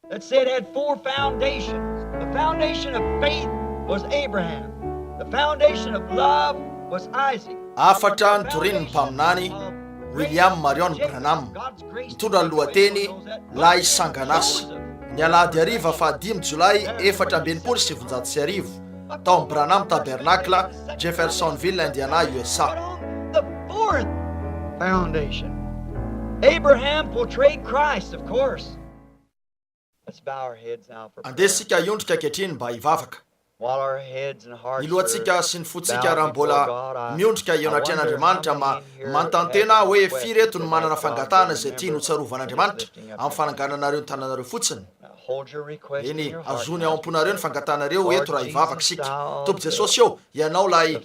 Let's say it had four foundations. The foundation of faith was Abraham. The foundation of love was Isaac. Hafatra notorian'ny mpaminany William Marion Branham, mitondra ny lohateny Lahy Sangan'asa, ny alahady hariva fahadimy jolay 1964, tao amin'ny Branham Tabernacle, Jeffersonville, Indiana, USA. The fourth foundation. Abraham portrayed Christ, of course. Andeha isika hiondrika ankehitriny mba hivavaka. Ny lohantsika sy ny fontsika raha mbola miondrika eo anatrehan'Andriamanitra ma manontany tena aho hoe firy eto no manana fangatahana izay tiany ho tsarovan'Andriamanitra amin'ny fanangananareo ny tananareo fotsiny. Eny, azony ao am-ponareo ny fangatahanareo eto raha hivavaka isika. Tompo Jesosy ô, Ianao ilay,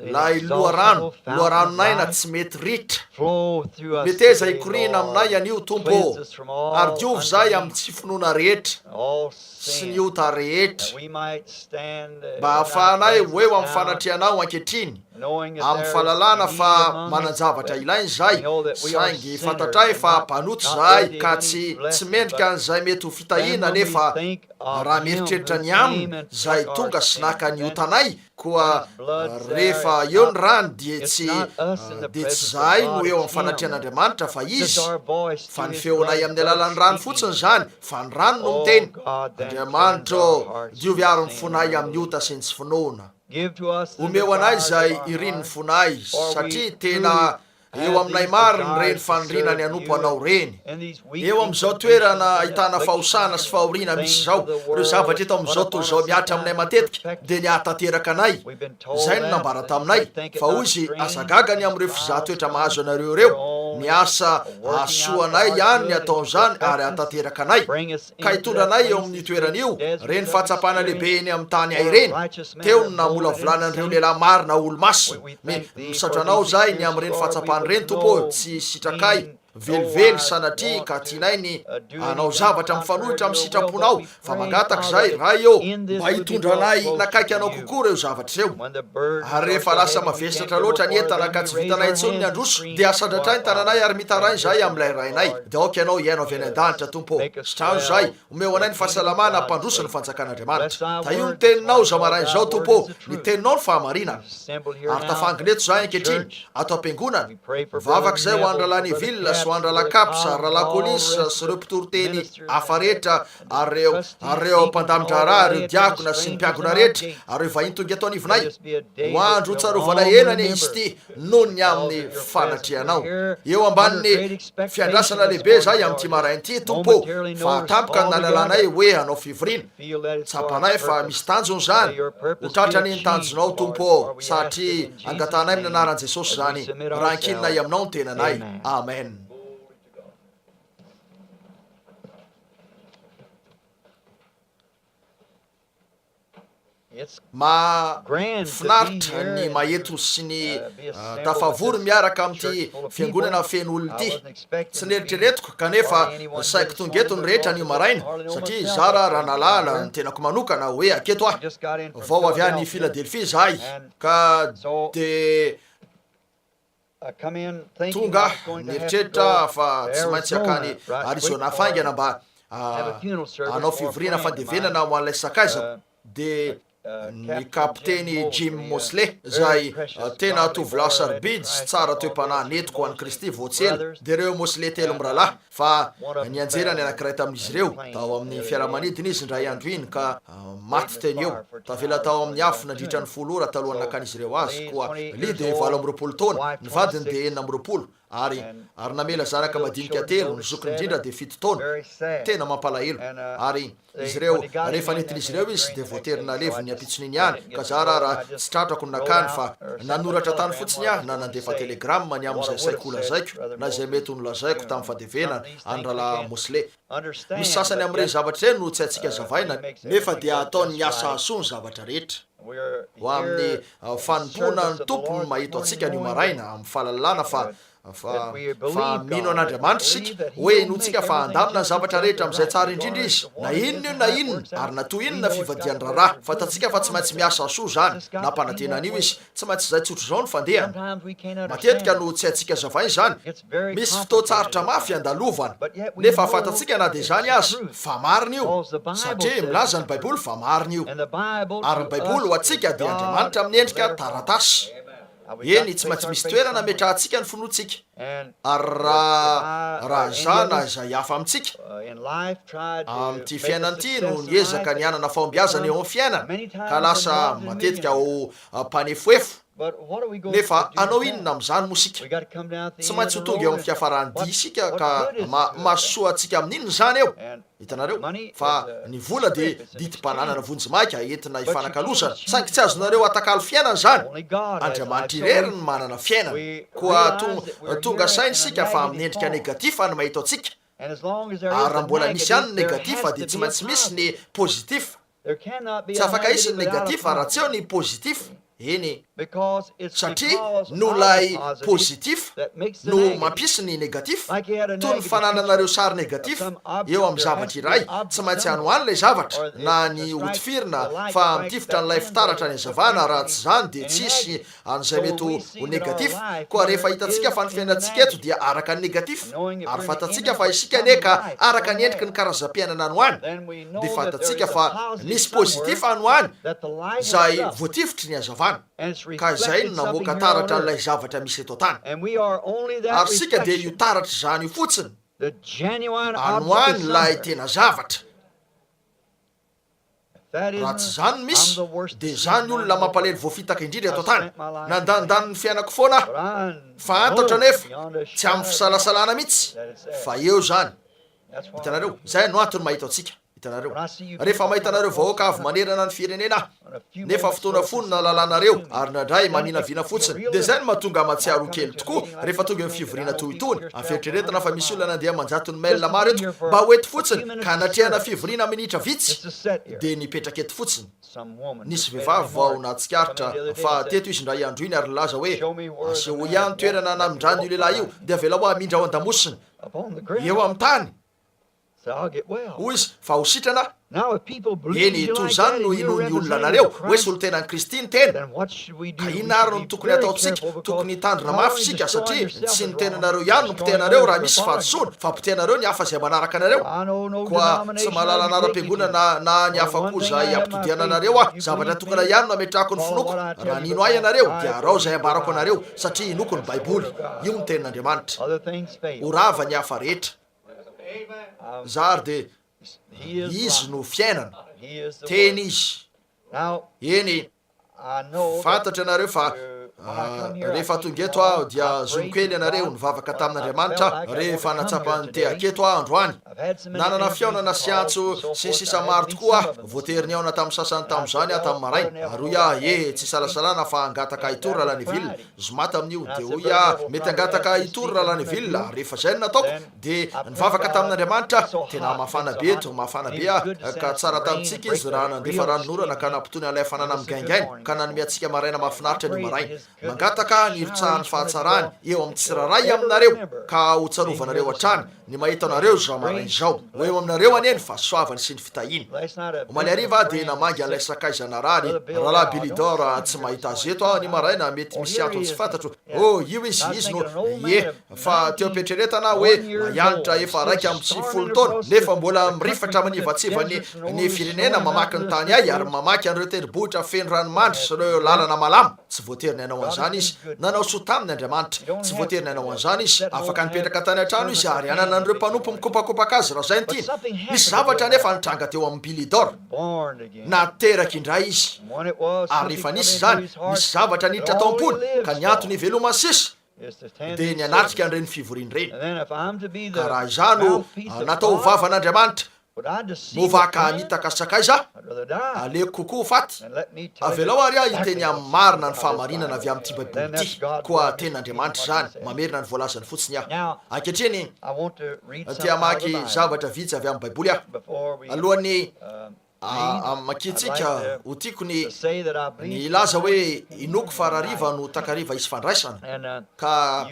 ilay loharano, loharanon'aina tsy mety ritra. Meteza hikoriana aminay anio, Tompo ô, ary diovy izahay amin'ny tsy finoana rehetra sy ny ota rehetra, mba hahafahanay ho eo amin'ny fanatrehanao ankehitriny, amin'ny fahalalana fa manan-javatra ilaina izahay, saingy fantatray fa mpanota izahay ka tsy, tsy mendrika an'izay mety ho fitahiana, nefa raha mieritreritra ny Aminy izay tonga sy naka ny otanay, koa rehefa eo ny rany dia tsy dia tsy izahay no eo amin'ny fanatrehan'Andriamanitra fa Izy, fa ny feonay amin'ny alalan'ny rany fotsiny izany, fa ny rany no miteny, Andriamanitra ô, diovy àry ny fonay amin'ny ota sy ny tsy finoana. Omeo anay izay irin'ny fonay, satria tena Eo aminay marina ireny faniriana ny hanompo Anao ireny. Eo amin'izao toerana ahitana fahosana sy fahoriana misy izao, ireo zavatra eto amin'izao tontolo izao mihatra aminay matetika dia ny hahatanteraka anay. Izay no nambara taminay, fa hoy izy, Aza gaga ny amin'ireo fizahan-toetra mahazo anareo ireo, ny asa hahasoa anay ihany ny ataon'izany ary hahatanteraka anay. ka hitondra anay eo amin'io toerana io, ireny fahatsapana lehibe eny amin'ny tany hay ireny, teo no namolavolana an'ireo lehilahy marina ho olo-masina. Mi, misaotra Anao izahay ny amin'ireny fahatsapana ireny, Tompo ô, tsy sitrakay velively sanatria ka tianay ny hanao zavatra mifanohitra amin'ny sitraponao, fa mangataka izahay, Ray ô, mba hitondra anay nakaiky Anao kokoa ireo zavatra ireo. Ary rehefa lasa mavesatra loatra ny entana ka tsy vitanay intsony ny handroso, dia asandratray ny tananay ary mitaraina izahay amin'ilay Rainay. Dia aoka Ianao hihaino avy any an-danitra, Tompo ô. Sitrano izahay, omeo anay ny fahasalamana hampandroso ny fanjakan'Andriamanitra. Tahio ny Teninao izao maraina izao, Tompo ô, ny Teninao no fahamarinana. Ary tafangona eto izahay ankehitriny, ato am-piangonana. Mivavaka izahay ho an'ny Rahalahy Neville sy ho an'ny Rahalahy Capps ary Rahalahy Collins sy ireo mpitoriteny hafa rehetra ary ireo, ary ireo mpandamin-draharaha, ireo diakona sy ny mpiangona rehetra, ary ireo vahiny tonga eto anivonay. Ho andro hotsarovana ela anie izy ity noho ny amin'ny fanatrehanao. Eo ambanin'ny fiandrasana lehibe izahay amin'ity maraina ity, Tompo ô, fa tampoka ny nalalanay hoe hanao fivoriana. Tsapanay fa misy tanjona izany. Ho tratra anie ny tanjonao, Tompo ô, satria angatahanay amin'ny anaran'i Jesosy izany, raha ankininay aminao ny tenanay. Amen. Mahafinaritra ny maheto sy ny tafavory miaraka amin'ity fiangonana feno olona ity. Tsy neritreretiko kanefa saiko tonga eto ny rehetra anio maraina satria zara raha nahalala ny tenako manokana hoe aketo aho. Vao avy any Philadelphia izahay ka dia Tonga aho nieritreritra aho fa tsy maintsy hankany Arizona faingana mba hanao fivoriana fandevenana ho an'ilay sakaizako, dia ny Kapiteny Jim Moseley, izay tena tovolahy sarobidy sy tsara toe-panahy nentiko ho an'i Kristy vao tsy ela, dia ireo Moseley telo mirahalahy. Fa nianjera ny anankiray tamin'izy ireo tao amin'ny fiaramanidina izy indray andro iny ka maty teny eo. Tavela tao amin'ny afo nandritra ny folo ora talohan'ny nakan'izy ireo azy. Koa Lee dia 28 taona, ny vadiny dia 26, ary ary namela zanaka madinika telo, ny zokiny indrindra dia fito taona. Tena mampalahelo. Ary. Izy ireo, rehefa nentin'izy ireo izy dia voatery naleviny ny ampitson'iny ihany, ka zara raha tsy tratrako ny nakany fa nanoratra tany fotsiny aho na nandefa telegrama ny amin'izay saiko holazaiko na izay mety ho nolazaiko tamin'ny fandevenana an'i Rahalahy Mosley. Misy sasany amin'ireny zavatra ireny no tsy haintsika azavaina nefa dia ataony miasa hahasoa ny zavatra rehetra. Ho amin'ny fanompoana ny Tompo no mahito antsika anio maraina amin'ny fahalalana fa. Fa, fa mino an'Andriamanitra isika, hoe inoantsika fa handamina ny zavatra rehetra amin'izay tsara indrindra Izy, na inona io na inona, ary na toy inona fivadihan'ny raharaha. Fantatsika fa tsy maintsy miasa soa izany. Nampanantena an'io Izy. Tsy maintsy izay tsotra izao no fandehany. Matetika no tsy haintsika azavaina izany. Misy fotoan-tsarotra mafy andalovana. Nefa fantatsika na dia izany aza, fa marina io, satria milaza ny Baiboly fa marina io. Ary ny Baiboly ho antsika dia Andriamanitra amin'ny endrika taratasy. Eny, tsy maintsy misy toerana ametrahantsika ny finoantsika. Ary raha, raha izaho na izay hafa amintsika, amin'ity fiainana ity no niezaka ny hanana fahombiazana eo amin'ny fiainana, ka lasa matetika ho mpanefoefo, nefa hanao inona amin'izany moa isika? Tsy maintsy ho tonga eo amin'ny fiafaran'ny dia isika, ka ma, mahasoa antsika amin'inona izany eo? Hitanareo? Fa ny vola dia didim-pananana vonjimaika entina hifanakalozana, saingy tsy azonareo atakalo fiainana izany. Andriamanitra irery no manana fiainana. Koa tonga saina isika fa amin'ny endrika negatif no mahita antsika. Ary raha mbola misy ihany ny negatif dia tsy maintsy misy ny positif. Tsy afaka hisy ny negatif raha tsy eo ny positif. Eny. Satria noho ilay positif no mampisy ny negatif, toy ny fanananareo sary negatif eo amin'ny zavatra iray, tsy maintsy any ho any ilay zavatra, na ny hotifirina fa mitifitra an'ilay fitaratra ny hazavana, raha tsy izany dia tsy hisy an'izay mety ho negatif, koa rehefa hitantsika fa ny fiainantsika eto dia araka ny negatif, ary fantatsika fa isika anie ka araka ny endriky ny karazam-piainana any ho any, dia fantatsika fa nisy positif any ho any izay voatifitry ny hazavana, ka izay no namoaka taratra an'ilay zavatra misy eto an-tany. Ary isika dia io taratra izany io fotsiny, any ho any ilay tena zavatra. Raha tsy izany no misy, dia izaho ny olona mampalahelo voafitaka indrindra eto an-tany. Nandanindany ny fiainako foana aho. Fantatro anefa, tsy amin'ny fisalasalana mihitsy, fa eo izany. Hitanareo? Izay no antony mahita antsika. Hitanareo? Rehefa mahita anareo vahoaka avy manerana ny firenena aho, nefa fotoana fohy no nahalalanareo, ary indraindray maminavina fotsiny, dia izay no mahatonga ahy mahatsiaro ho kely tokoa rehefa tonga eo amin'ny fivoriana toy itony, amin'ny fieritreretana fa misy olona nandeha aman-jatony mail maro eto mba ho eto fotsiny, ka hanatrehana fivoriana minitra vitsy, dia nipetraka eto fotsiny. Nisy vehivavy vao nahatsikaritra fa teto izy indray andro iny ary nilaza hoe, Asehoy ahy ny toerana namindran'io lehilahy io, dia avelao aho hamindra ao an-damosiny. Eo amin'ny tany. Hoy izy, Fa ho sitrana aho. Eny, toy izany no inoan'ny olona anareo, hoe solontenan'i Kristy ny tena. Ka inona àry no tokony hataontsika? Tokony hitandrina mafy isika, satria tsy ny tenanareo ihany no potehanareo raha misy fahadisoana, fa potehanareo ny hafa izay manaraka anareo. Koa tsy mahalala anaram-piangonana na ny hafa koa izay hampitodihana anareo aho. Zavatra tokana ihany no ametrahako ny finoako, raha nino ahy ianareo, dia araho izay ambarako anareo, satria inoako ny Baiboly. Io ny Tenin'Andriamanitra. Ho rava ny hafa rehetra. Za ary dia Izy no fiainana. Teny Izy. Eny, fantatro ianareo fa rehefa tonga eto aho dia zoniko ela ianareo nivavaka tamin'Andriamanitra aho rehefa nahatsapa ny te haketo aho androany. Nanana fihaonana sy antso sy ny sisa maro tokoa aho. Voatery nihaona tamin'ny sasany tamin'izany aho tamin'ny maraina. Ary hoy aho, E, tsy isalasalana fa hangataka hitory Rahalahy Neville. Zoma tamin'io, dia hoy aho, Mety hangataka hitory Rahalahy Neville. Ary rehefa izay no nataoko, dia nivavaka tamin'Andriamanitra aho. Tena mafana be eto, mafana be aho, ka tsara tamintsika Izy raha nandefa ranonorana ka nampitony an'ilay hafanana migaingaina, ka nanome antsika maraina mahafinaritra anio maraina. Mangataka aho ny hirotsahan'ny fahatsarany eo amin'ny tsirairay aminareo, ka hotsarovanareo hatrany ny mahita anareo izao maraina izao. Ho eo aminareo anie ny fahasoavany sy ny fitahiany. Omaly hariva aho dia namangy an'ilay sakaiza narary, Rahalahy Billy Dor, tsy mahita azy eto aho anio maraina, mety misy antony tsy fantatro. Oh, io izy, izy no, ie. Fa teo am-pietreretana aho hoe lahialitra efa 91 taona, nefa mbola mirifatra manivatsiva ny ny firenena, mamaky ny tany ahy ary mamaky an'ireo tendrombohitra feno ranomandry sy ireo lalana malama. Tsy voatery ny hanao an'izany izy. Nanao soa taminy Andriamanitra. Tsy voatery ny hanao an'izany izy. Afaka nipetraka tany an-trano izy ary hanana an'ireo mpanompo mikopakopaka azy raha izay no tiany. Nisy zavatra anefa nitranga teo amin'i Billy Dor. Nateraka indray izy. Ary rehefa nisy izany, nisy zavatra niditra tao am-pony, ka ny antony hivelomany sisa dia ny hanatrika an'ireny fivoriana ireny. Ka raha izaho no natao ho vavan'Andriamanitra, Moa va ka hamitaka sakaiza aho? Aleoko kokoa ho faty. Avelao àry aho hiteny amin'ny marina ny fahamarinana avy amin'ity Baiboly ity. Koa Tenin'Andriamanitra izany. Mamerina ny voalazany fotsiny aho. Ankehitriny, te hamaky zavatra vitsy avy amin'ny Baiboly aho. Alohan'ny. Amakiantsika, ho tiako ny ny hilaza hoe inoako fa rahariva no takariva hisy fandraisana, ka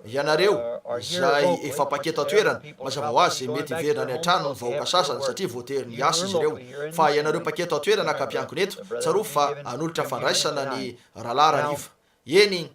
ianareo izay efa mpaketo an-toerana, mazava ho azy mety hiverina any an-trano ny vahoaka sasany satria voatery niasa izy ireo, fa ianareo mpaketo an-toerana ka mpiangona eto, tsarovy fa hanolotra fandraisana ny rahalahy rahariva. Eny,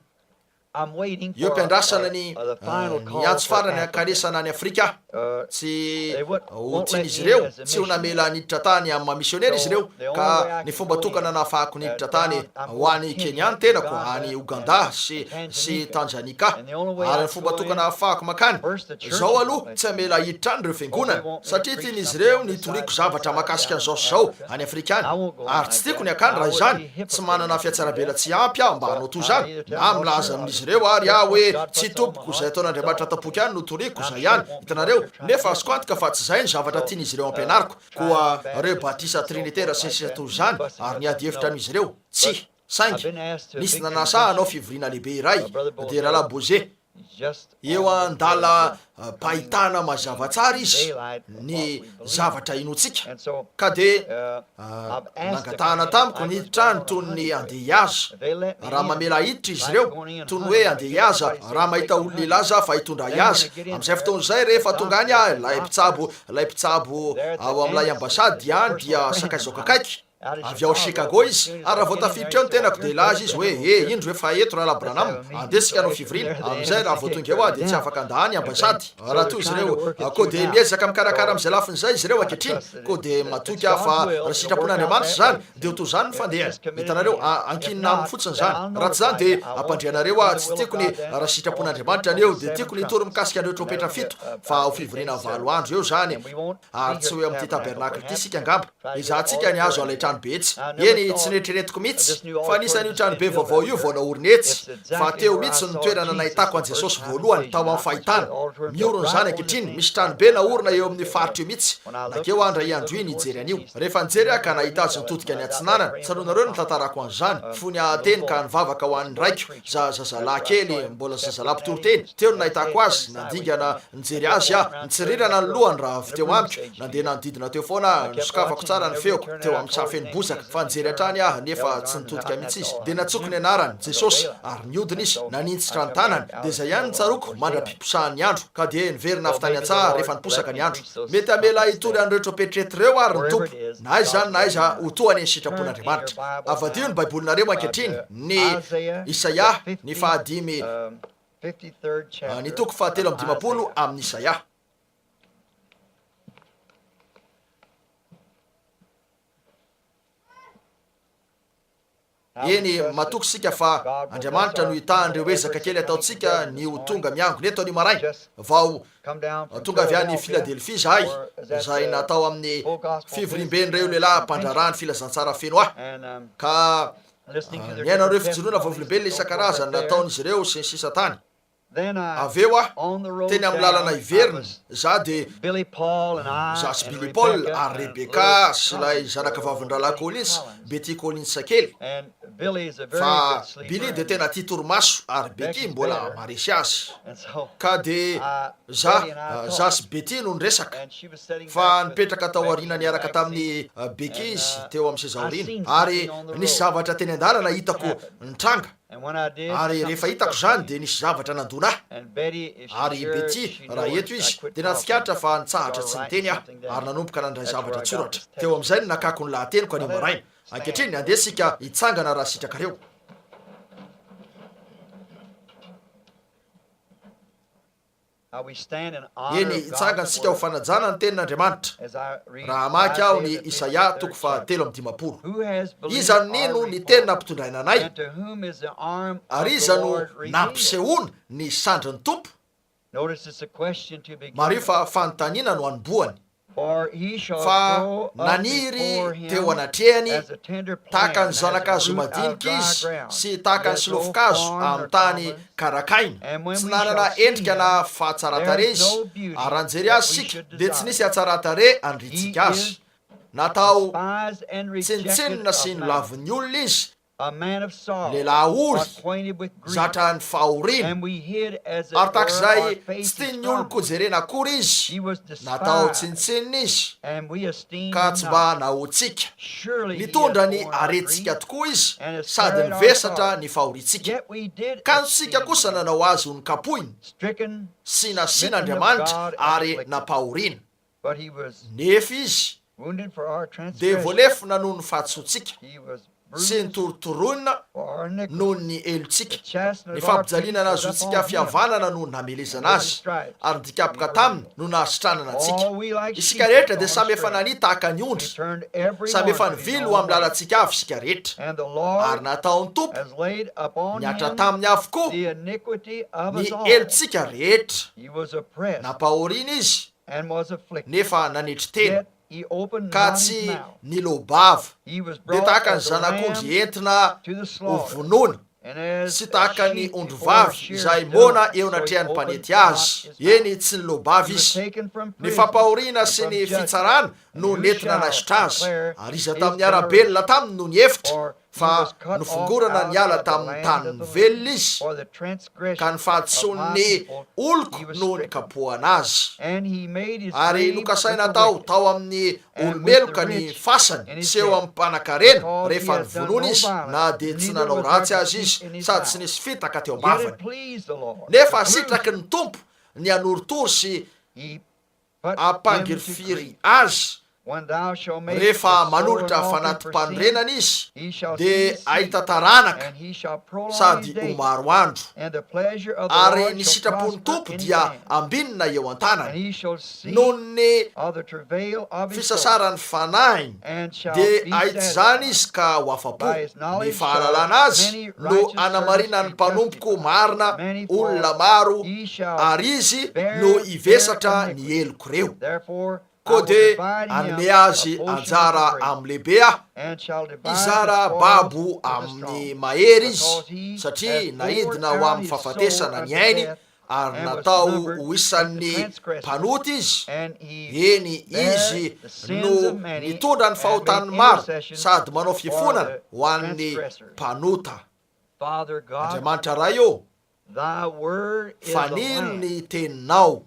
Eo am-piandrasana ny ny antso farany hankanesana any Afrika aho. Tsy ho tian'izy ireo, tsy ho namela niditra tany amin'ny maha misionera izy ireo, ka ny fomba tokana nahafahako niditra tany ho any Kenya ny tenako, any Ouganda sy sy Tanzanika, ary ny fomba tokana ahafahako mankany, izao aloha, tsy hamela hiditra any ireo fiangonana, satria tian'izy ireo ny hitoriako zavatra mahakasika an'izao sy izao any Afrika any, ary tsy tiako ny hankany raha izany. Tsy manana fihatsarambelatsihy ampy aho mba hanao toy izany, na milaza amin'izy ireo àry aho hoe, Tsia tompoko, izay ataon'Andriamanitra ato am-poko ihany no toriko, izay ihany. Hitanareo? Nefa azoko antoka fa tsy izay ny zavatra tian'izy ireo ampianariko. Koa ireo batisa trinitera sy ny sisa toy izany, ary niady hevitra amin'izy ireo. Tsia. Saingy, nisy nanasa ahy hanao fivoriana lehibe iray, dia Rahalahy Boze. Eo an-dalam-pahitana mazava tsara izy ny zavatra inoantsika, ka dia nangatahana tamiko ny hiditra any toy ny handeha hihaza. Raha mamela ahy hiditra izy ireo, toy ny hoe handeha hihaza, raha mahita olona hilaza fa hitondra ahy hihaza. Amin'izay fotoana izay, rehefa tonga any aho, ilay mpitsabo, ilay mpitsabo ao amin'ilay ambasady any dia sakaizako akaiky. Avy ao Chicago izy, ary raha vao tafiditra eo ny tenako dia hilaza izy hoe, He, indro efa eto Rahalahy Branham, andeha isika hanao fivoriana. Amin'izay, raha vao tonga eo aho dia tsy afaka handà ny ambasady. Raha toa izy ireo, koa dia miezaka mikarakara amin'izay lafiny izay izy ireo ankehitriny, koa dia matoky aho fa raha sitrapon'Andriamanitra izany, dia ho toy izany ny fandehany. Hitanareo, ankinina aminy fotsiny izany. Raha tsy izany dia ampandre anareo aho, tsy tiako ny, raha sitrapon'Andriamanitra anio, dia tiako ny hitory mikasika an'ireo trompetra fito, fa ho fivoriana valo andro eo izany, ary tsy ho eo amin'ity tabernakla ity isika angamba. Ezahantsika ny hahazo an'ilay tranobe etsy. Eny, tsy noeritreretiko mihitsy fa anisan'io tranobe vaovao io vao naorina etsy, fa teo mihitsy no toerana nahitako an'i Jesosy voalohany, tao amin'ny fahitana. Miorina izany ankehitriny. Misy tranobe naorina eo amin'io faritra io mihitsy. Nankeo aho indray andro iny hijery an'io. Rehefa nijery aho ka nahita azy nitodika niatsinanana, tsaroanareo ny nitantarako an'izany, fony aho teny ka nivavaka ho an'ny raiko, za, zazalahy kely, mbola zazalahy mpitoriteny, teo no nahitako azy, nandingana Nijery azy aho, nitsirirana ny lohany raha avy teo amiko, nandeha nanodidina teo foana aho, nosokafako tsara ny feoko, teo amin'ny saha feno bozaka, fa nijery hatrany aho nefa tsy nitodika mihitsy izy. Dia nantsoiko ny anarany, Jesosy, ary nihodina izy, naninjitra ny tanany, dia izay ihany no tsaroako mandra-piposahan'ny andro, ka dia niverina avy tany an-tsaha rehefa niposaka ny andro. Mety hamela ahy hitory an'ireo trompetrety ireo àry ny Tompo, na aiza izany na aiza, ho toa anie ny sitrapon'Andriamanitra. Avadiho ny Baibolinareo ankehitriny, ny Isaia, ny fahadimy. Ny toko fahatelo amby 50 amin'ny Isaia. Eny, matoky isika fa Andriamanitra no hitahan'ireo ezaka kely ataontsika ny ho tonga miangona eto anio maraina. Vao tonga avy any Philadelphia izahay, izay natao amin'ny fivoriamben'ireo lehilahy mpandraharaha ny filazantsara feno ahy. Ka Niaina ireo fijoroana vavolombelona isan-karazany nataon'izy ireo sy ny sisa tany. Avy eo aho, teny amin'ny lalana hiverina, izaho dia, izaho sy Billy Paul ary Rebecca sy ilay zanakavavin'ny Rahalahy Collins, Betty Collins kely. Fa Billy dia tena tia torimaso ary Betty mbola maharesy azy. Ka dia Za, za sy Betty no niresaka, fa nipetraka tao aoriana niaraka tamin'i Becky izy teo amin'ny seza aoriana, ary nisy zavatra teny an-dalana hitako nitranga, ary rehefa hitako izany dia nisy zavatra nandona ahy, ary i Betty, raha eto izy, dia nahatsikaritra fa nitsahatra tsy niteny aho, ary nanomboka nandray zavatra an-tsoratra. Teo amin'izay no nakako ny lahateniko anio maraina. Ankehitriny, andeha isika hitsangana raha sitrakareo. Eny, hitsangana isika ho fanajana ny Tenin'Andriamanitra, raha hamaky aho ny Isaia toko faha 53. Iza no nino ny teny nampitondraina anay? Ary iza no nampisehoana ny sandrin'ny Tompo? Mariho fa fanontaniana no anombohany. Fa naniry teo anatrehany tahaka ny zana-kazo madinika izy sy tahaka ny solofon-kazo amin'ny tany karakaina. Tsy nanana endrika na fahatsaran-tarehy izy, ary raha nijery azy isika, dia tsy nisy hatsaran-tarehy handrintsika azy. Natao tsinontsinona sy nolavin'ny olona izy. Lehilahy ory, zatra ny fahoriana, ary tahaka izay tsy tian'ny olon-ko jerena akory izy, natao tsinontsinona izy, ka tsy mba nahoantsika. Nitondra ny aretintsika tokoa izy, sady nivesatra ny fahoriantsika. Kanjo isika kosa nanao azy ho nokapohina, sy nasian'Andriamanitra ary nampahoriana. Nefa izy dia voalefona noho ny fahadisoantsika, sy notorotoroina noho ny helotsika. Ny fampijaliana nahazoantsika fihavanana no namelezana azy, ary ny dikapoka taminy no nahasitranana antsika. Isika rehetra dia samy efa nania tahaka ny ondry, samy efa nivily ho amin'ny lalantsika avy isika rehetra, ary nataon'ny Tompo nihatra taminy avokoa ny helotsika rehetra. Nampahoriana izy, nefa nanetry tena, ka tsy niloa-bava, dia tahaka ny zanak'ondry entina ho vonoina, sy tahaka ny ondrivavy izay moana eo anatrehan'ny mpanety azy. Eny, tsy niloa-bava izy. Ny fampahoriana sy ny fitsarana no nentina naisotra azy, ary iza tamin'ny niara-belona taminy no nihevitra fa nofongorana niala tamin'ny tanin'ny velona izy, ka ny fahadisoan'ny oloko no nikapohana azy. Ary nokasaina hatao tao amin'ny olo-meloka ny fasany sy eo amin'ny mpanankarena rehefa novonoina izy, na dia tsy nanao ratsy aza izy sady tsy nisy fitaka teo am-bavany. Nefa sitraky ny Tompo ny hanorotoro sy hampangirifiry azy rehefa manolotra fanati-panorenana izy dia hahita taranaka sady ho maro andro, ary ny sitrapon'ny Tompo dia ambinina eo an-tanany. Noho ny fisasaran'ny fanahiny dia hahita izany izy ka ho afa-po. Ny fahalalana azy no hanamarinan'ny mpanompoko marina olona maro ary izy no hivesatra ny helok'ireo. Koa dia hanome azy anjara amin'ny lehibe aho, hizara babo amin'ny mahery izy, satria naidina ho amin'ny fahafatesana ny ainy, ary natao ho isan'ny mpanota izy, eny, izy no nitondra ny fahotan'ny maro sady manao fifonana ho an'ny mpanota. Andriamanitra Ray ô, fanilo ny teninao.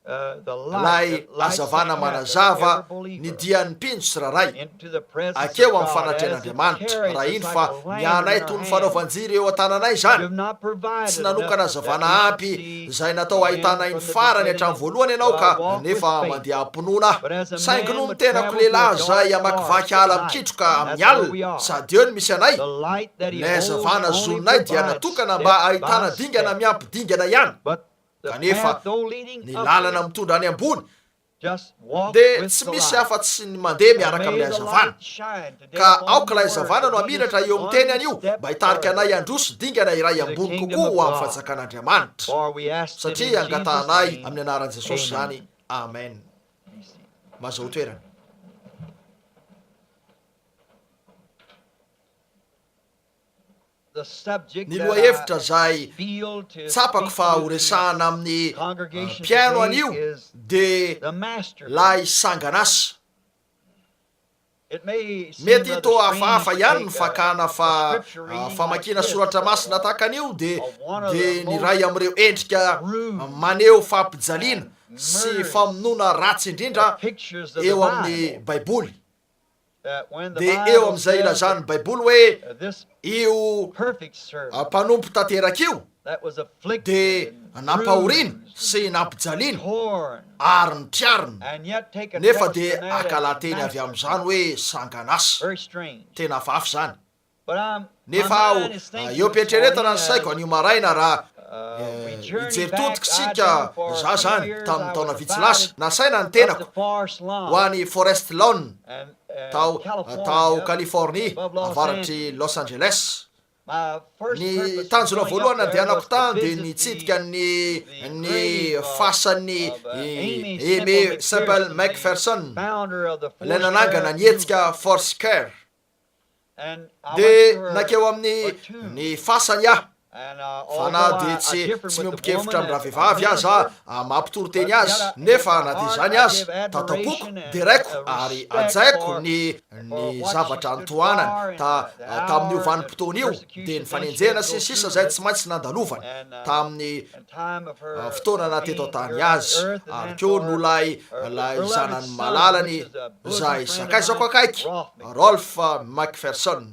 Ilay hazavana manazava ny dian'ny mpino tsirairay akeo amin'ny fanatrehan'Andriamanitra, raha iny fa miahanay toy ny fanaovan-jiro eo an-tananay izany. Tsy nanokana hazavana ampy izay natao hahitanay ny farany hatramin'ny voalohany ianao ka nefa mandeha am-pinoana aho. Saingy noho ny tenako lehilahy izay hamakivaky ala mikitroka amin'ny alina sady eo no misy anay, ilay hazavana zoninay dia natokana mba hahitana dingana miampy dingana ihany. Kanefa ny lalana mitondra any ambony dia tsy misy afa-tsy ny mandeha miaraka amin'ilay hazavana. Ka aoka ilay hazavana no hamiratra eo amin'ny teny anio mba hitarika anay handroso dingana iray ambony kokoa ho amin'ny fanjakan'Andriamanitra. Satria angatahanay amin'ny anaran'i Jesosy izany. Amen. Mazahoa toerana. Ny lohahevitra izay tsapako fa horesahana amin'ny mpihaino anio dia ilay sangan'asa. Mety toa hafahafa ihany ny fakana fa famakiana soratra masina tahaka an'io dia dia ny iray amin'ireo endrika maneho fampijaliana sy famonoana ratsy indrindra eo amin'ny Baiboly. Dia eo amin'izay ilazan'ny Baiboly hoe io mpanompo tanteraka io dia nampahoriana sy nampijaliana ary notriarina, nefa dia ankalan-teny avy amin'izany hoe sangan'asa. Tena hafahafa izany. Nefa aho, eo am-pieritreretana ny saiko anio maraina raha hijery todika isika, za zany, tamin'ny taona vitsy lasa, nasaina ny tenako ho any Forest Lawn, tao, tao Californie, avaratr'i Los Angeles. Ny tanjona voalohany nandehanako tany dia ny hitsidika ny, ny fasan'i Aimee Semple McPherson, ilay nanangana ny hetsika Foursquare. Dia nankeo amin'ny ny fasany aho. Fa na dia tsy tsy miombon-kevitra amin-dravehivavy aza aho maha-mpitory teny azy, nefa na dia izany aza, tataom-poko, deraiko ary hajaiko ny ny zavatra nitohanany ta tamin'io vanim-potoana io, dia ny fanenjehana sy ny sisa izay tsy maintsy nandalovany tamin'ny fotoana naha teto an-tany azy, ary koa noho ilay ilay zanany malalany izay sakaizako akaiky, Rolf McPherson.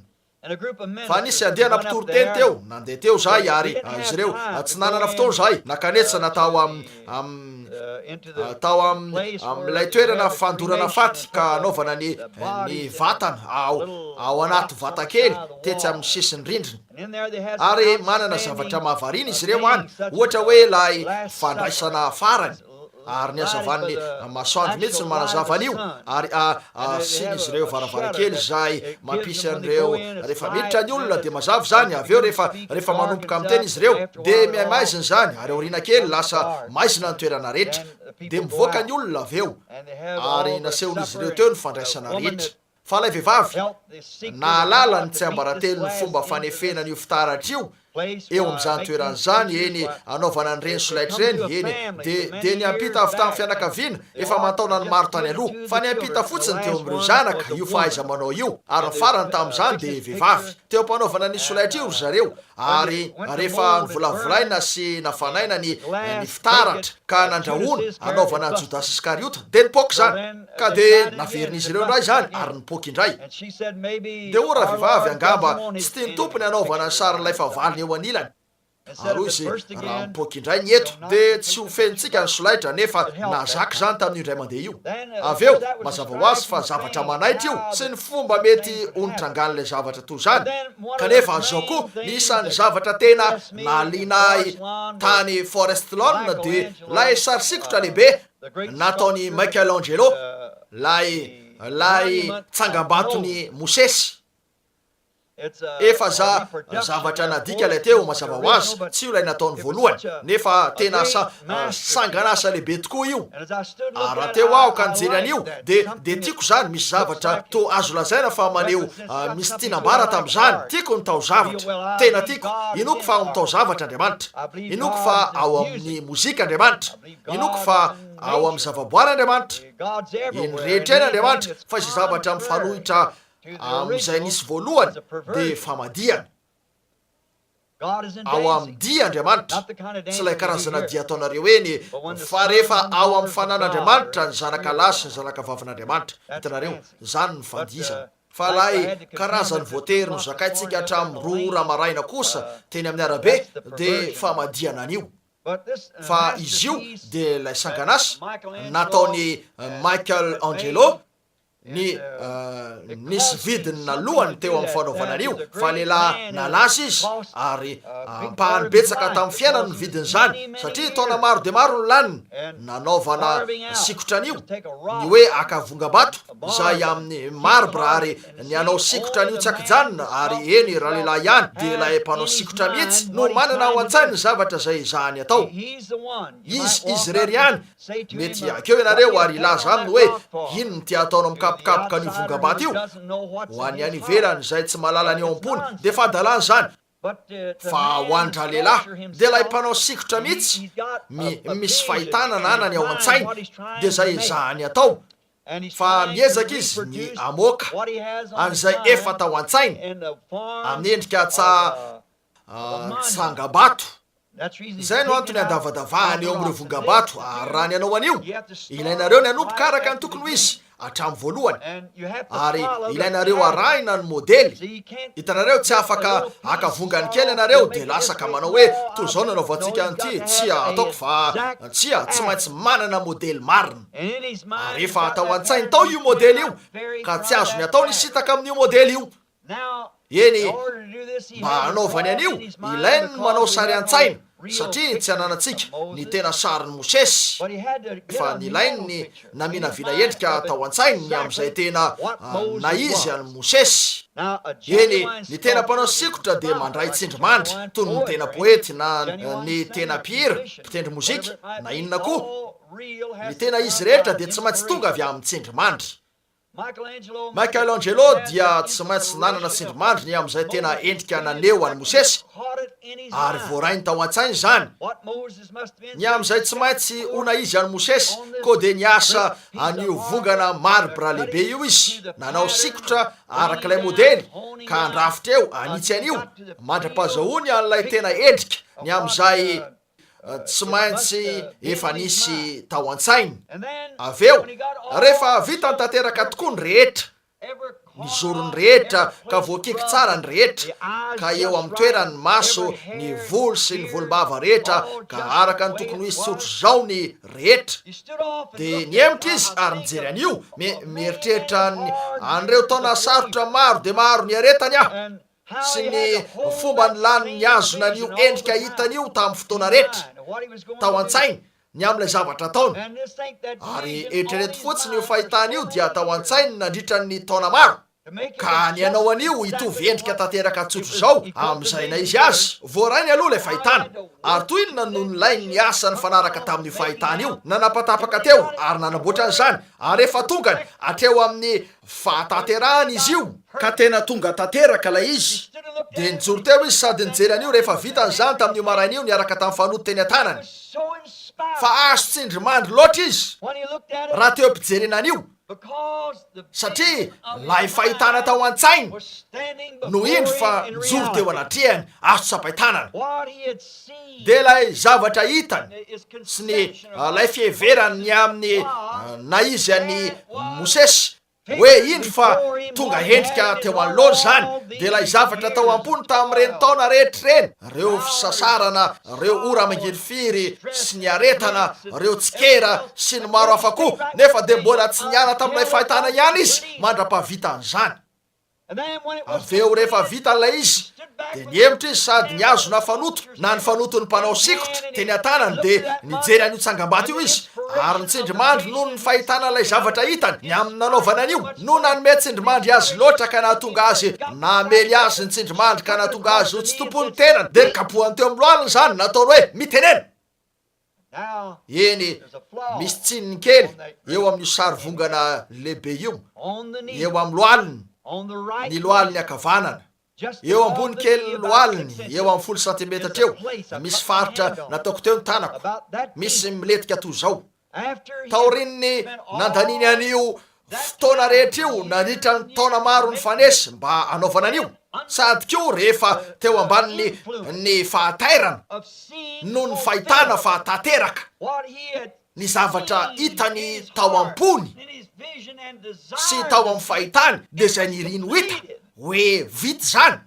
Fa nisy andiana mpitory teny teo, nandeha teo izahay ary izy ireo, tsy nanana fotoana izahay, nankanetsana tao am, am, tao am, amin'ilay toerana fandorana faty ka hanaovana ny, ny vatana ao, ao anaty vata kely tetsy amin'ny sisin'ny rindrina. Ary manana zavatra mahavariana izy ireo any, ohatra hoe ilay fandraisana farany. Ary ny hazavan'ny masoandro mihitsy no manazava an'io, ary asian'izy ireo varavarankely izay mampisy an'ireo, rehefa miditra ny olona dia mazava izany, avy eo rehefa, rehefa manomboka miteny izy ireo dia mihaimaizina izany, ary aoriana kely lasa maizina ny toerana rehetra, dia mivoaka ny olona avy eo, ary nasehon'izy ireo teo ny fandraisana rehetra. Fa ilay vehivavy, nahalala ny tsiambaratelon'ny fomba fanefena an'io fitaratra io eo amin'izany toerana izany, eny, anaovana an'ireny solaitra ireny, eny, dia, dia niampita avy tamin'ny fianakaviana efa aman-taonany maro tany aloha. Fa niampita fotsiny teo amin'ireo zanaka io fahaiza-manao io, ary ny farany tamin'izany dia vehivavy. Teo am-panaovana an'io solaitra io ry zareo, Ary rehefa novolavolaina sy nafanaina ny ny fitaratra ka nandrahona hanaovana an'i Jodasy Iskariota, dia nipoaka izany. Ka dia naverin'izy ireo indray izany, ary nipoaka indray. Dia hoy ravehivavy, Angamba tsy tian'ny Tompo ny hanaovana ny sarin'ilay fahavalony eo anilany. Ary hoy izy, Raha mipoaka indray ny eto, dia tsy ho fenontsika ny solaitra, nefa nahazaka izany tamin'io indray mandeha io. Avy eo, mazava ho azy fa zavatra manaitra io, sy ny fomba mety ho nitrangan'ilay zavatra toy izany. Kanefa izao koa, ny isan'ny zavatra tena nahaliana ahy tany Forest Lawn dia ilay sary sikotra lehibe nataon'i Michelangelo, ilay ilay tsangambaton'i Mosesy. Efa za zavatra nadika ilay teo, mazava ho azy, tsy io ilay nataony voalohany, nefa tena sa sangan'asa lehibe tokoa io. Ary raha teo aho ka nijery an'io, dia, dia tiako izany, misy zavatra toa azo lazaina fa maneho misy tiana ambara tamin'izany. Tiako ny taozavatra. Tena tiako. Inoako fa ao amin'ny taozavatra Andriamanitra. Inoako fa ao amin'ny mozika Andriamanitra. Inoako fa ao amin'ny zavaboary Andriamanitra. Eny rehetra eny Andriamanitra, fa izay zavatra mifanohitra amin'izay nisy voalohany dia famadihana. Ao amin'ny dia Andriamanitra, tsy ilay karazana dia ataonareo eny, fa rehefa ao amin'ny fanan'Andriamanitra ny zanaka lahy sy ny zanaka vavin'Andriamanitra. Hitanareo, izany no fandihizana. Fa ilay karazany voatery nozakaintsika hatramin'ny roa ora maraina kosa teny amin'ny arabe dia famadihana an'io. Fa izy io dia ilay sangan'asa nataon'i Michael Angelo, ny nisy vidiny nalohany teo amin'ny fanaovana an'io fa lehilahy nalaza izy ary ampahany betsaka tamin'ny fiainany ny vidin'izany satria taona maro dia maro no laniny nanaovana sikotra an'io, ny hoe haka vongambato izay amin'ny marbre ary ny hanao sikotra an'io tsy ankijanona ary eny ralehilahy ihany dia ilay mpanao sikotra mihitsy no manana ao an-tsainy ny zavatra izay ezahany atao. Izy, izy irery ihany Mety hiaiky eo ianareo ary hilaza aminy hoe, Inona no tia ataonao mikapokapoka an'io vongam-bato io? Ho an'ny any ivelany izay tsy mahalala ny ao am-pony dia fahadalana izany, fa ho an-dralehilahy dia ilay mpanao sikotra mihitsy, mi, misy fahitana ananany ao an-tsainy, dia izay ezahany atao, fa miezaka izy ny hamoaka an'izay efa tao an-tsainy amin'ny endrika tsa, tsangam-bato. Izay no antony andavadavahana eo amin'ireo vongam-bato, ary raha ny hanao an'io, ilainareo ny hanomboka araka ny tokony ho izy hatramin'ny voalohany, ary ilainareo arahina ny modely. Hitanareo, tsy afaka haka vongany kely ianareo dia lasa ka manao hoe, Toy izao no anaovantsika an'ity. Tsia, ataoko fa, tsia, tsy maintsy manana modely marina. Ary efa tao an-tsainy tao io modely io, ka tsy azony atao ny hisintaka amin'io modely io. Eny, mba hanaovany an'io, ilainy ny manao sary an-tsaina, satria tsy ananantsika ny tena sarin'i Mosesy, fa nilainy ny naminavina endrika tao an-tsainy ny amin'izay tena naha-izy an'i Mosesy. Eny, ny tena mpanao sikotra dia mandray tsindrimandry, toy ny tena poety na ny tena mpihira, mpitendry mozika, na inona koa. Ny tena izy rehetra dia tsy maintsy tonga avy amin'ny tsindrimandry. Michelangelo dia tsy maintsy nanana tsindrimandry ny amin'izay tena endrika naneho an'i Mosesy, ary voarainy tao an-tsainy izany. Ny amin'izay tsy maintsy ho naizy an'i Mosesy, koa dia niasa an'io vongana marbre lehibe io izy, nanao sikotra araka ilay modely, ka handrafitra eo hanitsy an'io, mandra-pahazahoany an'ilay tena endrika, ny amin'izay tsy maintsy efa nisy tao an-tsainy. Avy eo, rehefa vitany tanteraka tokoa ny rehetra, ny zorony rehetra ka voakiky tsara ny rehetra, ka eo amin'ny toerany ny maso, ny volo sy ny volombava rehetra, ka araka ny tokony ho izy tsotr'izao ny rehetra, dia nihemotra izy ary nijery an'io, mieritreritra an'ireo taona sarotra maro dia maro niaretany aho. sy ny fomba nilany nihazona an'io endrika hitany io tamin'ny fotoana rehetra, tao an-tsainy, ny amin'ilay zavatra ataony. Ary eritrereto fotsiny io fahitana io dia tao an-tsainy nandritra ny taona maro. Ka ny hanao an'io hitovy endrika tanteraka tsotr'izao amin'izay na-izy azy. Voarainy aloha ilay fahitana. Ary toy inona no nilainy ny asa nifanaraka tamin'io fahitana io. Nanapatapaka teo ary nanamboatra an'izany. Ary efa tongany hatreo amin'ny Fahatanterahana izy io, ka tena tonga tanteraka ilay izy. Dia nijoro teo izy sady nijery an'io rehefa vitany izany tamin'io maraina io niaraka tamin'ny fanoto teny an-tanany. Fa azo tsindrimandry loatra izy raha teo am-pijerena an'io, satria ilay fahitana tao an-tsainy no indro fa nijoro teo anatrehany azo tsapain-tanana. Dia ilay zavatra hitany sy ny ilay fiheverany ny amin'ny na izy an'i Mosesy hoe indro fa tonga hendrika teo anoloany izany, dia ilay zavatra tao am-pony tamin'ireny taona rehetra ireny, ireo fisasarana, ireo ora mangirifiry sy ny aretana, ireo tsikera sy ny maro hafa koa, nefa dia mbola tsy niala tamin'ilay fahitana ihany izy mandra-pahavitan'izany. Avy eo rehefa vita ilay izy dia nihemotra izy sady nihazona fanoto na ny fanoton'ny mpanao sikotra teny an-tanany dia nijery an'io tsangambato io izy ary nitsindrimandry noho ny fahitana ilay zavatra hitany ny amin'ny nanaovana an'io no nanome tsindrimandry azy loatra ka nahatonga azy namely azy ny tsindrimandry ka nahatonga azy ho tsy tompon'ny tenany dia nokapohany teo amin'ny lohaliny izany nataony hoe mitenena Eny, misy tsininy kely eo amin'io sary vongana lehibe io, eo amin'ny lohaliny, ny lohaliny ankavanana. Eo ambony kelin'ny lohaliny, eo amin'ny folo santimetatra eo, misy faritra nataoko teo ny tanako, misy milentika toy izao. Taorian'ny nandaniany an'io fotoana rehetra io nandritra ny taona maro nifanesy mba hanaovana an'io, sady koa rehefa teo ambanin'ny ny fahatairana noho ny fahitana fa tanteraka ny zavatra hitany tao am-pony sy tao amin'ny fahitany dia izay niriny ho hita hoe vita izany.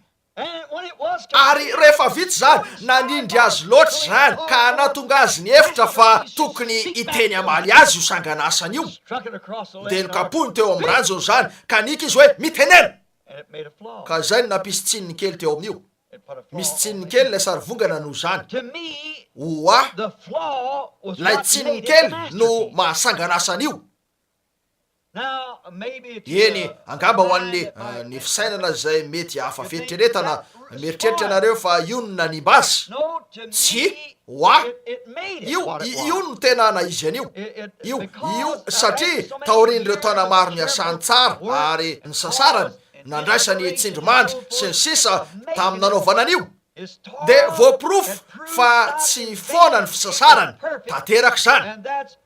Ary rehefa vita izany, nanindry azy loatra izany ka nahatonga azy nihevitra fa tokony hiteny hamaly azy io sangan'asany io. Dia nokapohiny teo amin'ny ranjony izany, ka niaka izy hoe, Mitenena! Ka izay no nampisy tsininy kely teo amin'io. Misy tsininy kely ilay sarivongana noho izany. Ho ahy, ilay tsininy kely no maha sangan'asa an'io. Eny, angamba ho an'ny, ny fisainana izay mety hafa fieritreretana, mieritreritra ianareo fa io no nanimba azy. Tsia, ho ahy, io, io no tena naha-izy an'io. Io, io, satria taorian'ireo taona maro niasany tsara ary nisasarany, nandraisany tsindrimandry, sy ny sisa, tamin'ny nanaovana an'io, Dia voaporofo fa tsy foana ny fisasarany, tanteraka izany,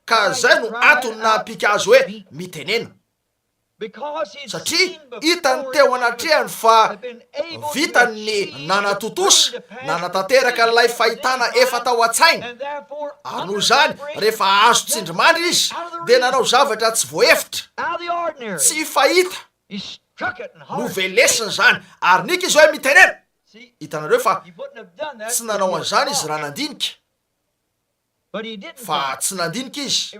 ka izay no antony nahampika azy hoe mitenena. Satria hitany teo anatrehany fa vitany ny nanatontosa, nanatanteraka an'ilay fahitana efa tao an-tsainy. Ary noho izany, rehefa azo tsindrimandry izy, dia nanao zavatra tsy voahevitra, tsy fahita, novelesiny izany, ary niaka izy hoe mitenena. Hitanareo fa tsy nanao an'izany izy raha nandinika. Fa tsy nandinika izy,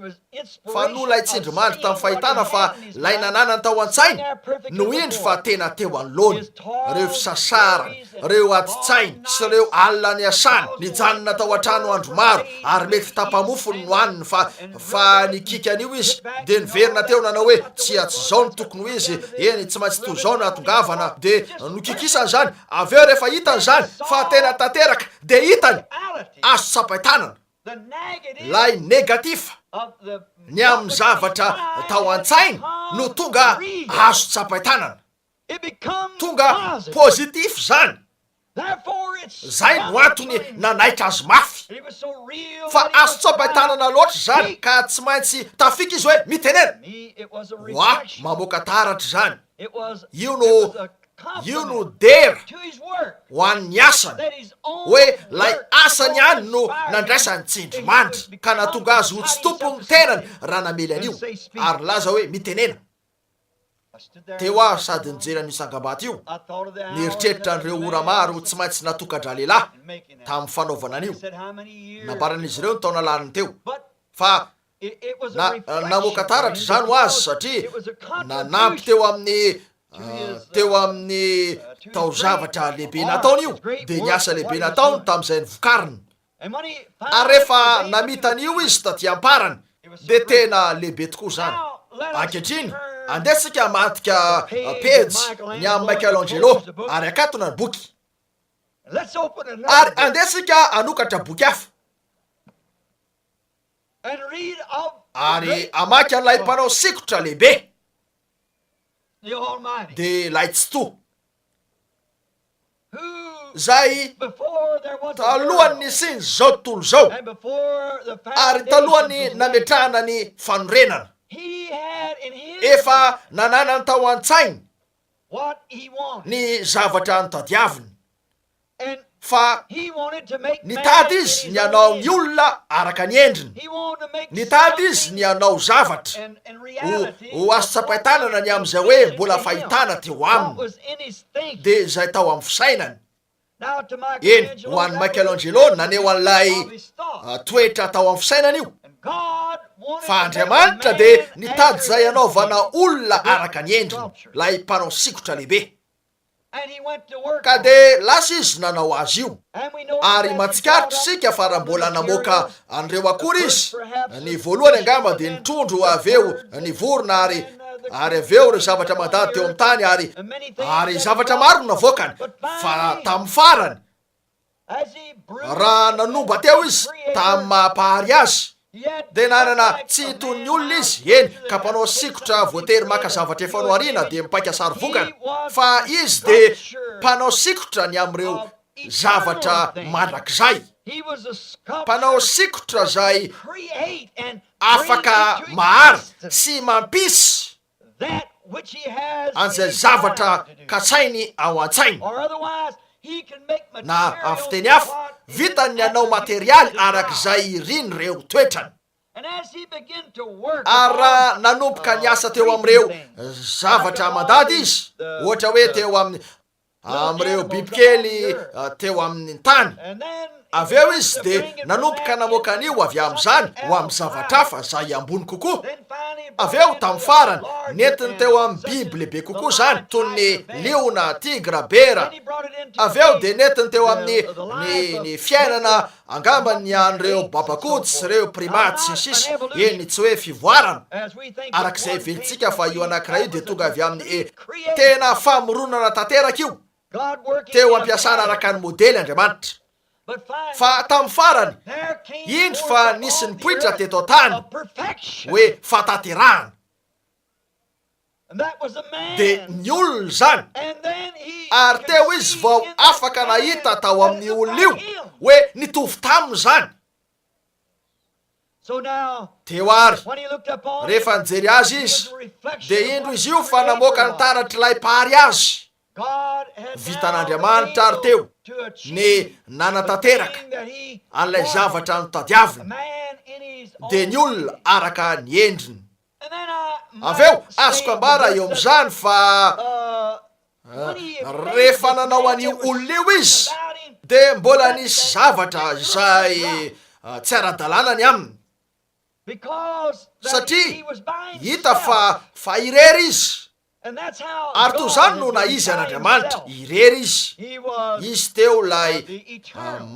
fa noho ilay tsindrimandry tamin'ny fahitana fa ilay nananany tao an-tsainy no indro fa tena teo anoloany. Ireo fisasarany, ireo adin-tsainy, sy ireo alina niasany, nijanona tao an-trano andro maro, ary mety tapa-mofo no nohaniny fa Fa nikiky an'io izy, dia niverina teo nanao hoe, Tsia, tsy izao no tokony ho izy, eny, tsy maintsy toy izao no hahatongavana. Dia nokikisany izany. Avy eo rehefa hitany izany, fa tena tanteraka, dia hitany, azo tsapain-tanana, ilay negatif. Ny amin'ny zavatra tao an-tsainy no tonga azo tsapain-tanana. Tonga positif izany. Izay no antony nanaitra azy mafy. Fa azo tsapain-tanana loatra izany ka tsy maintsy tafika izy hoe mitenena. Ho ahy mamoaka taratra izany. Io no io no dera ho an'ny asany, hoe ilay asany ihany no nandraisany tsindrimandry ka nahatonga azy ho tsy tompon'ny tenany raha namely an'io ary nilaza hoe mitenena. Teo aho sady nijery an'io tsangambato io, nieritreritra an'ireo ora maro tsy maintsy natokan-dralehilahy tamin'ny fanaovana an'io. Nambaran'izy ireo ny taona laniny teo fa na namoaka taratra izany ho azy satria nanampy teo amin'ny teo amin'ny taozavatra lehibe nataony io, dia ny asa lehibe nataony tamin'izay novokariny. Ary rehefa namita an'io izy taty am-parany, dia tena lehibe tokoa izany. Ankehitriny, andeha isika hamadika pejy ny amin'i Michelangelo, ary hakatona ny boky. Ary andeha isika hanokatra boky hafa. Ary hamaky an'ilay mpanao sikotra lehibe, dia ilay Tsitoha. Izay talohan'ny nisian'izao tontolo izao, ary talohan'ny nametrahana ny fanorenana, efa nananany tao an-tsainy ny zavatra notadiaviny. Fa nitady izy ny hanao ny olona araka ny endriny. Nitady izy ny hanao zavatra ho, ho azo tsapain-tanana ny amin'izay hoe mbola fahitana teo aminy, dia izay tao amin'ny fisainany. Eny, ho an'i Michelangelo, naneho an'ilay toetra tao amin'ny fisainany io. Fa Andriamanitra dia nitady izay hanaovana olona araka ny endriny, ilay mpanao sikotra lehibe. Ka dia lasa izy nanao azy io. Ary mahatsikaritra isika fa raha mbola namoaka an'ireo akory izy, ny voalohany angamba dia ny trondro, avy eo ny vorona, ary, ary avy eo ireo zavatra mandady teo amin'ny tany, ary, ary zavatra maro no navoakany. Fa tamin'ny farany, Raha nanomba teo izy tamin'ny maha mpahary azy, dia nanana tsy toy ny olona izy, eny, ka mpanao sikotra voatery maka zavatra efa nohariana dia mipaika sarivongana, fa izy dia mpanao sikotra ny amin'ireo zavatra mandrakizay, mpanao sikotra izay afaka mahary sy mampisy an'izay zavatra kasainy ao an-tsainy. Na amin'ny fiteny hafa, vitany ny hanao materialy araka izay iriny ireo toetrany. Ary raha nanomboka niasa teo amin'ireo zavatra mandady izy, ohatra hoe teo amin'ny amin'ireo bibikely teo amin'ny tany. Avy eo izy dia nanomboka namoaka an'io avy amin'izany ho amin'ny zavatra hafa izay ambony kokoa. Avy eo, tamin'ny farany, nentiny teo amin'ny biby lehibe kokoa izany, toy ny liona, tigra, bera. Avy eo dia nentiny teo amin'ny ny, ny fiainana Angamba ny an'ireo babakoto sy ireo primates sy ny sisa, eny tsy hoe fivoarana, araka izay heverintsika fa io anankiray io dia tonga avy amin'ny e tena famoronana tanteraka io, teo am-piasana araka ny modely Andriamanitra. Fa tamin'ny farany, indro fa nisy nipoitra teto an-tany hoe fahatanterahana. Dia ny olona izany. Ary teo izy vao afaka nahita tao amin'io olona io hoe nitovy taminy izany. Teo àry, rehefa nijery azy izy, dia indro izy io fa namoaka ny taratr'ilay Mpahary azy. Vitan'Andriamanitra àry teo ny nanatanteraka an'ilay zavatra notadiaviny, dia ny olona araka ny endriny. Avy eo, azoko ambara eo amin'izany fa rehefa nanao an'io olona io izy, dia mbola nisy zavatra izay tsy ara-dalàna ny aminy, satria hita fa fa irery izy, ary toy izany no naha-izy an'Andriamanitra, irery izy, izy teo ilay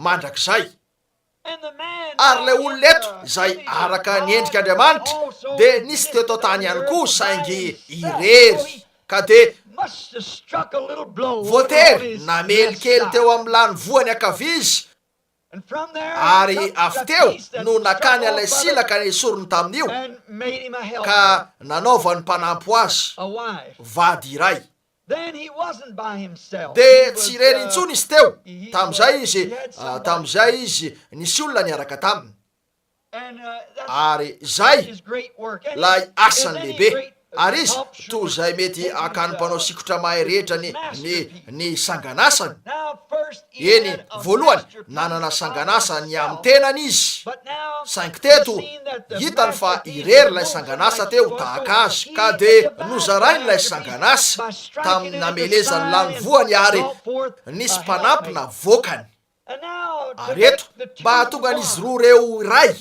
mandrakizay. Ary ilay olona eto, izay araka ny endrik'Andriamanitra, dia nisy teto an-tany ihany koa, saingy irery, ka dia voatery namely kely teo amin'ny lanivoany ankavia izy. Ary avy teo no nakany an'ilay silaka nesoriny tamin'io, ka nanaovany mpanampy ho azy, vady iray. Dia tsy irery intsony izy teo, tamin'izay izy, tamin'izay izy nisy olona niaraka taminy. Ary izay ilay asany lehibe. Ary izy, toy izay mety hakan'ny mpanao sikotra mahay rehetra ny, ny, ny sanganasany. Eny, voalohany, nanana sanganasa ny amin'ny tenany izy. Saingy teto, hitany fa irery ilay sanganasa teo tahaka azy, ka dia nozarainy ilay sanganasa, tamin'ny namelezany lany voany ary nisy mpanampy navoakany. Ary eto, mba hahatonga an'izy roa ireo ho iray,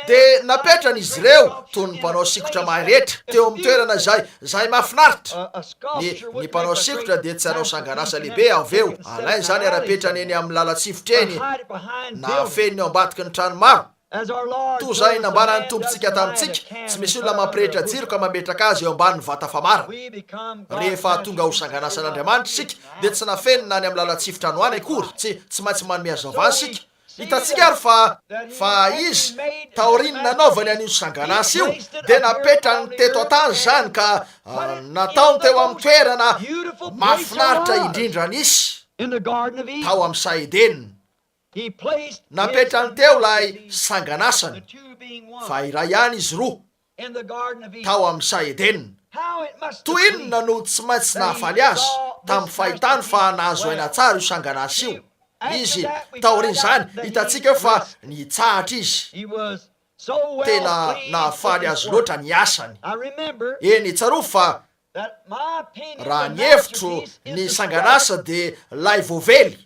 dia napetrany izy ireo toy ny mpanao sikotra mahay rehetra, teo amin'ny toerana izay, izay mahafinaritra. Ny, ny mpanao sikotra dia tsy hanao sangan'asa lehibe avy eo, alainy izany ary apetrany eny amin'ny lalan-tsifotra eny, na afeniny ao ambadiky ny trano maro. Toy izay nambaran'ny Tompontsika tamintsika, tsy misy olona mampirehitra jiro ka mametraka azy eo ambanin'ny vata famara. Rehefa tonga ho sangan'asan'Andriamanitra isika, dia tsy nafenina any amin'ny lalan-tsifotra any ho any akory. Tsy, tsy maintsy manome hazavana isika. Hitantsika ary fa, fa Izy, taorian'ny nanaovany an'io sangan'asa io, dia napetrany teto an-tany izany ka nataony teo amin'ny toerana mahafinaritra indrindra nisy, tao amin'ny saha Edena. Napetrany teo ilay sangan'asany, fa iray ihany izy roa, tao amin'ny saha Edena. Toy inona no tsy maintsy nahafaly azy, tamin'ny fahitany fa nahazo aina tsara io sangan'asa io izy. Taorian'izany, hitantsika eo fa nitsahatra izy. Tena nahafaly azy loatra ny asany. Eny, tsarovy fa raha ny hevitro, ny sangan'asa dia ilay voavely.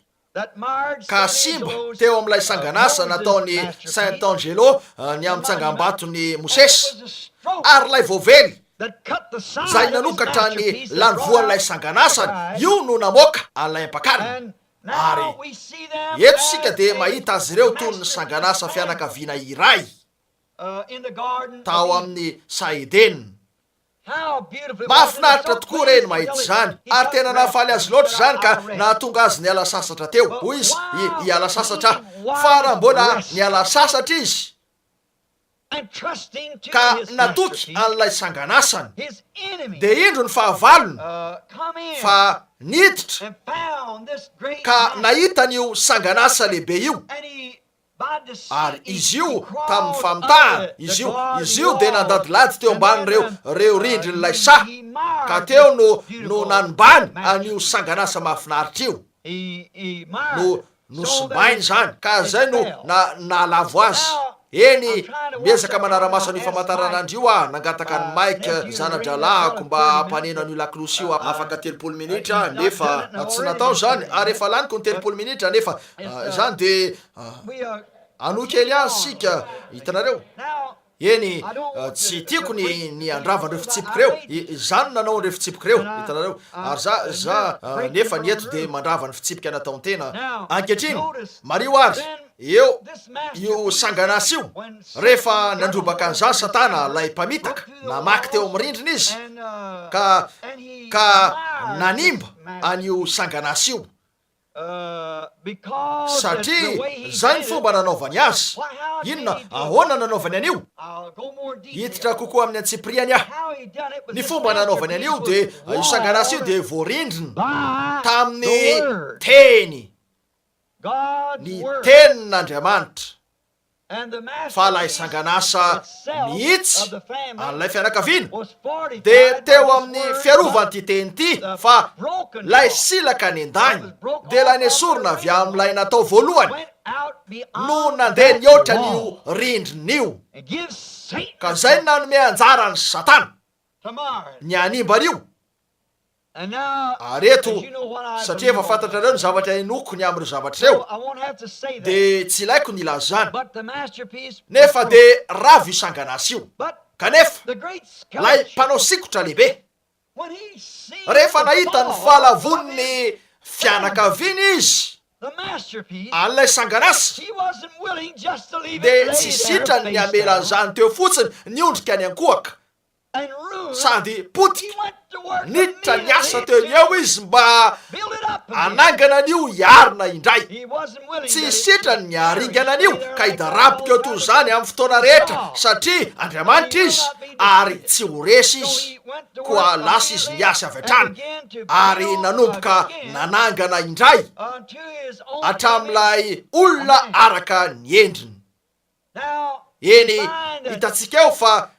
ka simba teo amin'ilay sangan'asa nataon'i Saint Angelo ny amin'ny tsangambaton'i Mosesy, ary ilay voavely izay nanokatra ny lanivoan'ilay sangan'asany, io no namoaka an'ilay ampakarina. Ary eto isika dia mahita azy ireo toy ny sangan'asa fianakaviana iray tao amin'ny saha Edena. Mahafinaritra tokoa re ny mahita izany! Ary tena nahafaly azy loatra izany ka nahatonga azy niala sasatra teo. Hoy izy, Hi, hiala sasatra aho. Fa raha mbola niala sasatra izy, ka natoky an'ilay sanganasany, dia indro ny fahavalony fa niditra ka nahita an'io sanganasa lehibe io. Ary izy io, tamin'ny famitahana, izy io, izy io dia nandadilady teo ambanin'ireo, ireo rindrin'ilay saha, ka teo no, no nanimbany an'io sangan'asa mahafinaritra io. No, nosimbainy izany, ka izay no na, nahalavo azy. Eny, miezaka manara-maso an'io famantaranandro io aho, nangataka an'i Mike, zana-drahalahiko, mba hampaneno an'io lakolosy io afaka 30 minitra, nefa tsy natao izany, ary efa laniko ny 30 minitra, nefa Izany dia hanohy kely ihany isika, hitanareo. Eny, tsy tiako ny, ny handrava an'ireo fitsipika ireo. Izaho no nanao an'ireo fitsipika ireo, hitanareo. Ary za, za, nefa ny eto dia mandrava ny fitsipika nataon-tena. Ankehitriny, mariho ary, eo, io sangan'asa io, rehefa nandrobaka an'izany Satana, ilay mpamitaka, namaky teo amin'ny rindrina izy, ka, ka nanimba an'io sangan'asa io. Satria izay ny fomba nanaovany azy. Inona, ahoana nanaovany an'io? Hiditra kokoa amin'ny antsipiriany aho. Ny fomba nanaovany an'io dia, io sangan'asa io dia voarindrina tamin'ny Teny, ny Tenin'Andriamanitra. Fa ilay sangan'asa mihitsy an'ilay fianakaviana dia teo amin'ny fiarovan'ity teny ity fa ilay silaka nendahiny dia ilay nesorina avy amin'ilay natao voalohany no nandeha nihoatra an'io rindrina io, ka izay no nanome anjara an'i Satana ny hanimba an'io. Ary eto, satria efa fantatrareo ny zavatra inoako ny amin'ireo zavatra ireo, dia tsy ilaiko ny hilaza izany. Nefa dia ravo io sangan'asa io. Kanefa, ilay mpanao sikotra lehibe, rehefa nahita ny fahalavoan'ny fianakaviany izy, an'ilay sangan'asa, dia tsy sitrany ny hamela an'izany teo fotsiny niondrika niankohoka. sady potika. Niditra niasa teo eo izy mba hanangana an'io hiarina indray. Tsy sitrany ny haharingana an'io ka hidaraboka eo toy izany amin'ny fotoana rehetra satria Andriamanitra izy ary tsy ho resy izy. Koa lasa izy niasa avy hatrany ary nanomboka nanangana indray hatramin'ilay olona araka ny endriny. Eny, hitantsika eo fa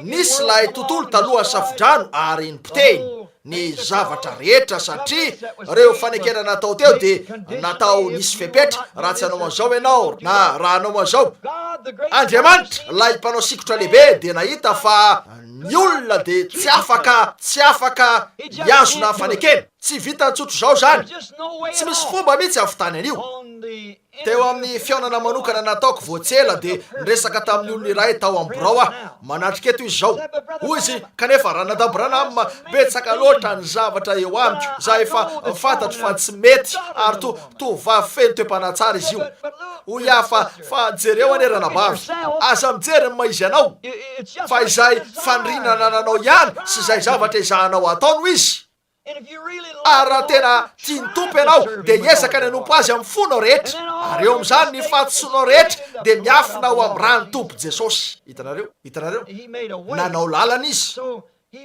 nisy ilay tontolo talohan'ny Safodrano ary nopotehiny ny zavatra rehetra satria ireo fanekena natao teo dia natao nisy fepetra, raha tsy hanao an'izao ianao na raha hanao an'izao. Andriamanitra, ilay mpanao sikotra lehibe dia nahita fa ny olona dia tsy afaka, tsy afaka hihazona fanekena. Tsy vitan'ny tsotr'izao izany. Tsy misy fomba mihitsy hahavitany an'io. Teo amin'ny fihaonana manokana nataoko vao tsy ela dia niresaka tamin'ny olona iray tao amin'ny birao aho. Manatrika eto izy izao. Hoy izy, Kanefa, Ranadahy Branham, betsaka loatra ny zavatra eo amiko izay efa fantatro fa tsy mety, ary to, tovovavy feno toe-panahy tsara izy io. Hoy aho, Fa, fa jereo anie ranabavy, aza mijery ny maha-izy anao, fa izay faniriana anananao ihany sy izay zavatra ezahanao atao no izy. Ary raha tena tia ny Tompo ianao, dia hiezaka ny hanompo Azy amin'ny fonao rehetra, ary eo amin'izany ny fahadisoanao rehetra dia miafina ao amin'ny ran'ny Tompo Jesosy. Hitanareo? Hitanareo? Nanao lalana Izy.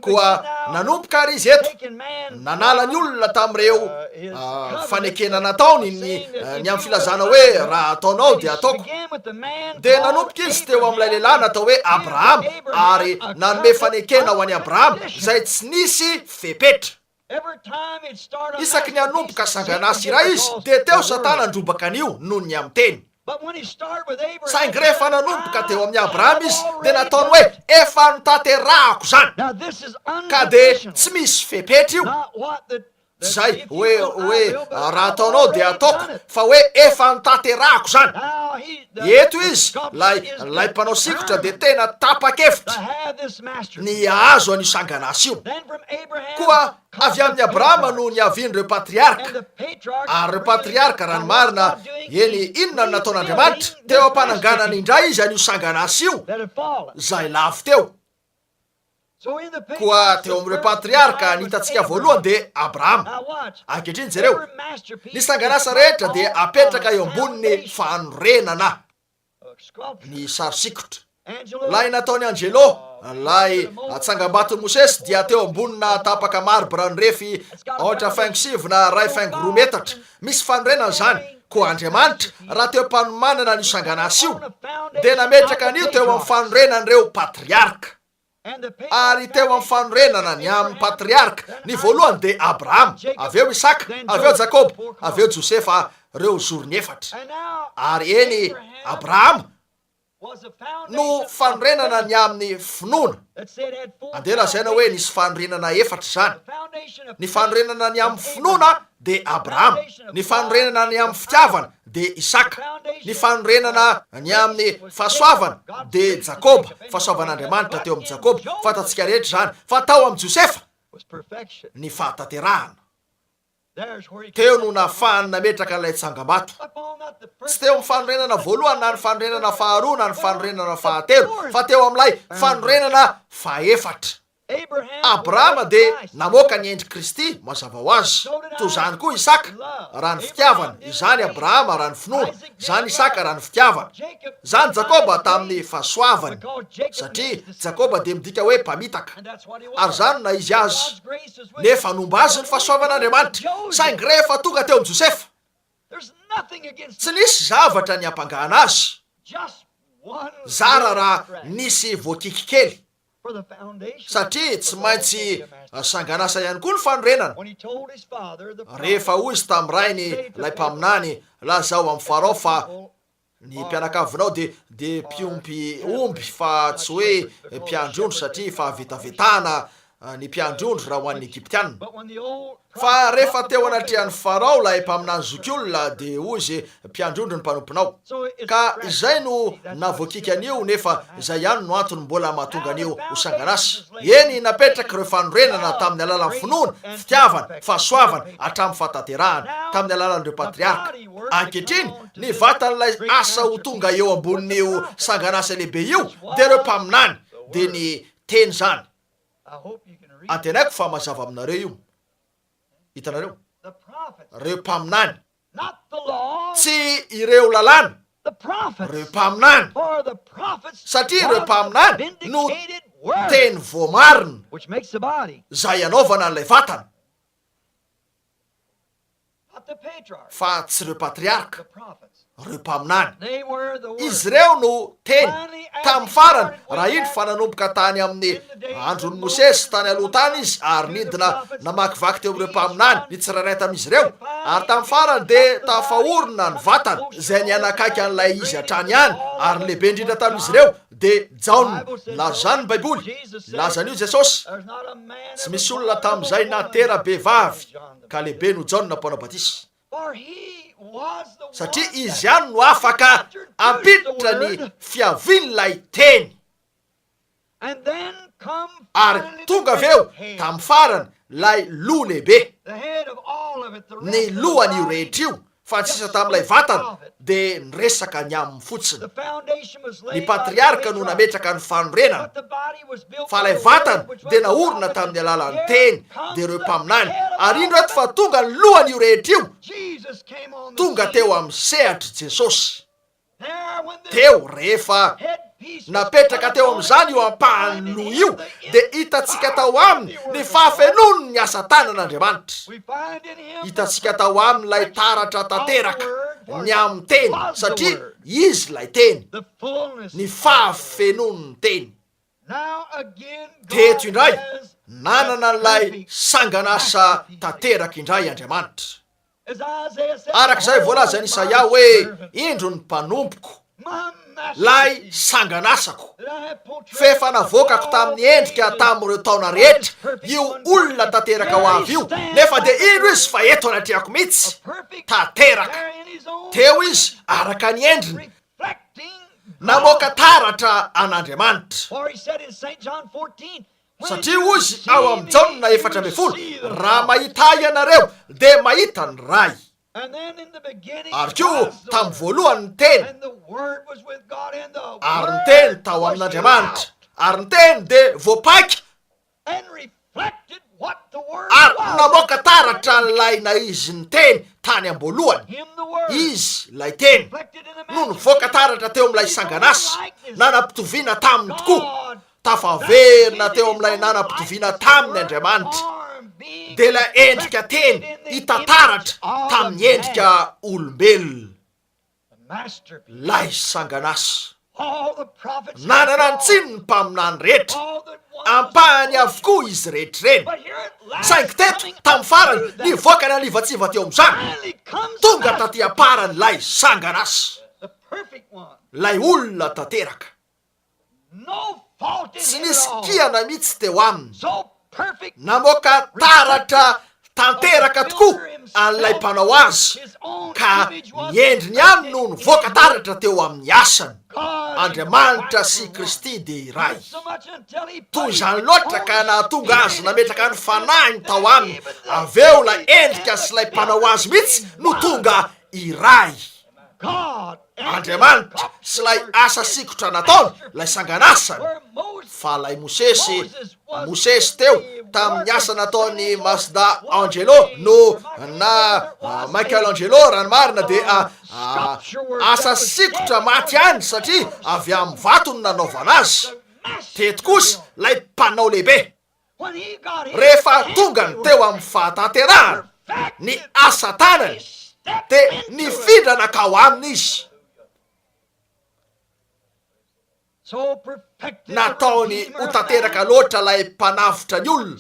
Koa nanomboka àry Izy eto, nanala ny olona tamin'ireo fanekena nataony ny, ny amin'ny filazana hoe, Raha ataonao dia ataoko. Dia nanomboka Izy teo amin'ilay lehilahy natao hoe Abrahama, ary nanome fanekena ho an'i Abrahama, izay tsy nisy fepetra. Isaky ny hanomboka sangan'asa iray izy, dia teo Satana handrobaka an'io noho ny amin'ny teny. Saingy rehefa nanomboka teo amin'i Abrahama izy, dia nataony hoe, Efa notanterahako izany. Ka dia tsy misy fepetra io. Tsy izay hoe, hoe raha ataonao dia ataoko, fa hoe efa notanterahako izany. Eto izy, ilay, ilay mpanao sikotra dia tena tapa-kevitra ny hahazo an'io sangan'asa io. Koa avy amin'i Abrahama no niavian'ireo patriarka. Ary ireo patriarka, raha ny marina, eny, inona no nataon'Andriamanitra? Teo am-pananganany indray izy an'io sangan'asa io, izay lavo teo. Koa teo amin'ireo patriarka ny hitantsika voalohany dia Abrahama. Ankehitriny jereo, ny sangan'asa rehetra dia apetraka eo ambonin'ny fanorenana ny sary sikotra. Ilay nataon'i Angelo, ilay tsangambaton'i Mosesy dia teo ambonina tapaka marbre nirefy aotra faingo sivy na iray faingo roa metatra. Misy fanorenana izany. Koa Andriamanitra, raha teo am-panomanana an'io sangan'asa io, dia nametraka an'io teo amin'ny fanorenan'ireo patriarka. Ary teo amin'ny fanorenana ny amin'ny patriarka, ny voalohany dia Abrahama, avy eo Isaka, avy eo Jakoba, avy eo Josefa, ireo zorony efatra. Ary eny, Abrahama no fanorenana ny amin'ny finoana. Andeha lazaina hoe nisy fanorenana efatra izany. Ny fanorenana ny amin'ny finoana dia Abrahama, ny fanorenana ny amin'ny fitiavana dia Isaka, ny fanorenana ny amin'ny fahasoavana dia Jakoba, fahasoavan'Andriamanitra teo amin'i Jakoba, fantatsika rehetra izany, fa tao amin'i Josefa ny fahatanterahana. Teo no nahafahany nametraka an'ilay tsangambato. Tsy teo amin'ny fanorenana voalohany na ny fanorenana faharoa na ny fanorenana fahatelo, fa teo amin'ilay fanorenana fahefatra. Abrahama dia namoaka ny endrik'i Kristy, mazava ho azy. Toy izany koa Isaka, raha ny fitiavana, izany Abrahama raha ny finoana, izany Isaka raha ny fitiavana. Izany Jakoba tamin'ny fahasoavany, satria Jakoba dia midika hoe mpamitaka. Ary izany no naha-izy azy. Nefa nomba azy ny fahasoavan'Andriamanitra. Saingy rehefa tonga teo amin'i Josefa, tsy nisy zavatra niampangana azy, zara raha nisy voakiky kely, satria tsy maintsy sangan'asa ihany koa ny fanorenana. Rehefa hoy izy tamin'ny rainy, ilay mpaminany, Lazao amin'i Farao fa Ny mpianakavinao dia dia mpiompy omby fa tsy hoe mpiandry ondry satria fahavetavetana ny mpiandry ondry raha ho an'ny Egyptiana. Fa rehefa teo anatrehan'i Farao ilay mpaminany zokiolona dia hoy izy, Mpiandry ondry ny mpanomponao. Ka izay no nahavoakiky an'io nefa izay ihany no antony mbola mahatonga an'io ho sangan'asa. Eny, napetraka ireo fanorenana tamin'ny alalan'ny finoana, fitiavana, fahasoavana hatramin'ny fahatanterahana, tamin'ny alalan'ireo patriarka. Ankehitriny, ny vatan'ilay asa ho tonga eo ambonin'io sangan'asa lehibe io dia ireo mpaminany, dia ny Teny izany. Antenaiko fa mazava aminareo io. Hitanareo? Ireo mpaminany. Tsy ireo lalàna, ireo mpaminany. Satria ireo mpaminany no teny voamarina izay anaovana an'ilay vatana. Fa tsy ireo patriarka, ireo mpaminany. Izy ireo no Teny. Tamin'ny farany, raha indro fa nanomboka tany amin'ny andron'i Mosesy tany aloha tany izy ary nidina namakivaky teo amin'ireo mpaminany, ny tsirairay tamin'izy ireo, ary tamin'ny farany dia tafaorina ny vatana, izay nihanakaiky an'ilay izy hatrany ihany, ary ny lehibe indrindra tamin'izy ireo dia Jaona. Nilaza izany ny Baiboly. Nilaza an'io Jesosy. Tsy misy olona tamin'izay natera-behivavy ka lehibe noho Jaona Mpanao Batisa. Satria izy ihany no afaka hampiditra ny fiavian'ilay Teny. Ary tonga avy eo, tamin'ny farany, ilay loha lehibe. Ny lohan'io rehetra io, fa ny sisa tamin'ilay vatana dia niresaka ny aminy fotsiny. Ny patriarka no nametraka ny fanorenana, fa ilay vatana dia naorina tamin'ny alalan'ny Teny, dia ireo mpaminany. Ary indro eto fa tonga ny lohan'io rehetra io, tonga teo amin'ny sehatr'i Jesosy. Teo, rehefa napetraka teo amin'izany io ampahan'ny loha io, dia hitantsika tao aminy ny fahafenoan'ny asa tanan'Andriamanitra. Hitantsika tao aminy ilay taratra tanteraka ny amin'ny Teny, satria Izy ilay Teny, ny fahafenoan'ny Teny. Teto indray, nanana an'ilay sangan'asa tanteraka indray Andriamanitra. Araka izay voalazan'i Isaia hoe, Indro ny mpanompoko, ilay sangan'asako, f'efa navoakako tamin'ny endrika tamin'ireo taona rehetra io olona tanteraka ho avy io, nefa dia indro izy fa eto anatrehako mihitsy, tanteraka. Teo izy, araka ny endriny, namoaka taratra an'Andriamanitra. Satria hoy izy ao amin'ny Jaona 14, Raha mahita Ahy ianareo, dia mahita ny Ray. Ary koa, tamin'ny voalohany ny Teny, ary ny Teny tao amin'Andriamanitra, ary ny Teny dia voapaika ary namoaka taratra an'ilay naizy ny Teny tany am-boalohany. Izy, ilay Teny, no nivoaka taratra teo amin'ilay sangan'asa, nanam-pitoviana taminy tokoa. Tafaverina teo amin'ilay nanam-pitoviana taminy Andriamanitra, dia ilay endrika Teny hita taratra tamin'ny endrika olombelona. Ilay sangan'asa. Nanana ny tsiny ny mpaminany rehetra, ampahany avokoa izy rehetra ireny. Saingy teto, tamin'ny farany, nivoaka nanivatsiva teo amin'izany, tonga taty am-parany ilay sangan'asa, ilay olona tanteraka. Tsy nisy kiana mihitsy teo aminy. Namoaka taratra tanteraka tokoa an'ilay mpanao azy, ka ny endriny ihany no nivoaka taratra teo amin'ny asany. Andriamanitra sy Kristy dia iray. Toy izany loatra ka nahatonga azy nametraka ny fanahiny tao aminy, avy eo ilay endrika sy ilay mpanao azy mihitsy no tonga iray. Andriamanitra sy ilay asa sikotra nataony, ilay sangan'asany, fa ilay Mosesy, Mosesy teo tamin'ny asa nataon'i Masda Angelo no na Michael Angelo raha ny marina dia asa sikotra maty ihany satria avy amin'ny vato no nanaovana azy. Teto kosa ilay mpanao lehibe. Rehefa tonga ny teo amin'ny fahatanterahana ny asa tanany dia nifindra nankao aminy izy. Nataony ho tanteraka loatra ilay mpanavotra ny olona,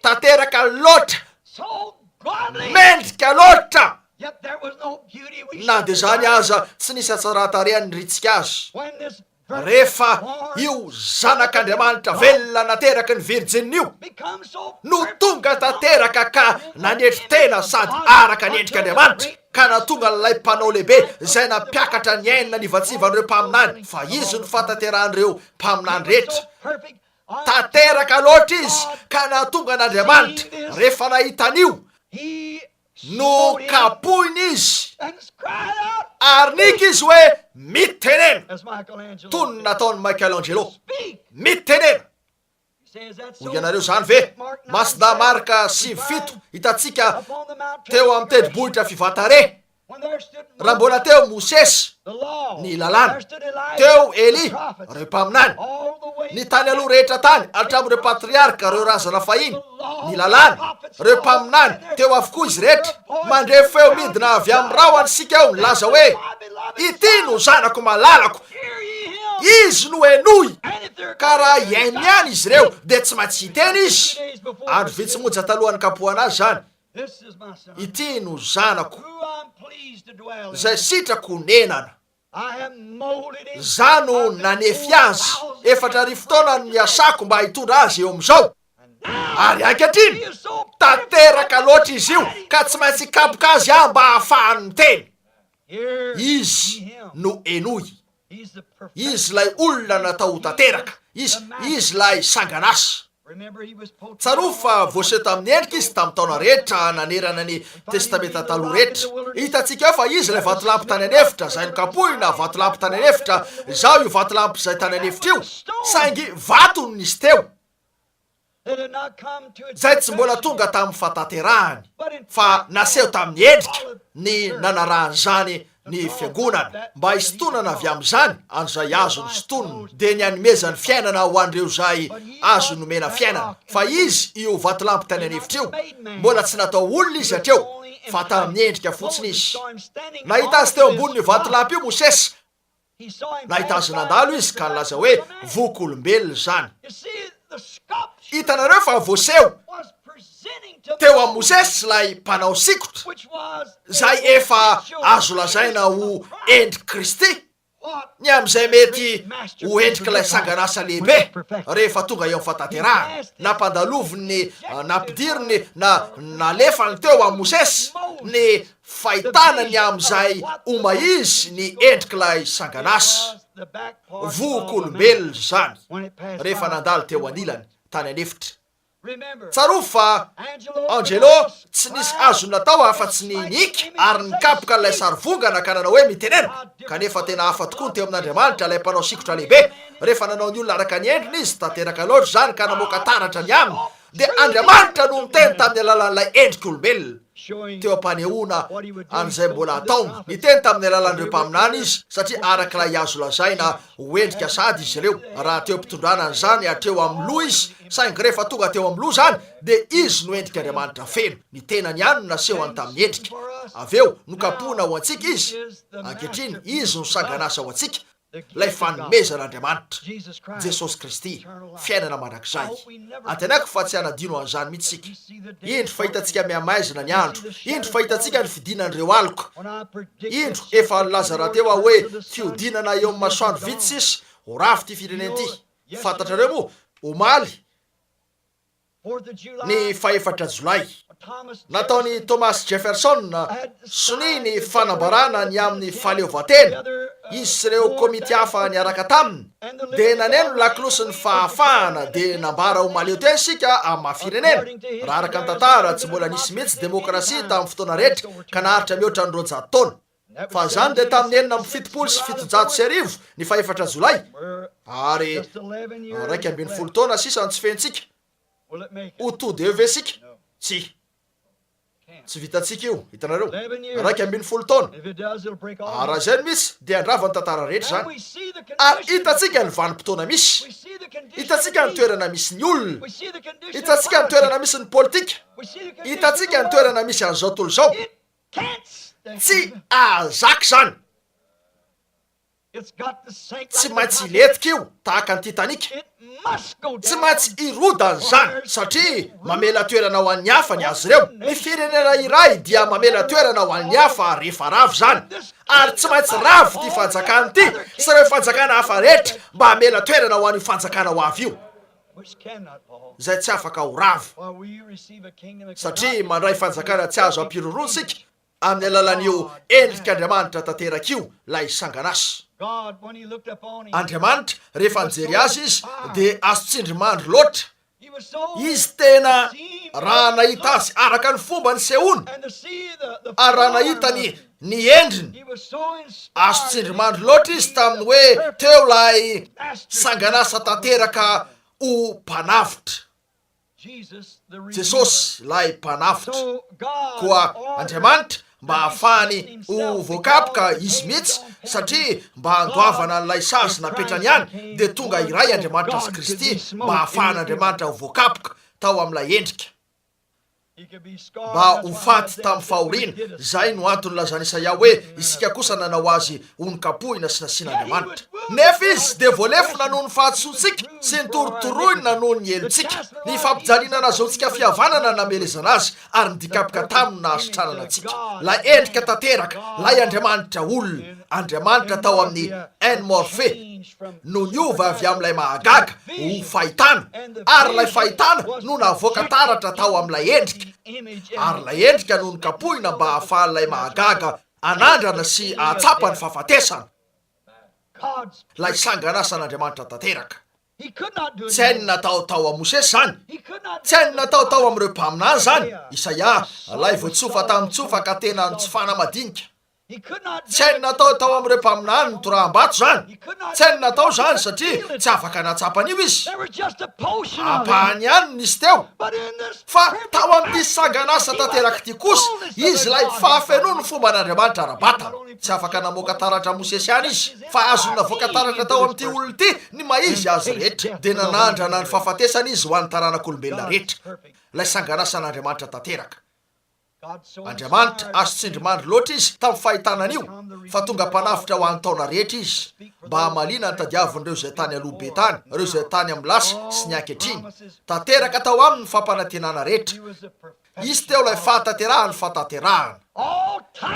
tanteraka loatra, mendrika loatra. Na dia izany aza tsy nisy hatsaran-tarehy niritsika azy. Rehefa io Zanak'Andriamanitra velona nateraky ny Virjiny io no tonga tanteraka ka nanetry tena sady araka ny endrik'Andriamanitra, ka nahatonga an'ilay Mpanao lehibe izay nampiakatra ny ainy nanivatsiva an'ireo mpaminany, fa izy no fahatanterahan'ireo mpaminany rehetra. Tanteraka loatra izy ka nahatonga an'Andriamanitra, rehefa nahita an'io, Nokapohiny izy, ary niky izy hoe, Mitenena! Toy ny nataon'i Michelangelo. Mitenena! Hoy ianareo izany ve? Masina Marka 9, 7, hitantsika teo amin'ny tendrombohitra Fivatare. Raha mbola teo Mosesy, ny lalàna, teo Elia, ireo mpaminany, ny tany aloha rehetra tany, hatramin'ireo patriarka, ireo razana fahiny, ny lalàna, ireo mpaminany, teo avokoa izy rehetra. Mandre feo midina avy amin'ny rahona isika eo milaza hoe, Ity no zanako malalako, izy no henoy. Ka raha hihaino ihany izy ireo, dia tsy maintsy hiteny izy. Andro vitsy monja talohan'ny nikapohana azy izany. Ity no zanako, izay sitrako honenana. Izaho no nanefy azy. 4000 taona no niasako mba hitondra azy eo amin'izao. Ary ankehitriny, tanteraka loatra izy io, ka tsy maintsy hikapoka azy aho mba hahafahany miteny. Izy no henoy. Izy ilay olona natao ho tanteraka. Izy, izy ilay sangan'asa. Tsarovy fa voaseho tamin'ny endrika izy tamin'ny taona rehetra nanerana ny Testamenta Taloha rehetra. Hitantsika eo fa izy ilay vatolampy tany an'efitra, izay nokapohina, vatolampy tany an'efitra, izaho io vatolampy izay tany an'efitra io, saingy vato no nisy teo, izay tsy mbola tonga tamin'ny fahatanterahany, fa naseho tamin'ny endrika ny nanarahan'izany ny Fiangonana, mba hisintonana avy amin'izany an'izay azony sintonina, dia ny hanomezany fiainana ho an'ireo izay azony nomena fiainana. Fa izy io vatolampy tany an'efitra io, mbola tsy natao olona izy hatreo, fa tamin'ny endrika fotsiny izy. Nahita azy teo ambonin'io vatolampy io Mosesy, nahita azy nandalo izy ka nilaza hoe, Voky olombelona izany. Hitanareo fa voaseho teo amin'i Mosesy ilay mpanao sikotra, izay efa azo lazaina ho endrik'i Kristy, ny amin'izay mety ho endrik'ilay sangan'asa lehibe rehefa tonga eo amin'ny fahatanterahana. Nampandaloviny, nampidiriny, na nalefany teo amin'i Mosesy ny fahitana ny amin'izay ho maha-izy ny endrik'ilay sangan'asa. Vohok'olombelona izany rehefa nandalo teo anilany tany an'efitra. Tsarovy fa Angelo tsy nisy azony natao afa-tsy ny nihiaka ary nikapoka an'ilay sarivongana ka nanao hoe mitenena. Kanefa tena hafa tokoa ny teo amin'Andriamanitra, ilay mpanao sikotra lehibe. Rehefa nanao ny olona araka ny endriny izy, tanteraka loatra izany ka namoaka taratra ny aminy, dia Andriamanitra no niteny tamin'ny alalan'ilay endrik'olombelona. Teo am-panehoana an'izay mbola hataony. Niteny tamin'ny alalan'ireo mpaminany izy, satria araka ilay azo lazaina ho endrika sahady izy ireo, raha teo am-pitondrana an'izany hatreo amin'ny loha izy, saingy rehefa tonga teo amin'ny loha izany, dia izy no endrik'Andriamanitra feno. Ny tenany ihany no nasehony tamin'ny endrika. Avy eo, nokapohina ho antsika izy. Ankehitriny, izy no sangan'asa ho antsika. Ilay fanomezan'Andriamanitra, Jesosy Kristy, fiainana mandrakizay. Antenaiko fa tsy hanadino an'izany mihitsy isika. Indro fa hitantsika mihamaizina ny andro. Indro fa hitantsika ny fidinan'ireo aloka. Indro, efa nilaza rahateo aho hoe fihodinana eo amin'ny masoandro vitsy sisa, ho rava ity firenena ity. Fantatrareo moa, omaly, ny fahefatra Jolay. Nataon'i Thomas Jefferson sonia ny fanambarana ny amin'ny fahaleovantena. Izy sy ireo komity hafa niaraka taminy dia naneno ny lakolosin'ny fahafahana dia nambara ho mahaleo tena isika amin'ny maha firenena. Raha araka ny tantara, tsy mbola nisy mihitsy demokrasia tamin'ny fotoana rehetra ka naharitra mihoatra ny 200 taona. Fa izany dia tamin'ny 1776 ny fahefatra Jolay, ary 11 taona sisa no tsy fentsika. Ho tody eo ve isika? Tsia. Tsy vitantsika io, hitanareo. 11 taona. Ary raha izay no misy, dia handrava ny tantara rehetra izany. Ary hitantsika ny vanim-potoana misy. Hitantsika ny toerana misy ny olona. Hitantsika ny toerana misy ny politika. Hitantsika ny toerana misy an'izao tontolo izao. Tsy ahazaka izany. Tsy maintsy hilentika io, tahaka ny Titanic. Tsy maintsy hirodana izany, satria mamela toerana ho an'ny hafa ny azy ireo. Ny firenena iray dia mamela toerana ho an'ny hafa rehefa rava izany. Ary tsy maintsy rava ity fanjakana ity sy ireo fanjakana hafa rehetra mba hamela toerana ho an'io fanjakana ho avy io. Izay tsy afaka ho rava. Satria mandray fanjakana tsy azo ampiroroana isika amin'ny alalan'io endrik'Andriamanitra tanteraka io, ilay sangan'asa. Andriamanitra, rehefa nijery azy Izy, dia azo tsindrimandry loatra. Izy tena, raha nahita azy araka ny fomba nisehoany, ary raha nahita ny, ny endriny, azo tsindrimandry loatra Izy tamin'ny hoe teo ilay sangan'asa tanteraka. ho Mpanavotra. Jesosy ilay Mpanavotra. Koa Andriamanitra, mba hahafahany ho voakapoka Izy mihitsy, satria mba handoavana an'ilay sazy napetrany ihany, dia tonga iray Andriamanitra sy Kristy mba hahafahan'Andriamanitra ho voakapoka tao amin'ilay endrika. Mba ho faty tamin'ny fahoriana. Izay no antony nilazan'i Isaia hoe, Isika kosa nanao azy ho nokapohina sy nasian'Andriamanitra. Nefa izy dia voalefona noho ny fahadisoantsika sy notorotoroina noho ny helotsika. Ny fampijaliana nahazoantsika fihavanana no namelezana azy, ary ny dikapoka taminy no nahasitranana antsika. Ilay endrika tanteraka, ilay Andriamanitra olona, Andriamanitra tao amin'ny en morphe, no niova avy amin'ilay mahagaga ho fahitana, ary ilay fahitana no navoaka taratra tao amin'ilay endrika, ary ilay endrika no nokapohina mba hahafahan'ilay mahagaga hanandrana sy hahatsapa ny fahafatesana. Ilay sangan'asan'Andriamanitra tanteraka. Tsy hainy natao tao amin'i Mosesy izany. Tsy hainy natao tao amin'ireo mpaminany izany. Isaia, ilay voatsofa tamin'ny tsofa ka tena nitsofana madinika. Tsy hainy natao tao amin'ireo mpaminany nitoraham-bato izany. Tsy hainy natao izany satria tsy afaka nahatsapa an'io izy. Ampahany ihany no nisy teo. Fa tao amin'ity sangan'asa tanteraka ity kosa, izy ilay fahafenoan'ny fomban'Andriamanitra ara-batana. Tsy afaka namoaka taratra Mosesy ihany izy, fa azony navoaka taratra tao amin'ity olona ity ny maha izy azy rehetra. Dia nanandrana ny fahafatesana izy ho an'ny taranak'olombelona rehetra. Ilay sangan'asan'Andriamanitra tanteraka. Andriamanitra, azo tsindrimandry loatra izy tamin'ny fahitana an'io, fa tonga mpanavotra ho an'ny taona rehetra izy, mba hamaliana ny tadiavin'ireo izay tany aloha be tany, ireo izay tany amin'ny lasa sy ny ankehitriny. Tanteraka tao aminy ny fampanantenana rehetra. Izy teo ilay fahatanterahan'ny fahatanterahana.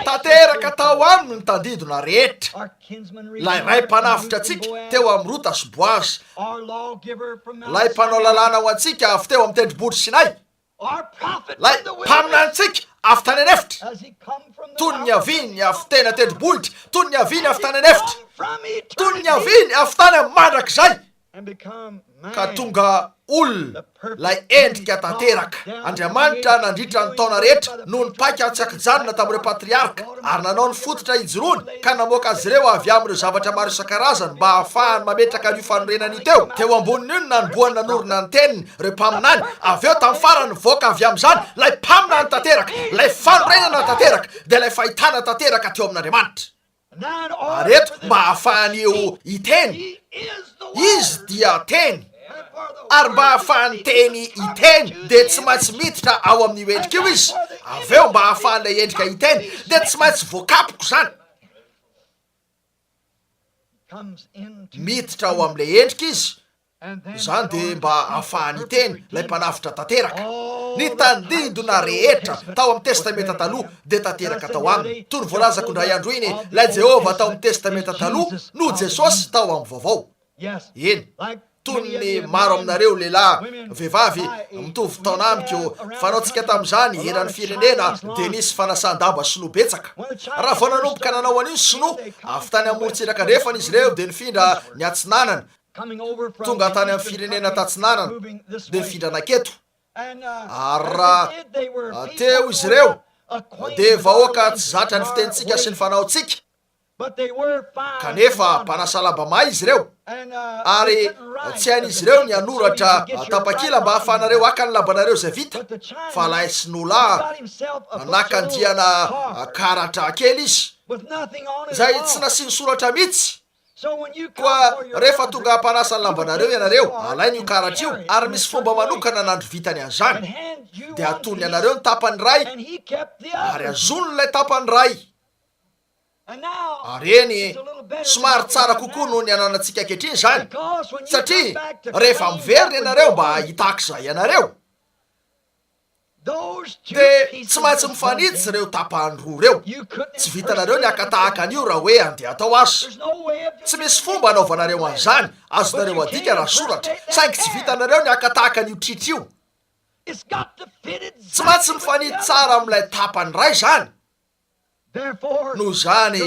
Tanteraka tao aminy ny tandindona rehetra. Ilay Ray mpanavotra antsika teo amin'ny Rota sy Boaza. Ilay mpanao lalàna ho antsika avy teo amin'ny tendrombohitry Sinay. Ilay mpaminanintsika avy tany an'efitra, toy ny niaviany avy teny an-tendrombohitra, toy ny niaviany avy tany an'efitra, toy ny niaviany avy tany amin'ny mandrakizay, ka tonga olona, ilay endrika tanteraka. Andriamanitra nandritra ny taona rehetra no nipaika tsy an-kijanona tamin'ireo patriarka, ary nanao ny fototra hijoroany, ka namoaka azy ireo avy amin'ireo zavatra maro isan-karazany mba hahafahany mametraka an'io fanorenana io teo. Teo ambonin'io no nanombohany nanorina ny teniny, ireo mpaminany, avy eo tamin'ny farany nivoaka avy amin'izany ilay mpaminany tanteraka, ilay fanorenana tanteraka, dia ilay fahitana tanteraka teo amin'Andriamanitra. Ary eto, mba hahafahany eo hiteny, Izy dia Teny. Ary mba hahafahan'ny Teny hiteny, dia tsy maintsy miditra ao amin'io endrika io Izy. Avy eo, mba hahafahan'ilay endrika hiteny, dia tsy maintsy voakapoka izany. Miditra ao amin'ilay endrika Izy, Izany dia mba hahafahany hiteny, ilay Mpanavotra tanteraka. Ny tandindona rehetra tao amin'ny Testamenta Taloha dia tanteraka tao Aminy. Toy ny voalazako indray andro iny, ilay Jehovah tao amin'ny Testamenta Taloha no Jesosy tao amin'ny Vaovao. Eny, toy ny maro aminareo lehilahy, vehivavy, mitovy taona amiko, fanaontsika tamin'izany eran'ny firenena dia nisy fanasan-damba sinoa betsaka. Raha vao nanomboka nanao an'io ny sinoa, avy tany amorontsiraka andrefana izy ireo dia nifindra niatsinanana, Tonga tany amin'ny firenena tatsinanana, dia nifindra nanketo. Ary raha teo izy ireo, dia vahoaka tsy zatra ny fitenintsika sy ny fanaontsika. Kanefa mpanasa lamba mahay izy ireo, ary tsy hain'izy ireo ny hanoratra tapakila mba hahafahanareo haka ny lambanareo izay vita, fa ilay sinoa lahy naka andiana karatra kely izy, izay tsy nasiany soratra mihitsy. Koa rehefa tonga hampanasa ny lambanareo ianareo, alainy io karatra io, ary misy fomba manokana nandrovitany an'izany. Dia atolony anareo ny tapany iray, ary azoniny ilay tapany iray. Ary eny, somary tsara kokoa noho ny ananantsika ankehitriny izany, satria rehefa miverina ianareo mba hitaky izay ianareo, Dia tsy maintsy mifanitsy ireo tapahany roa ireo. Tsy vitanareo ny haka tahaka an'io raha hoe andeha atao aza. Tsy misy fomba anaovanareo an'izany, azonareo adika raha soratra, saingy tsy vitanareo ny haka tahaka an'io tritra io. Tsy maintsy mifanitsy tsara amin'ilay tapany iray izany. Noho izany,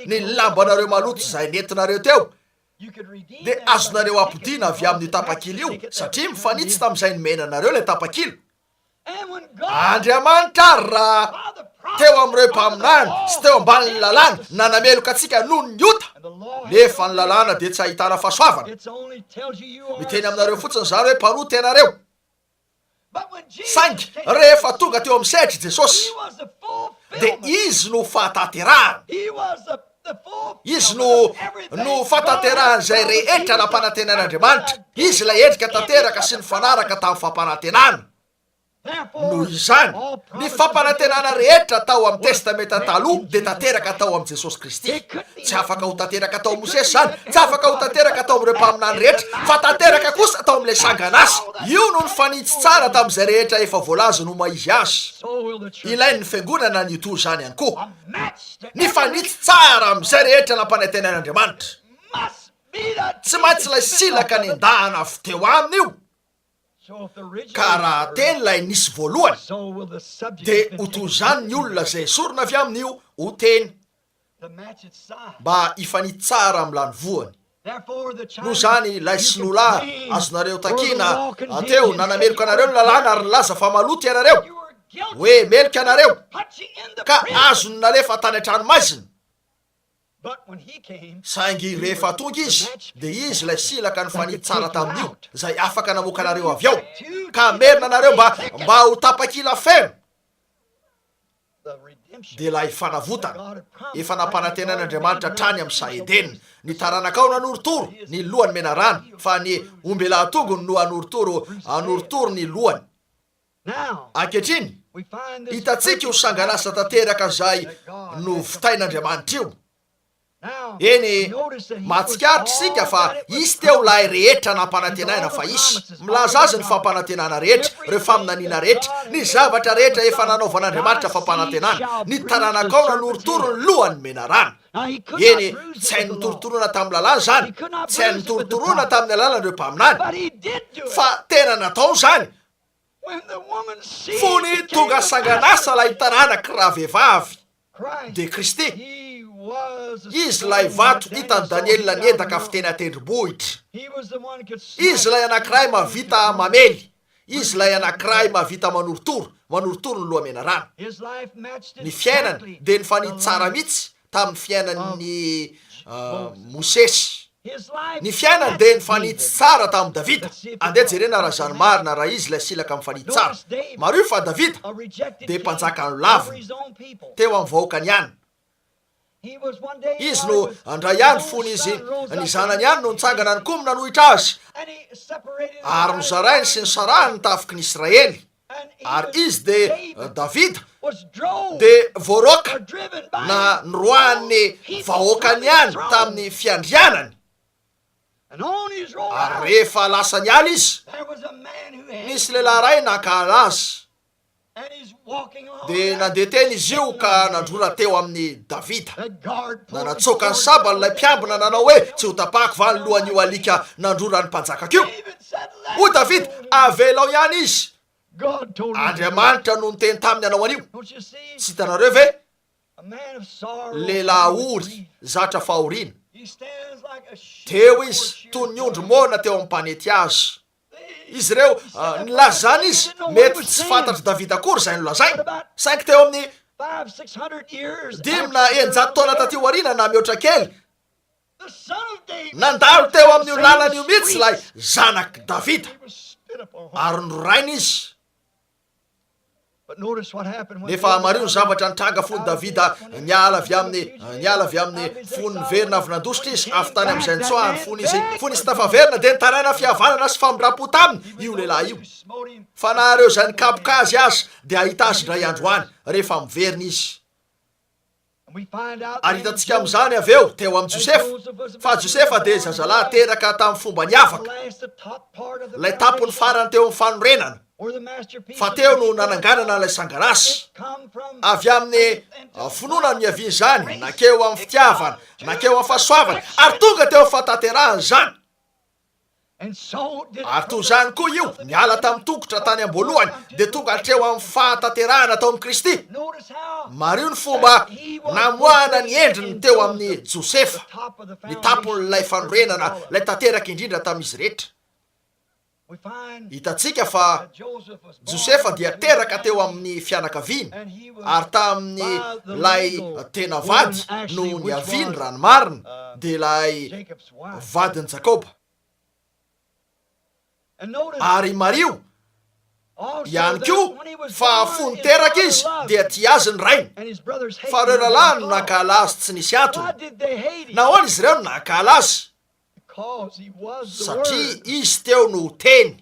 ny lambanareo maloto izay nentinareo teo dia azonareo ampodiana avy amin'io tapakila io, satria mifanitsy tamin'izay nomena anareo ilay tapakila. Andriamanitra ary raha. Teo amin'ireo mpaminany sy teo ambanin'ny lalàna, nanameloka antsika noho ny ota. Nefa ny lalàna dia tsy ahitana fahasoavana. Miteny aminareo fotsiny izany hoe mpanota ianareo. Saingy rehefa tonga teo amin'ny sehatra i Jesosy, dia Izy no fahatanterahana. Izy no no fahatanterahan'izay rehetra nampanantenain'Andriamanitra. Izy ilay endrika tanteraka sy nifanaraka tamin'ny fampanantenana. Noho izany, ny fampanantenana rehetra tao amin'ny Testamenta Taloha dia tanteraka tao amin'i Jesosy Kristy. Tsy afaka ho tanteraka tao amin'i Mosesy izany, tsy afaka ho tanteraka tao amin'ireo mpaminany rehetra, fa tanteraka kosa tao amin'ilay sangan'asa. Io no nifanitsy tsara tamin'izay rehetra efa voalazany ho maha-izy azy. Ilain'ny Fiangonana ny ho toy izany ihany koa. Nifanitsy tsara amin'izay rehetra nampanantenain'Andriamanitra. Tsy maintsy ilay silaka nendahana avy teo aminy io. Ka raha teny ilay nisy voalohany, dia ho toy izany ny olona izay esorina avy amin'io ho teny, mba hifanitsy tsara amin'ny lanivoany. Noho izany, ilay sinoa lahy, azonareo takiana teo, nanameloka anareo ny lalàna ary nilaza fa maloto ianareo, hoe meloka ianareo, ka azony nalefa tany an-tranomaizina. Saingy rehefa tonga izy, dia izy ilay silaka nifanitsy tsara tamin'io, izay afaka namoaka anareo avy ao, ka hamerina anareo mba, mba ho tapakila feno. Dia ilay fanavotana, efa nampanantenain'Andriamanitra hatrany amin'ny saha Edena. Ny taranakao no hanorotoro ny lohan'ny menarana, fa ny ombelahatongony no hanorotoro, hanorotoro ny lohany. Ankehitriny, hitantsika io sangan'asa tanteraka izay novitain'Andriamanitra io. Eny, mahatsikaritra isika fa hisy teo ilay rehetra nampanantenaina fa hisy. Milaza azy ny fampanantenana rehetra, ireo faminaniana rehetra, ny zavatra rehetra efa nanaovan'Andriamanitra fampanantenana, ny taranakao nanorotoro ny lohan'ny menarana. Eny, tsy hainy notorotoroana tamin'ny lalàna izany, tsy hainy notorotoroana tamin'ny alalan'ireo mpaminany, fa tena natao izany. Fony tonga sangan'asa ilay taranak'i ravehivavy, dia Kristy. Izy ilay vato hitan'i Daniela niendaka avy teny an-tendrombohitra. Izy ilay anankiray mahavita mamely. Izy ilay anankiray mahavita manorotoro, manorotoro ny lohamenarana. Ny fiainany dia nifanitsy tsara mihitsy tamin'ny fiainan'i Mosesy. Ny fiainany dia nifanitsy tsara tamin'i Davida. Andeha jerena raha izany marina, raha izy ilay silaka mifanitsy tsara. Mariho fa Davida dia mpanjaka nolavina, teo amin'ny vahoakany ihany. Izy no indray andro fony izy, ny zanany ihany no nitsangana nikomy nanohitra azy, ary nozarainy sy nosarahiny ny tafiky ny Israely. Ary izy dia, Davida, dia voaroaka na noroahan'ny vahoakany ihany tamin'ny fiandrianany. Ary rehefa lasa niala izy, nisy lehilahy iray nankahala azy. Dia nandeha teny izy io ka nandrora teo amin'i Davida. Nanatsoaka ny sabany ilay mpiambina nanao hoe, Tsy hotapahako va ny lohan'io alika nandrora ny mpanjakako io? Hoy Davida, Avelao ihany izy. Andriamanitra no niteny taminy hanao an'io. Tsy hitanareo ve? Lehilahy ory, zatra fahoriana. Teo izy, toy ny ondry moana teo amin'ny mpanety azy. Izy ireo, nilaza izany izy, mety tsy fantatr'i Davida akory izay nolazainy, saingy teo amin'ny dimy na 600 taona taty aoriana na mihoatra kely, nandalo teo amin'io lalana io mihitsy ilay zanak'i Davida, ary norainy izy. Nefa mariho ny zavatra nitranga fony Davida niala avy amin'ny, niala avy amin'ny, fony niverina avy nandositra izy, avy tany amin'izay nitsoahany, fony izy, fony izy tafaverina, dia nitaraina fihavanana sy famindram-po taminy io lehilahy io. Fa na ireo izay nikapoka azy aza dia hahita azy indray andro any, rehefa miverina izy. Ary hitantsika amin'izany avy eo, teo amin'i Josefa, fa Josefa dia zazalahy teraka tamin'ny fomba niavaka, ilay tampony farany teo amin'ny fanorenana, fa teo no nananganana ilay sangan'asa. Avy amin'ny finoana no niavian'izany, nankeo amin'ny fitiavana, nankeo amin'ny fahasoavana, ary tonga teo amin'ny fahatanterahana izany. Ary toy izany koa io, niala tamin'ny tongotra tany am-boalohany, dia tonga hatreo amin'ny fahatanterahana tao amin'i Kristy. Mariho ny fomba namoahana ny endriny teo amin'i Josefa, ny tampon'ilay fanorenana, ilay tanteraka indrindra tamin'izy rehetra. Hitantsika fa Josefa dia teraka teo amin'ny fianakaviany, ary tamin'ilay tena vady no niaviany raha ny marina, dia ilay vadin'i Jakoba. Ary mariho ihany koa fa fony teraka izy dia tia azy ny rainy, fa ireo rahalahiny no nankahala azy tsy nisy antony. Nahoana izy ireo no nankahala azy? Satria izy teo no Teny.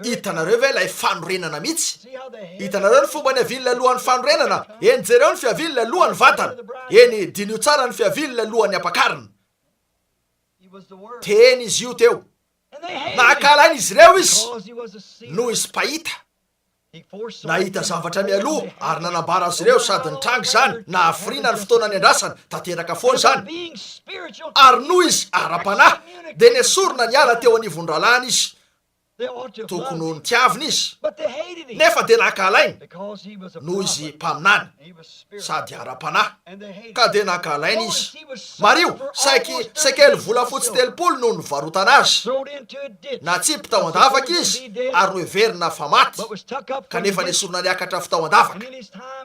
Hitanareo ve ilay fanorenana mihitsy? Hitanareo ny fomba niavian'ilay lohan'ny fanorenana? Eny, jereo ny fiavian'ilay lohan'ny vatana. Eny, diniho tsara ny fiavian'ilay lohan'ny ampakarina. Teny izy io teo. Nankahalaina izy ireo izy noho izy mpahita. Nahita zavatra mialoha ary nanambara azy ireo sady nitranga izany, nahafiriana ny fotoana niandrasana, tanteraka foana izany. Ary noho izy ara-panahy, dia nesorina niala teo anivon'ny rahalahiny izy. Tokony ho notiavina izy, nefa dia nankahalainy, noho izy mpaminany sady ara-panahy, ka dia nankahalainy izy. Mariho, saiky sekely volafotsy 30 no nivarotana azy. Natsipy tao an-davaka izy ary noheverina fa maty, kanefa nesorina niakatra avy tao an-davaka.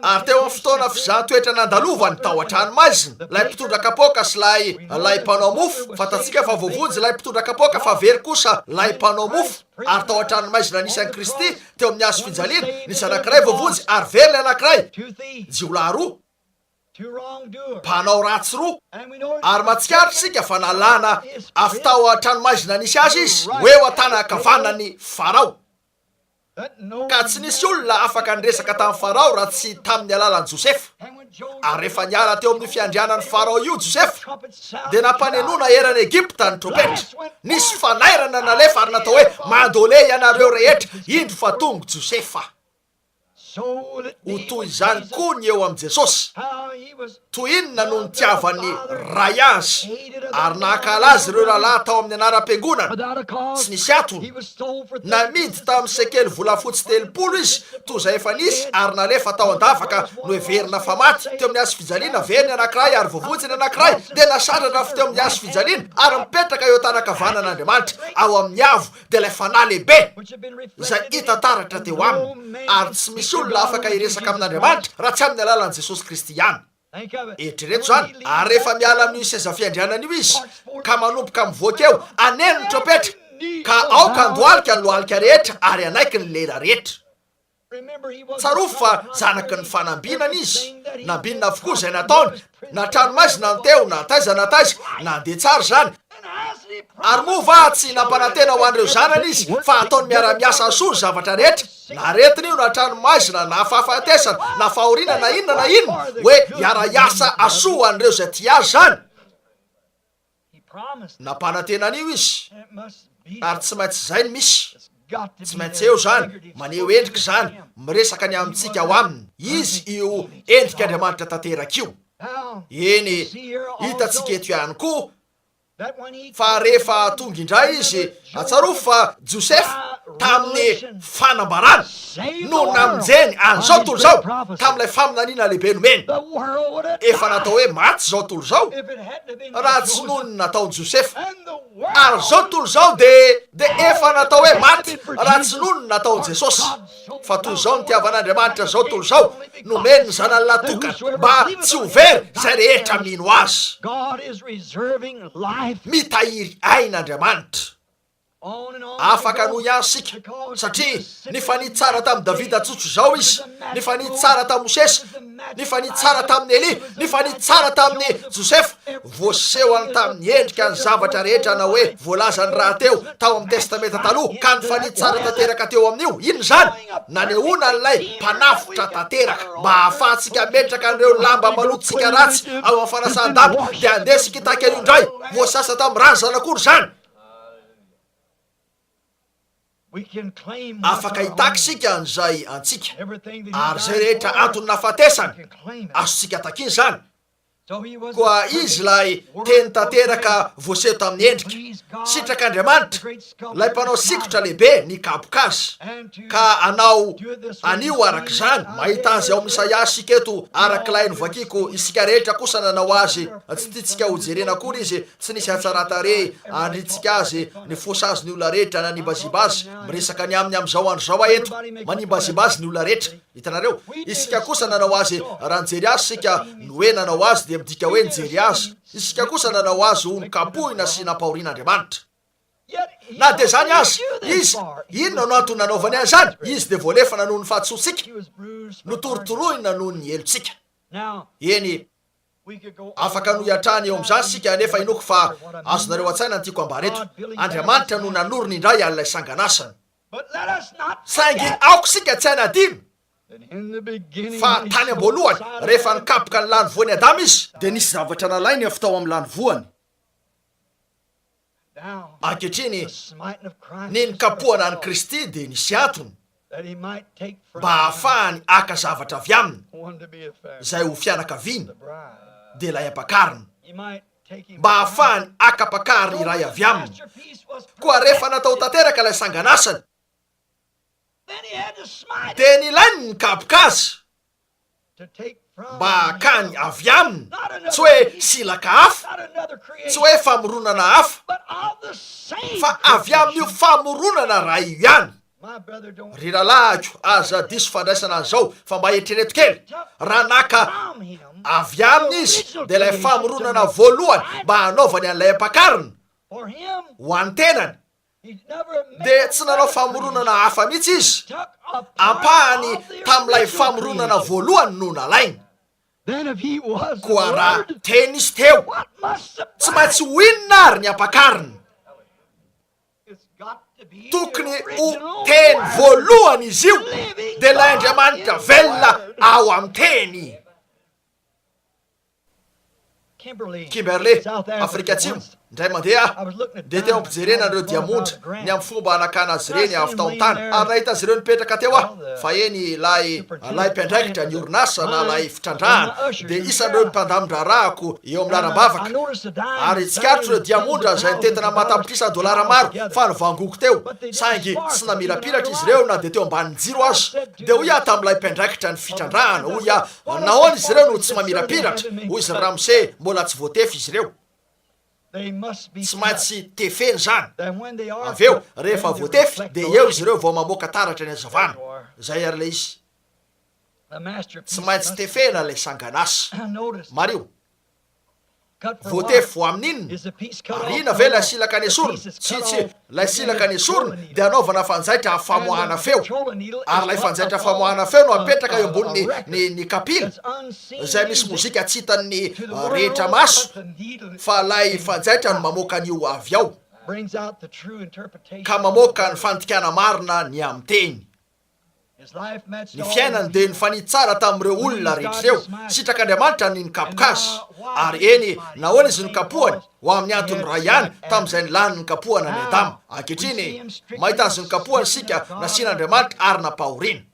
Ary teo amin'ny fotoana fizahan-toetra nandalovany tao an-tranomaizina, ilay mpitondra kapoaka sy ilay, ilay mpanao mofo, fantatsika fa voavonjy ilay mpitondra kapoaka fa very kosa ilay mpanao mofo, ary tao an-tranomaizina nisy an'i Kristy, teo amin'ny hazo fijaliana, nisy anankiray voavonjy ary very ilay anankiray, jiolahy roa. Mpanao ratsy roa, ary mahatsikaritra isika fa nalana avy tao an-tranomaizina nisy azy izy ho eo an-tanan-kavanan'i Farao, ka tsy nisy olona afaka niresaka tamin'i Farao raha tsy tamin'ny alalan'i Josefa. Ary rehefa niala teo amin'io fiandrianan'i Farao io Josefa, dia nampanenoana eran'i Egypta ny trompetra. Nisy fanairana nalefa ary natao hoe, Mandole ianareo rehetra, indro fa tonga Josefa. Ho toy izany koa ny eo amin'i Jesosy. Toy inona no nitiavan'ny Ray azy, ary nankahala azy ireo rahalahy tao amin'ny anaram-piangonana, tsy nisy antony. Namidy tamin'ny sekely volafotsy 30 izy, toy izay efa nisy, ary nalefa tao an-davaka, noheverina fa maty, teo amin'ny hazo fijaliana, very ny anankiray ary voavonjy ny anankiray, dia nasandratra avy teo amin'ny hazo fijaliana, ary mipetraka eo an-tanan-kavanan'Andriamanitra, ao amin'ny avo, dia ilay Fanahy lehibe izay hita taratra teo aminy, ary tsy misy olona afaka hiresaka amin'Andriamanitra raha tsy amin'ny alalan'i Jesosy Kristy ihany. Eritrereto izany. Ary rehefa miala amin'io seza fiandrianana io Izy, ka manomboka mivoaka eo, haneno ny trompetra, ka aoka handohalika ny lohalika rehetra ary hanaiky ny lela rehetra. Tsarovy fa zanaky ny fanambinana izy, nambinina avokoa izay nataony, na tranomaizina no teo, na taiza na taiza, nandeha tsara izany. Ary moa va tsy nampanantena ho an'ireo zanany izy fa hataony miara-miasa soa ny zavatra rehetra, na aretina io, na tranomaizina, na fahafatesana, na fahoriana, na inona na inona, hoe hiara-hiasa soa ho an'ireo izay tia azy izany? Nampanantena an'io izy, ary tsy maintsy izay no misy. Tsy maintsy eo izany, maneho endrika izany, miresaka ny amintsika ao aminy. Izy io endrik'Andriamanitra tanteraka io. Eny, hitantsika eto ihany koa fa rehefa tonga indray izy, tsarovy fa Josefa, tamin'ny fanambarana, no namonjeny an'izao tontolo izao, tamin'ilay faminaniana lehibe nomeny. Efa natao hoe maty izao tontolo izao, raha tsy noho ny nataon'i Josefa. Ary izao tontolo izao dia, dia efa natao hoe maty, raha tsy noho ny nataon'i Jesosy. Fa toy izao nitiavan'Andriamanitra izao tontolo izao, nomeny ny Zanany lahy tokana, mba tsy ho very izay rehetra mino Azy. Mitahiry aina Andriamanitra. Afaka hanohy ihany isika, satria nifanitsy tsara tamin'i Davida tsotra izao izy, nifanitsy tsara tamin'i Mosesy, nifanitsy tsara tamin'i Elia, nifanitsy tsara tamin'i Josefa. Voasehony tamin'ny endrika ny zavatra rehetra na hoe voalazany rahateo tao amin'ny Testamenta Taloha, ka nifanitsy tsara tanteraka teo amin'io. Inona izany? Nanehoana an'ilay Mpanavotra tanteraka. Mba hahafahantsika hametraka an'ireo lamba malotontsika ratsy ao amin'ny fanasan-damba, dia andeha isika hitaky an'io indray. Voasasa tamin'ny ràn'ny Zanak'ondry izany. Afaka hitaky isika an'izay antsika, ary izay rehetra antony nahafatesany, azontsika takiana izany. Koa Izy ilay Teny tanteraka voaseho tamin'ny endrika. Sitrak'Andriamanitra, ilay mpanao sikotra lehibe nikapoka Azy, ka hanao an'io araka izany. Mahita Azy ao amin'i Isaia isika eto, arak'ilay novakiko, isika rehetra kosa nanao Azy, tsy tiantsika hojerena akory Izy, tsy nisy hatsaran-tarehy andrintsika Azy, nifosa Azy ny olona rehetra, nanimbazimba Azy. Miresaka ny Aminy amin'izao andro izao aho eto. Manimbazimba Azy ny olona rehetra. Hitanareo? Isika kosa nanao azy, raha nijery azy isika, ny hoe nanao azy dia midika hoe nijery azy. Isika kosa nanao azy ho nokapohina sy nampahorian'Andriamanitra. Na dia izany aza, izy, inona no antony nanaovany an'izany? Izy dia voalefana noho ny fahadisoantsika, notorotoroina noho ny helotsika. Eny, afaka hanohy hatrany eo amin'izany isika, nefa inoako fa azonareo an-tsaina ny tiako ambara eto. Andriamanitra no nanorina indray an'ilay sangan'asany. Saingy aoka isika tsy hanadino fa tany am-boalohany, rehefa nikapoka ny lanivoan'i Adama izy, dia nisy zavatra nalainy avy tao amin'ny lanivoany. Ankehitriny, ny nikapohana an'i Kristy dia nisy antony, mba hahafahany haka zavatra avy aminy, izay ho fianakaviany, dia ilay ampakarina. mba hahafahany haka mpakarina iray avy aminy. Koa rehefa natao tanteraka ilay sangan'asany, dia nilainy ny nikapoka azy mba hakany avy aminy, tsy hoe silaka hafa, tsy hoe famoronana hafa, fa avy amin'io famoronana iray io ihany. Ry rahalahiko, aza diso fandraisana an'izao, fa mba eritrereto kely, raha naka avy aminy izy, dia ilay famoronana voalohany mba hanaovany an'ilay ampakarina, ho an'ny tenany, dia tsy nanao famoronana hafa mihitsy izy, ampahany tamin'ilay famoronana voalohany no nalainy. Koa raha teny izy teo, tsy maintsy ho inona àry ny ampakarina? Tokony ho teny voalohany izy io, dia ilay Andriamanitra velona ao amin'ny Teny. Kimberley, Afrika Atsimo, Indray mandeha aho dia teo am-pijerena an'ireo diamondra, ny amin'ny fomba hanakana azy ireny avy tao amin'ny tany, ary nahita azy ireo nipetraka teo aho. Fa eny, ilay, ilay mpiandraikitra ny orinasa na ilay fitrandrahana dia isan'ireo mpandamin-draharahako eo amin'ny laharam-bavaka, ary tsikaritro ireo diamondra izay nitentina aman-tapitrisa dolara maro fa nivangogo teo, saingy tsy namirapiratra izy ireo na dia teo ambanin'ny jiro aza. Dia hoy aho tamin'ilay mpiandraikitra ny fitrandrahana, hoy aho, Nahoana izy ireo no tsy mamirapiratra? Hoy izy, Ry ramose, mbola tsy voatefy izy ireo. Tsy maintsy tefena izany. Avy eo, rehefa voatefy, dia eo izy ireo vao mamoaka taratra ny hazavana. Izay àry ilay izy. Tsy maintsy tefena ilay sangan'asa. Mariho. Voatefy ho amin'ny inona? Ariana ve ilay silaka nesorina? Tsia, tsia. Ilay silaka nesorina dia anaovana fanjaitra famoahana feo. Ary ilay fanjaitra famoahana feo no apetraka eo ambonin'ny ny, ny kapila, izay misy mozika tsy hitan'ny rehetra maso, fa ilay fanjaitra no mamoaka an'io avy ao, ka mamoaka ny fandikana marina ny amin'ny teny. Ny fiainany dia nifanitsy tsara tamin'ireo olona rehetra ireo. Sitrak'Andriamanitra ny nikapoka azy. Ary, eny, nahoana izy nokapohany? Ho amin'ny antony iray ihany, tamin'izay nilany nikapohana an'i Adama. Ankehitriny, mahita azy nokapohana isika, nasian'Andriamanitra ary nampahoriana.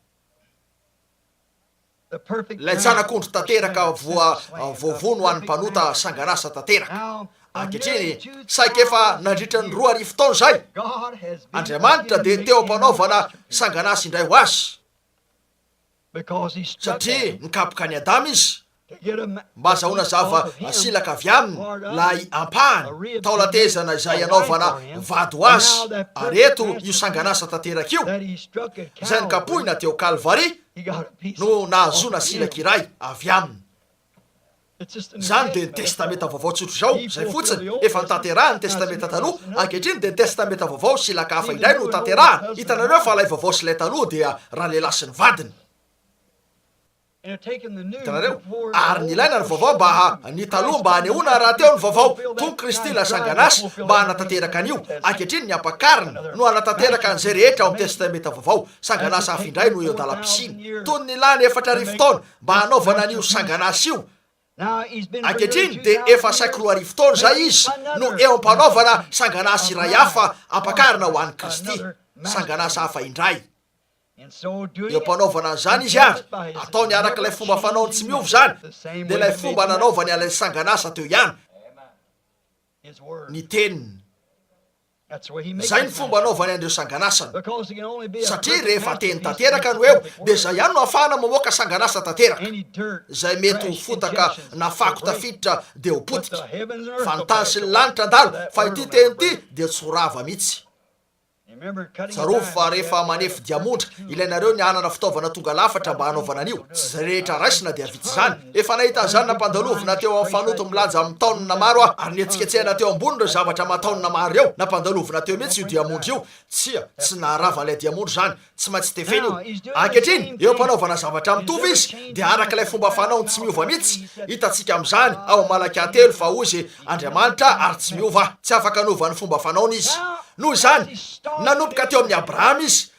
Ilay Zanak'ondry tanteraka voa voavono ho an'ny mpanota sangan'asa tanteraka. Ankehitriny, saika efa nandritra ny 2000 taona izay, Andriamanitra dia teo am-panaovana sangan'asa indray ho azy. Satria nikapoka an'i Adama Izy, mba azahoana zava silaka avy aminy lay ampahany, taolan-tehezana izay anaovana vady ho azy. Ary eto io sangan'asa tanteraka io, izay nokapohina teo Kalvary, no nahazoana silaka iray avy aminy. Izany dia ny Testamenta Vaovao tsotra izao, izay fotsiny. Efa notanterahiny ny Testamenta Taloha, ankehitriny dia ny Testamenta Vaovao silaka hafa indray no hotanterahana. Hitanareo fa ilay Vaovao sy ilay Taloha dia ralehilahy sy ny vadiny. Hitanareo? Ary nilaina ny vaovao mba ha, ny taloha mba hanehoana rahateo ny vaovao. Tompo Kristy ilay sangan'asa mba hanatanteraka an'io. Ankehitriny ny Ampakarina no hanatanteraka an'izay rehetra ao amin'ny Testamenta Vaovao. Sangan'asa hafa indray no eo an-dalam-pisiana. Toy ny nilany 4000 taona mba hanaovana an'io sangan'asa io. Ankehitriny dia efa saiky 2000 taona izay izy no eo am-panaovana sangan'asa iray hafa Ampakarina ho an'i Kristy. Sangan'asa hafa indray. Eo am-panaovana an'izany izy ary ataony araka ilay fomba fanaony tsy miova izany, dia ilay fomba nanaovany an'ilay sangan'asa teo ihany, ny teniny. Izay ny fomba anaovany an'ireo sangan'asany. Satria rehefa teny tanteraka no eo, dia izay ihany no ahafahana mamoaka sangan'asa tanteraka. Izay mety ho fotaka na fako tafiditra dia ho potika. Fa ny tany sy ny lanitra handalo, fa ity teny ity dia tsy ho rava mihitsy. Tsarovy fa rehefa manefy diamondra, ilainareo ny hanana fitaovana tonga lafatra mba hanaovana an'io. Tsy izay rehetra raisina dia vita izany. Efa nahita an'izany nampandalovina teo amin'ny fanoto milanja amin'ny taonina maro aho, ary nihetsiketsehana teo ambony ireo zavatra aman-taonina maro ireo. Nampandalovina teo mihitsy io diamondra io. Tsia, tsy naharava an'ilay diamondra izany. Tsy maintsy tefena io. Ankehitriny, eo am-panaovana zavatra mitovy izy, dia araka ilay fomba fanaony tsy miova mihitsy. Hitantsika amin'izany ao amin'ny Malakia telo fa hoy izy, Andriamanitra ary tsy miova. Tsy afaka hanova ny fomba fanaony izy. Noho izany, nanomboka teo amin'i Abrahama izy.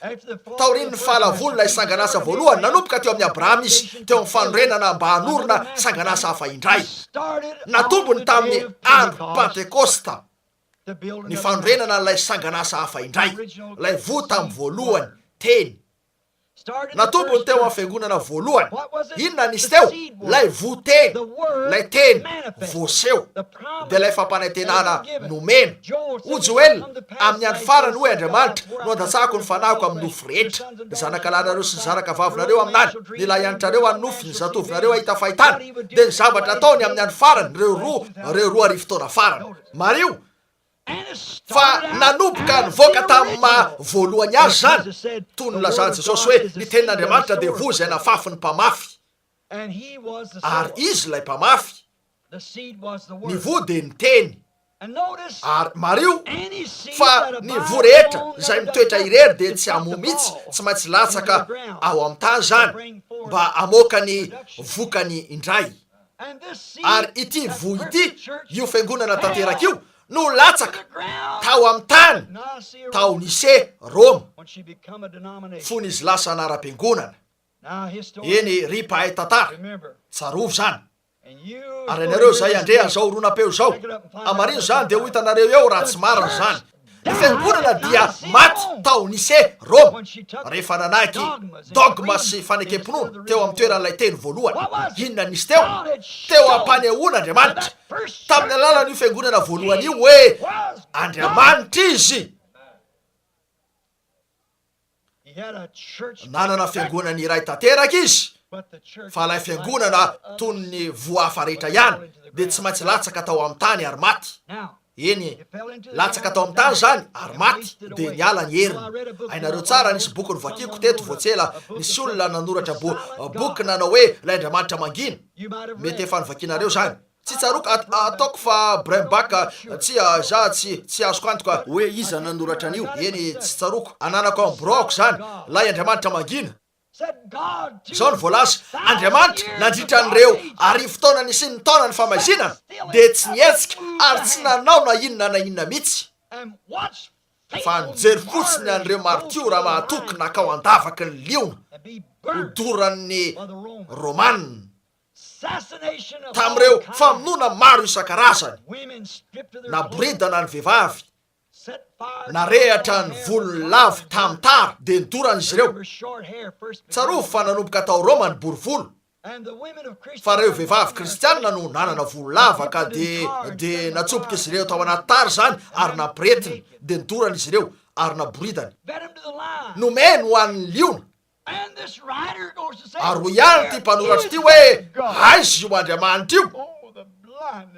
Taorian'ny fahalavoan'ilay sangan'asa voalohany, nanomboka teo amin'i Abrahama izy, teo amin'ny fanorenana mba hanorina sangan'asa hafa indray. Natombony tamin'ny andro Pantekosta. ny fanorenana an'ilay sangan'asa hafa indray, ilay voa tamin'ny voalohany, Teny. Natombony teo amin'ny fiangonana voalohany. Inona nisy teo? Ilay voa Teny, ilay Teny voaseho, dia ilay fampanantenana nomena. Hoy Joela, Amin'ny andro farany, hoy Andriamanitra, no handatsahako ny Fanahiko amin'ny nofo rehetra. Ny zanakalahinareo sy ny zanakavavinareo haminany, ny lahianitrareo hanonofy, ny zatovonareo hahita fahitana. Dia ny zavatra ataony amin'ny andro farany, ireo roa, ireo 2000 taona farany. Mariho fa nanomboka nivoaka tamin'ny maha voalohany azy izany, toy ny nilazan'i Jesosy hoe, Ny tenin'Andriamanitra dia voa izay nafafy ny mpamafy. Ary Izy ilay mpamafy. Ny voa dia ny Teny. Ary mariho fa ny voa rehetra izay mitoetra irery dia tsy hamoa mihitsy, tsy maintsy latsaka ao amin'ny tany izany mba hamoaka ny vokany indray. Ary ity voa ity, io fiangonana tanteraka io, no latsaka tao amin'ny tany tao Nicée, Roma, fony izy lasa anaram-piangonana. Eny, ry mpahay tantara, tsarovy izany. Ary ianareo izay handre an'izao horonam-peo izao, hamarino izany dia ho hitanareo eo raha tsy marina izany. Ny fiangonana dia maty tao Nicée, Roma, rehefa nanaiky dogma sy fanekem-pinoana teo amin'ny toeran'ilay Teny voalohany. Inona nisy teo? Teo am-panehoana Andriamanitra, tamin'ny alalan'io fiangonana voalohany io, hoe Andriamanitra Izy. Nanana fiangonana iray tanteraka izy, fa ilay fiangonana, toy ny voa hafa rehetra ihany, dia tsy maintsy latsaka tao amin'ny tany ary maty. Eny, latsaka tao amin'ny tany izany ary maty, dia niala ny heriny. Hainareo tsara, nisy boky novakiko teto vao tsy ela, nisy olona nanoratra bo, boky nanao hoe Ilay Andriamanitra Mangina. Mety efa novakinareo izany. Tsy tsaroako, at, ataoko fa Brembach, tsia, za tsy, tsy azoko antoka. Hoe iza nanoratra an'io, eny, tsy tsaroako. Ananako ao amin'ny biraoko izany, Ilay Andriamanitra Mangina. Izao no voalaza, Andriamanitra, nandritra an'ireo arivo taona nisian'ny taonan'ny famaizinana, dia tsy nihetsika ary tsy nanao na inona na inona mihitsy, fa nijery fotsiny an'ireo maritiora mahatoky nankao an-davaky ny liona hodoran'ny Romana. Tamin'ireo famonoana maro isan-karazany, naboridana ny vehivavy, narehatra ny volony lava tamin'ny tara, dia nodorana izy ireo. Tsarovy fa nanomboka tao Roma ny bory volo, fa ireo vehivavy kristianina no nanana volo lava ka dia dia natsopok'izy ireo tao anaty tara izany ary nampiretina, dia nodorana izy ireo ary naboridana. Nomeny ho an'ny liona. Ary hoy ihany ity mpanoratra ity hoe, Aiza io Andriamanitra io?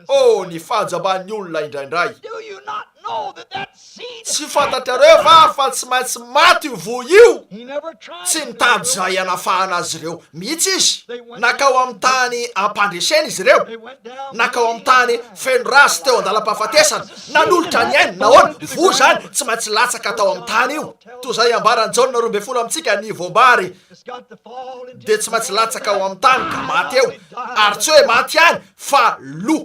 Oh, ny fahajamban'ny olona indraindray! Tsy fantatrareo va fa tsy maintsy maty io voa io? Tsy nitady izay hanafahana azy ireo mihitsy izy. Nankao amin'ny tany ampandresena izy ireo. Nankao amin'ny tany feno ra sy teo an-dalam-pahafatesana. Nanolotra ny ainy. Nahoana? Voa izany, tsy maintsy latsaka tao amin'ny tany io. Toy izay ambaran'i Jaona 12 amintsika, ny voam-bary dia tsy maintsy latsaka ao amin'ny tany ka maty eo. Ary tsy hoe maty ihany fa lo.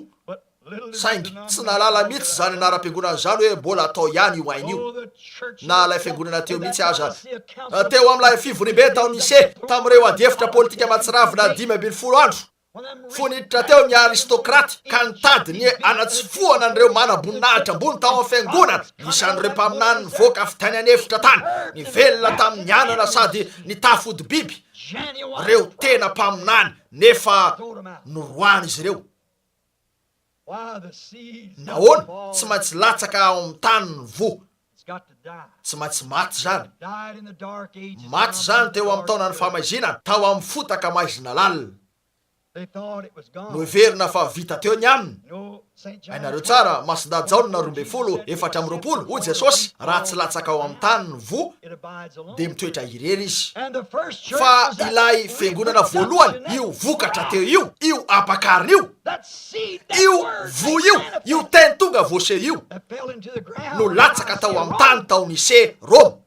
Saingy tsy nahalala mihitsy izany anaram-piangonana izany hoe mbola atao ihany io aina io. Na ilay fiangonana teo mihitsy aza. Teo amin'ilay fivoriambe tao Nicée, tamin'ireo adihevitra politika mahatsiravina 15 andro. Fony niditra teo ny aristokraty ka nitady ny hanatsofohana an'ireo manamboninahitra ambony tao amin'ny fiangonana, isan'ireo mpaminany nivoaka avy tany an'efitra tany, nivelona tamin'ny anana sady nitafy hodi-biby, ireo tena mpaminany, nefa noroahana izy ireo. Nahoana? Tsy maintsy latsaka ao amin'ny tany ny voa. Tsy maintsy maty izany. Maty izany teo amin'ny taonan'ny fahamaizinana, tao amin'ny fotaka maizina lalina. Noheverina fa vita teo ny aminy. Hainareo tsara, Masindahy Jaona 12, 24, hoy Jesosy, raha tsy latsaka ao amin'ny tany ny voa, dia mitoetra irery izy. Fa ilay fiangonana voalohany, io vokatra teo io, io ampakarina io, io voa io, io teny tonga voaseho io, no latsaka tao amin'ny tany tao Nicée, Roma.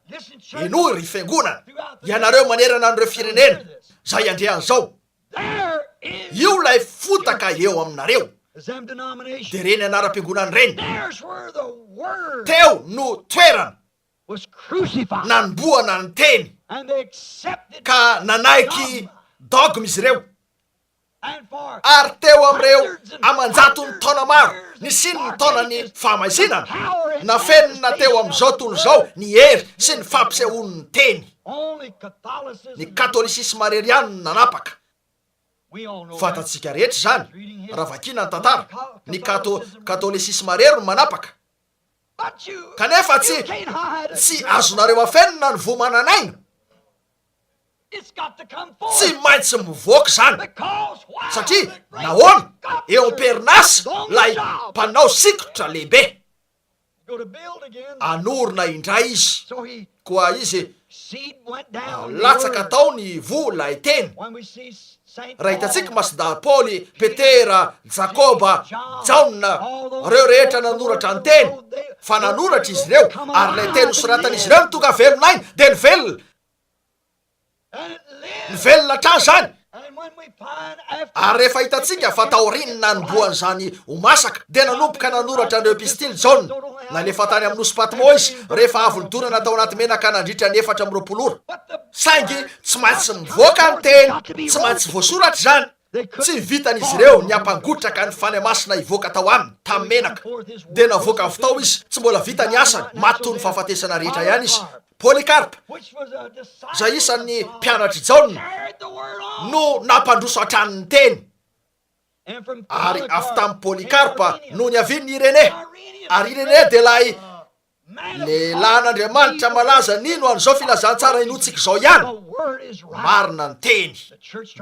Henoy, ry fiangonana, ianareo manerana an'ireo firenena, izay handre an'izao. Io ilay fotaka eo aminareo. Dia ireny anaram-piangonana ireny. Teo no toerana nanombohana ny teny, ka nanaiky dogme izy ireo. Ary teo amin'ireo aman-jatony taona maro nisian'ny taonan'ny fahamaizinana, nafenina teo amin'izao tontolo izao ny hery sy ny fampisehoan'ny teny. Ny Katolisisma irery ihany no nanapaka. Fantatsika rehetra izany, raha vakiana ny tantara. Ny Kato, Katolisisma irery no manapaka. Kanefa tsy, tsy azonareo afenina ny voa manan'aina. Tsy maintsy mivoaka izany. Satria nahoana? Eo am-perinasa ilay mpanao sikotra lehibe. Hanorina indray izy. Koa izy, latsaka tao ny voa ilay teny. Raha hitantsika Masindahy Paoly, Petera, Jakoba, Jaona, ireo rehetra nanoratra ny teny, fa nanoratra izy ireo, ary ilay teny nosoratan'izy ireo no tonga velon'aina, dia nivelona. Nivelona hatrany izany. Ary rehefa hitantsika fa taorian'ny nanombohan'izany ho masaka, dia nanomboka nanoratra an'ireo epistily Jaona. Nalefa tany amin'ny nosy Patmo izy, rehefa avy nodorana tao anaty menaka nandritra ny 24 ora. Saingy tsy maintsy mivoaka ny teny, tsy maintsy voasoratra izany. Tsy vitan'izy ireo ny hampangotraka ny Fanahy Masina hivoaka tao aminy, tamin'ny menaka. Dia navoaka avy tao izy, tsy mbola vita ny asany, maty toy ny fahafatesana rehetra ihany izy. Polycarpe, izay isan'ny mpianatr'i Jaona, no nampandroso hatrany ny teny. Ary avy tamin'i Polycarpe no niavian'i Irénée. Ary Irénée dia ilay Lehilahin'Andriamanitra malaza nino an'izao filazantsara inoantsika izao ihany. Marina ny teny.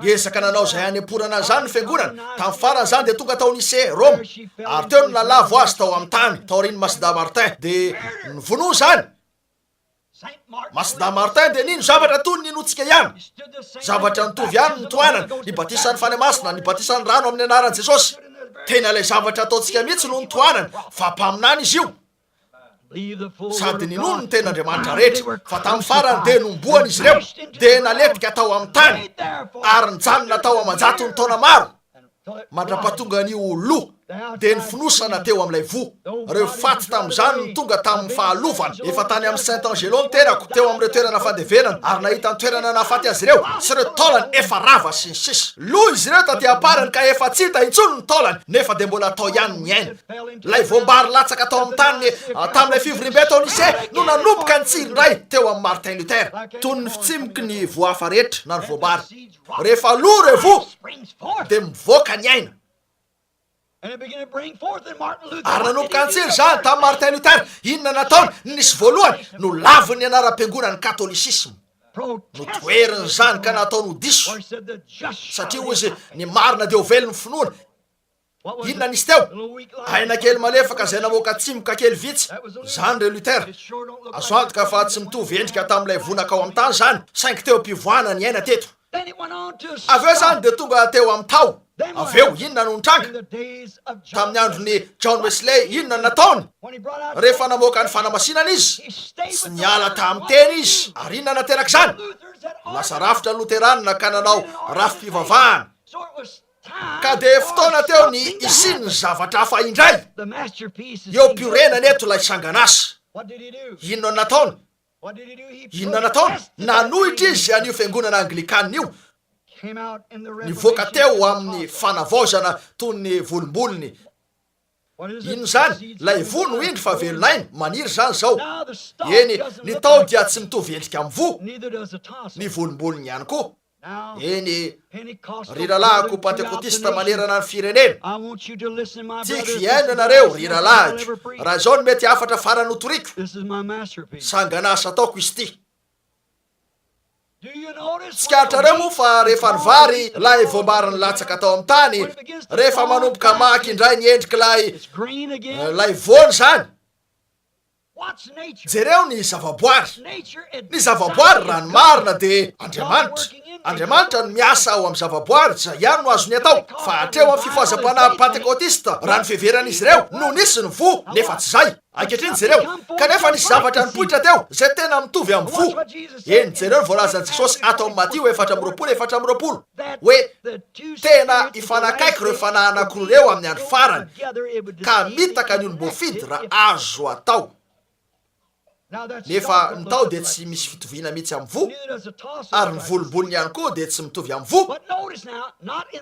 Niezaka nanao izay hanemporana an'izany ny fiangonana. Tamin'ny farany izany dia tonga tao Nicée, Roma. Ary teo no nalavo azy tao amin'ny tany, taorian'i Masindahy Martin. Dia novonoina izany. Masindahy Martin dia nino zavatra toy ny ninoantsika ihany. Zavatra nitovy ihany ny tohanany, ny batisan'ny Fanahy Masina, ny batisan'ny rano amin'ny anaran'i Jesosy. Tena ilay zavatra ataontsika mihitsy no nitohanany, fa mpaminany izy io. Sady ninoany ny tenin'Andriamanitra rehetra, fa tamin'ny farany dia nombohana izy ireo, dia naletika tao amin'ny tany, ary nijanona tao aman-jatony taona maro. Mandra-pahatongan'io ho lo, dia ny fonosana teo amin'ilay voa. Ireo faty tamin'izany no tonga tamin'ny fahalovana. Efa tany amin'ny Saint Angelo ny tenako, teo amin'ireo toerana fandevenana, ary nahita ny toerana nahafaty azy ireo, sy ireo taolany efa rava sy ny sisa. Lo izy ireo taty am-parany ka efa tsy hita intsony ny taolany, nefa dia mbola tao ihany ny ainy. Ilay voam-bary latsaka tao amin'ny tany tamin'ilay fivoriambe tao Nicée no nanomboka nitsiry indray teo amin'i Martin Luther, toy ny fitsimoky ny voa hafa rehetra na ny voam-bary. Rehefa lo ireo voa, dia mivoaka ny aina. Ary nanomboka nitsiry izany tamin'i Martin Luther. Inona nataony? Ny nisy voalohany, nolaviny ny anaram-piangonan'ny Katolisisma. Notoheriny izany ka nataony ho diso, satria hoy izy, ny marina dia ho velon'ny finoana. Inona nisy teo? Aina kely malefaka izay namoaka tsimoka kely vitsy. Izany ry Luther. Azo antoka fa tsy mitovy endrika tamin'ilay voa nankao amin'ny tany izany, saingy teo am-pivoahana ny aina teto. Avy eo izany dia tonga teo amin'ny taho. Avy eo, inona no nitranga? Tamin'ny andron'i John Wesley, inona no nataony? Rehefa namoaka ny fanamasinana izy, tsy niala tamin'ny teny izy. Ary inona naterak'izany? Lasa rafitra Loteranina ka nanao rafi-pivavahana. Ka dia fotoana teo ny hisian'ny zavatra hafa indray. Eo am-piorenana eto ilay sangan'asa. Inona no nataony? Inona nataony? Nanohitra izy an'io fiangonana Anglikana io. Nivoaka teo amin'ny fanavaozana toy ny volombolony. Inona izany? Ilay voa no indro fa velon'aina, maniry izany izao. Eny, ny taho dia tsy mitovy endrika amin'ny voa, ny volombolony ihany koa. Eny, ry rahalahiko Pantekotista manerana ny firenena, tiako hihaino ianareo, ry rahalahiko, raha izao no mety hafatra farany hotoriko, sangan'asa ataoko izy ity. Tsikaritrareo moa fa rehefa ny vary ilay voambary nilatsaka tao amin'ny tany, rehefa manomboka maka indray ny endrik'ilay ilay voany izany, jereo ny zavaboary. Ny zavaboary raha ny marina dia Andriamanitra. Andriamanitra no miasa ao amin'ny zavaboary, izay ihany no azony atao. Fa hatreo amin'ny fifohazam-panahy Pantekotista, raha ny fiheveran'izy ireo, no nisy ny voa, nefa tsy izay. Ankehitriny jereo, kanefa nisy zavatra nipoitra teo izay tena mitovy amin'ny voa. Eny, jereo ny voalazan'i Jesosy ato amin'ny Matio 24 24, hoe tena hifanakaiky ireo fanahy anankiroa ireo amin'ny andro farany, ka hamitaka ny olom-boafidy raha azo atao. Nefa ny taho dia tsy misy fitoviana mihitsy amin'ny voa, ary ny volombolony ihany koa dia tsy mitovy amin'ny voa.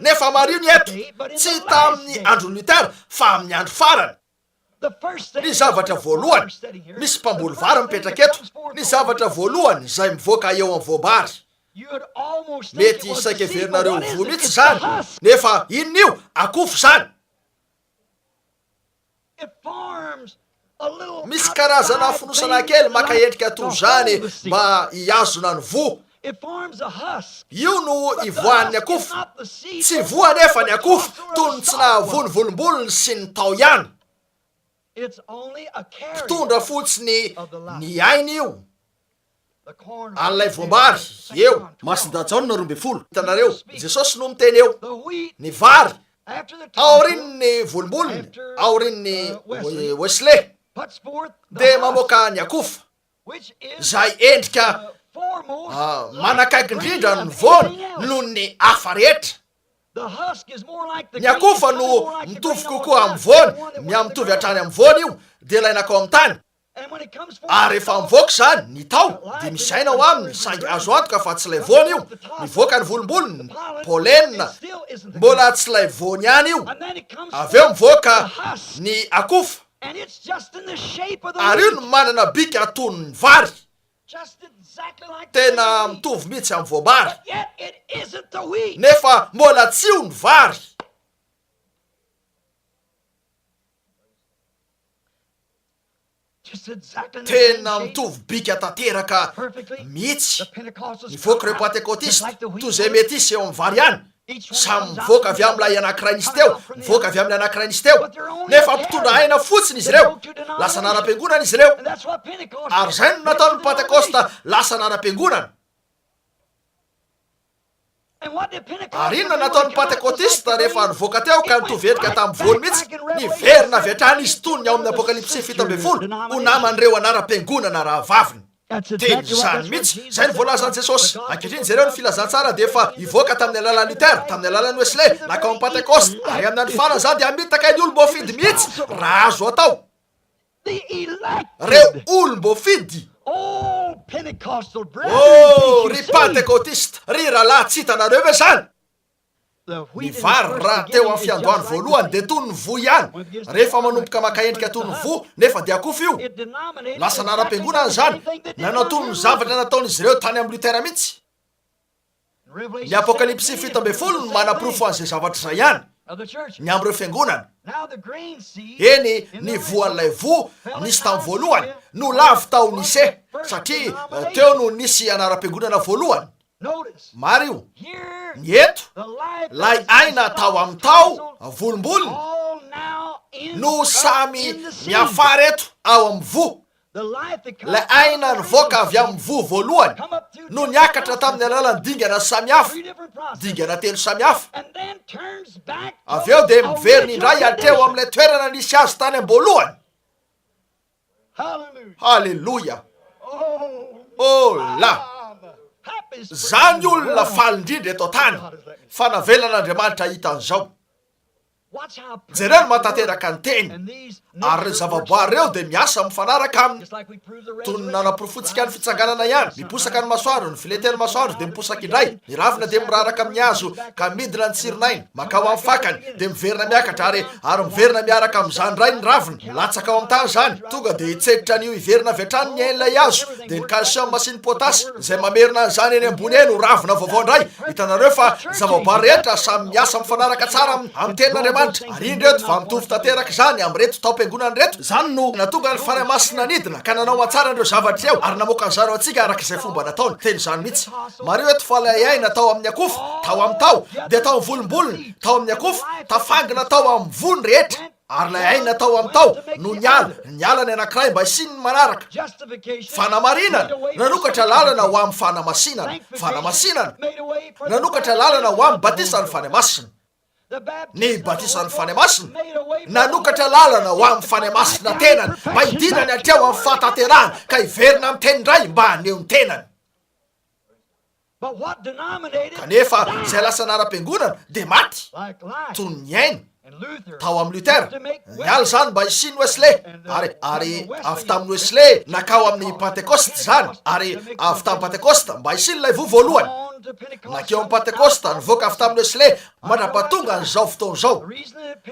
Nefa mariho ny eto, tsy tamin'ny andron'i Luther, fa amin'ny andro farany. Ny zavatra voalohany, misy mpamboly vary mipetraka eto, ny zavatra voalohany izay mivoaka eo amin'ny voam-bary, mety saika heverinareo ho voa mihitsy izany, nefa inona io? Akofo izany. Misy karazana fonosana kely maka endrika toy izany mba hihazona ny voa. Io no ivoahan'ny akofa. Tsy voa anefa ny akofa, toy ny tsy nahavoa ny volombolony sy ny taho ihany. Mpitondra fotsiny ny ainy io, an'ilay voambary, eo. Masindahy Jaona 12. Hitanareo, Jesosy no miteny eo. Ny vary, aorian'ny volombolony, aorian'ny Wesley, dia mamoaka ny akofa. izay endrika manakaiky indrindra ny voany noho ny hafa rehetra. Ny akofa no mitovy kokoa amin'ny voany, mihamitovy hatrany amin'ny voany io, dia ilay nankao amin'ny tany. Ary rehefa mivoaka izany, ny taho, dia misy aina ao aminy, saingy azo antoka fa tsy ilay voany io. Mivoaka ny volombolony, ny pollen, mbola tsy ilay voany ihany io. Avy eo mivoaka ny akofa. Ary io no manana bika toy ny vary. Tena mitovy mihitsy amin'ny voambary. Nefa mbola tsy io ny vary. Tena mitovy bika tanteraka mihitsy. Nivoaka ireo Pantekotista, toy izay mety hisy eo amin'ny vary ihany. Samy mivoaka avy amin'ilay anankiray nisy teo, mivoaka avy amin'ilay anankiray nisy teo. Nefa mpitondra aina fotsiny izy ireo. Lasa anaram-piangonana izy ireo. Ary izay no nataon'ny Pantekosta, lasa anaram-piangonana. Ary inona nataon'ny Pantekotista rehefa nivoaka teo ka nitovy endrika tamin'ny voany mihitsy? Niverina avy hatrany izy toy ny ao amin'ny Apokalypsy 17 ho naman'ireo anaram-piangonana rahavaviny. Teny izany mihitsy, izay no voalazan'i Jesosy. Ankehitriny jereo ny filazantsara dia efa hivoaka tamin'ny alalan'i Luther, tamin'ny alalan'i Wesley, nankao amin'ny Pantekosta, ary amin'ny andro farany izany dia hamitaka ny olom-boafidy mihitsy raha azo atao. Ireo olom-boafidy. Oh, ry Pantekotista, ry rahalahy, tsy hitanareo ve izany? Ny vary raha teo amin'ny fiandohany voalohany dia toy ny voa ihany, rehefa manomboka maka endrika toy ny voa nefa dia akofa io. Lasa anaram-piangonana izany, nanao toy ny zavatra nataon'izy ireo tany amin'i Luther mihitsy. Ny Apokalypsy 17 no manaporofo an'izay zavatra izay ihany, ny amin'ireo fiangonana. Eny, ny voan'ilay voa nisy tamin'ny voalohany no lavo tao Nicée, satria teo no nisy anaram-piangonana voalohany. Mariho, ny eto, lay aina tao amin'ny taho volombolony no samy miafara eto ao amin'ny voa. Lay aina nivoaka avy amin'ny voa voalohany no niakatra tamin'ny alalan'ny dingana samihafa, dingana telo samihafa. Avy eo dia miverina indray hatreo amin'ilay toerana nisy azy tany am-boalohany. Haleloia! Oh la! Za ny olona faly indrindra eto an-tany fa navelan'Andriamanitra hahita an'izao. Jereo ny mahatanteraka ny Teny. Ary ireo zavaboary ireo dia miasa mifanaraka aminy. Toy ny nanaporofoantsika ny fitsanganana ihany, miposaka ny masoandro, ny filentehan'ny masoandro dia miposaka indray, ny ravina dia miraraka amin'ny hazo ka midina ny tsirin'aina, mankao amin'ny fakany, dia miverina miakatra ary ary miverina miaraka amin'izany indray ny ravina, milatsaka ao amin'ny tany izany, tonga dia hitsetra an'io hiverina avy hatrany ny ain'ilay hazo, dia ny calcium sy ny potasy izay mamerina an'izany eny ambony eny ho ravina vaovao indray. Hitanareo fa ny zavaboary rehetra samy miasa mifanaraka tsara amin'ny tenin'Andriamanitra. Ary indro eto fa mitovy tanteraka izany amin'ireto taom-piangonana ireto. Izany no nahatonga ny Fanahy Masina nidina ka nanao atsara an'ireo zavatra ireo ary namoaka an'izany ho antsika araka izay fomba nataony. Teny izany mihitsy. Mariho eto fa ilay aina tao amin'ny akofa, tao amin'ny taho, dia tao amin'ny volombolony, tao amin'ny akofa, tafangina tao amin'ny voa ny rehetra. Ary ilay aina tao amin'ny taho no niala, niala ny anankiray mba hisian'ny manaraka. Fanamarinana, nanokatra lalana ho amin'ny fanamasinana. Fanamasinana, nanokatra lalana ho amin'ny batisan'ny Fanahy Masina. Ny batisan'ny Fanahy Masina, nanokatra lalana ho amin'ny Fanahy Masina tenany, mba hidinany hatreo amin'ny fahatanterahana, ka hiverina amin'ny teny indray mba haneho ny tenany. Kanefa izay lasa anaram-piangonana dia maty, toy ny aina, tao amin'i Luther. Niala izany mba hisian'i Wesley, ary, ary avy tamin'i Wesley nankao amin'ny Pentekosta izany, ary avy tamin'ny Pentekosta mba hisian'ilay voa voalohany. Nankeo amin'ny Pentekosta, nivoaka avy tamin'i Wesley, Mandra-pahatonga an'izao fotoana izao.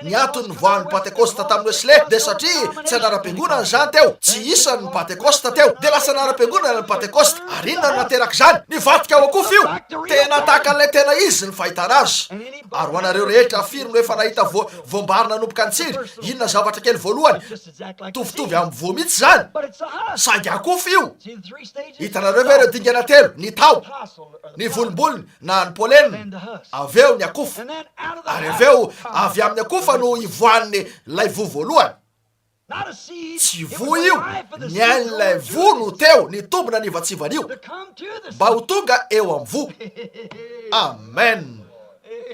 Ny antony nivoahan'ny Pantekosta tamin'i Wesley dia satria tsy anaram-piangonana izany teo, tsy isan'ny Pantekosta teo. Dia lasa anaram-piangonana ny Pantekosta. Ary inona no naterak'izany? Nivadika ho akofa io! Tena tahaka an'ilay tena izy ny fahitana azy. Ary ho anareo rehetra, firy no efa nahita voa, voam-bary nanomboka nitsiry? Inona zavatra kely voalohany? Mitovitovy amin'ny voa mihitsy izany. Saingy akofa io! Hitanareo ve ireo dingana telo? Ny taho, ny volombolony, na ny pollen, avy eo ny akofa, ary avy eo avy amin'ny akofa no ivoahan'ny lay voa voalohany. Tsy voa io, ny ain'ilay voa no teo nitombina nivatsivana io, mba ho tonga eo amin'ny voa. Amen!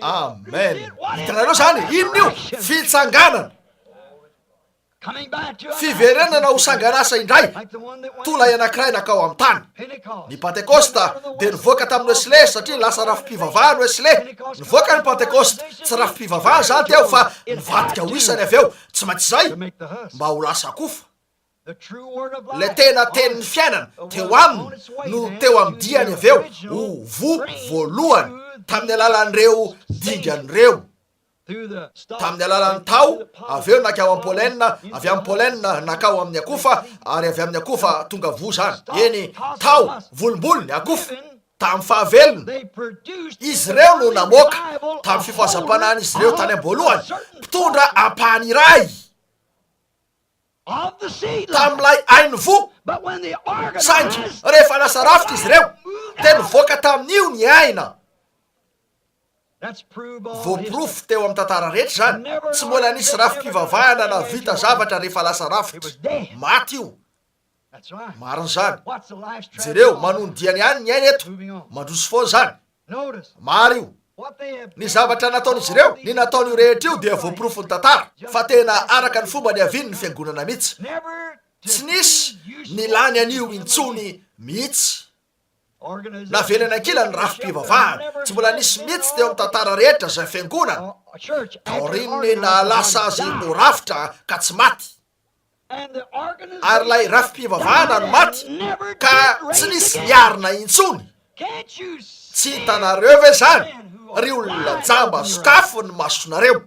Amen! Hitanareo izany? Inona io? Fitsanganana! Fiverenana ho sangan'asa indray, toa ilay anankiray nankao amin'ny tany. Ny Pantekosta dia nivoaka tamin'ny Wesley satria lasa rafi-pivavahana Wesley. Nivoaka ny Pantekosta, tsy rafi-pivavahana izany teo fa nivadika ho isany avy eo, tsy maintsy izay, mba ho lasa akofa. Ilay tena tenin'ny fiainana teo aminy no teo amin'ny diany avy eo ho voa voalohany tamin'ny alalan'ireo dingana ireo. Tamin'ny alalan'ny taho, avy eo nankao amin'ny pollen, avy amin'ny pollen nankao amin'ny akofa, ary avy amin'ny akofa tonga voa izany. Eny, taho, volombolony, akofa. Tamin'ny fahavelony, izy ireo no namoaka, tamin'ny fifohazam-panahin'izy ireo tany am-boalohany, mpitondra ampahany iray tamin'ilay ain'ny voa, saingy rehefa lasa rafitra izy ireo, dia nivoaka tamin'io ny aina. Voaporofo teo amin'ny tantara rehetra izany. Tsy mbola nisy rafi-pivavahana nahavita zavatra rehefa lasa rafitra. Maty io. Marina izany. Jereo, manohy ny diany ihany ny aina eto. Mandroso foana izany. Mariho. Ny zavatra nataon'izy ireo, ny nataon'io rehetra io dia voaporofon'ny tantara fa tena araka ny fomba niaviany ny fiangonana mihitsy. Tsy nisy nilany an'io intsony mihitsy. Navelany ankilany ny rafi-pivavahana. Tsy mbola nisy mihitsy teo amin'ny tantara rehetra izay fiangonana, taorian'ny nahalasa azy ho rafitra ka tsy maty. Ary ilay rafi-pivavahana no maty ka tsy nisy niarina intsony. Tsy hitanareo ve izany, ry olona jamba, sokafy ny masonareo.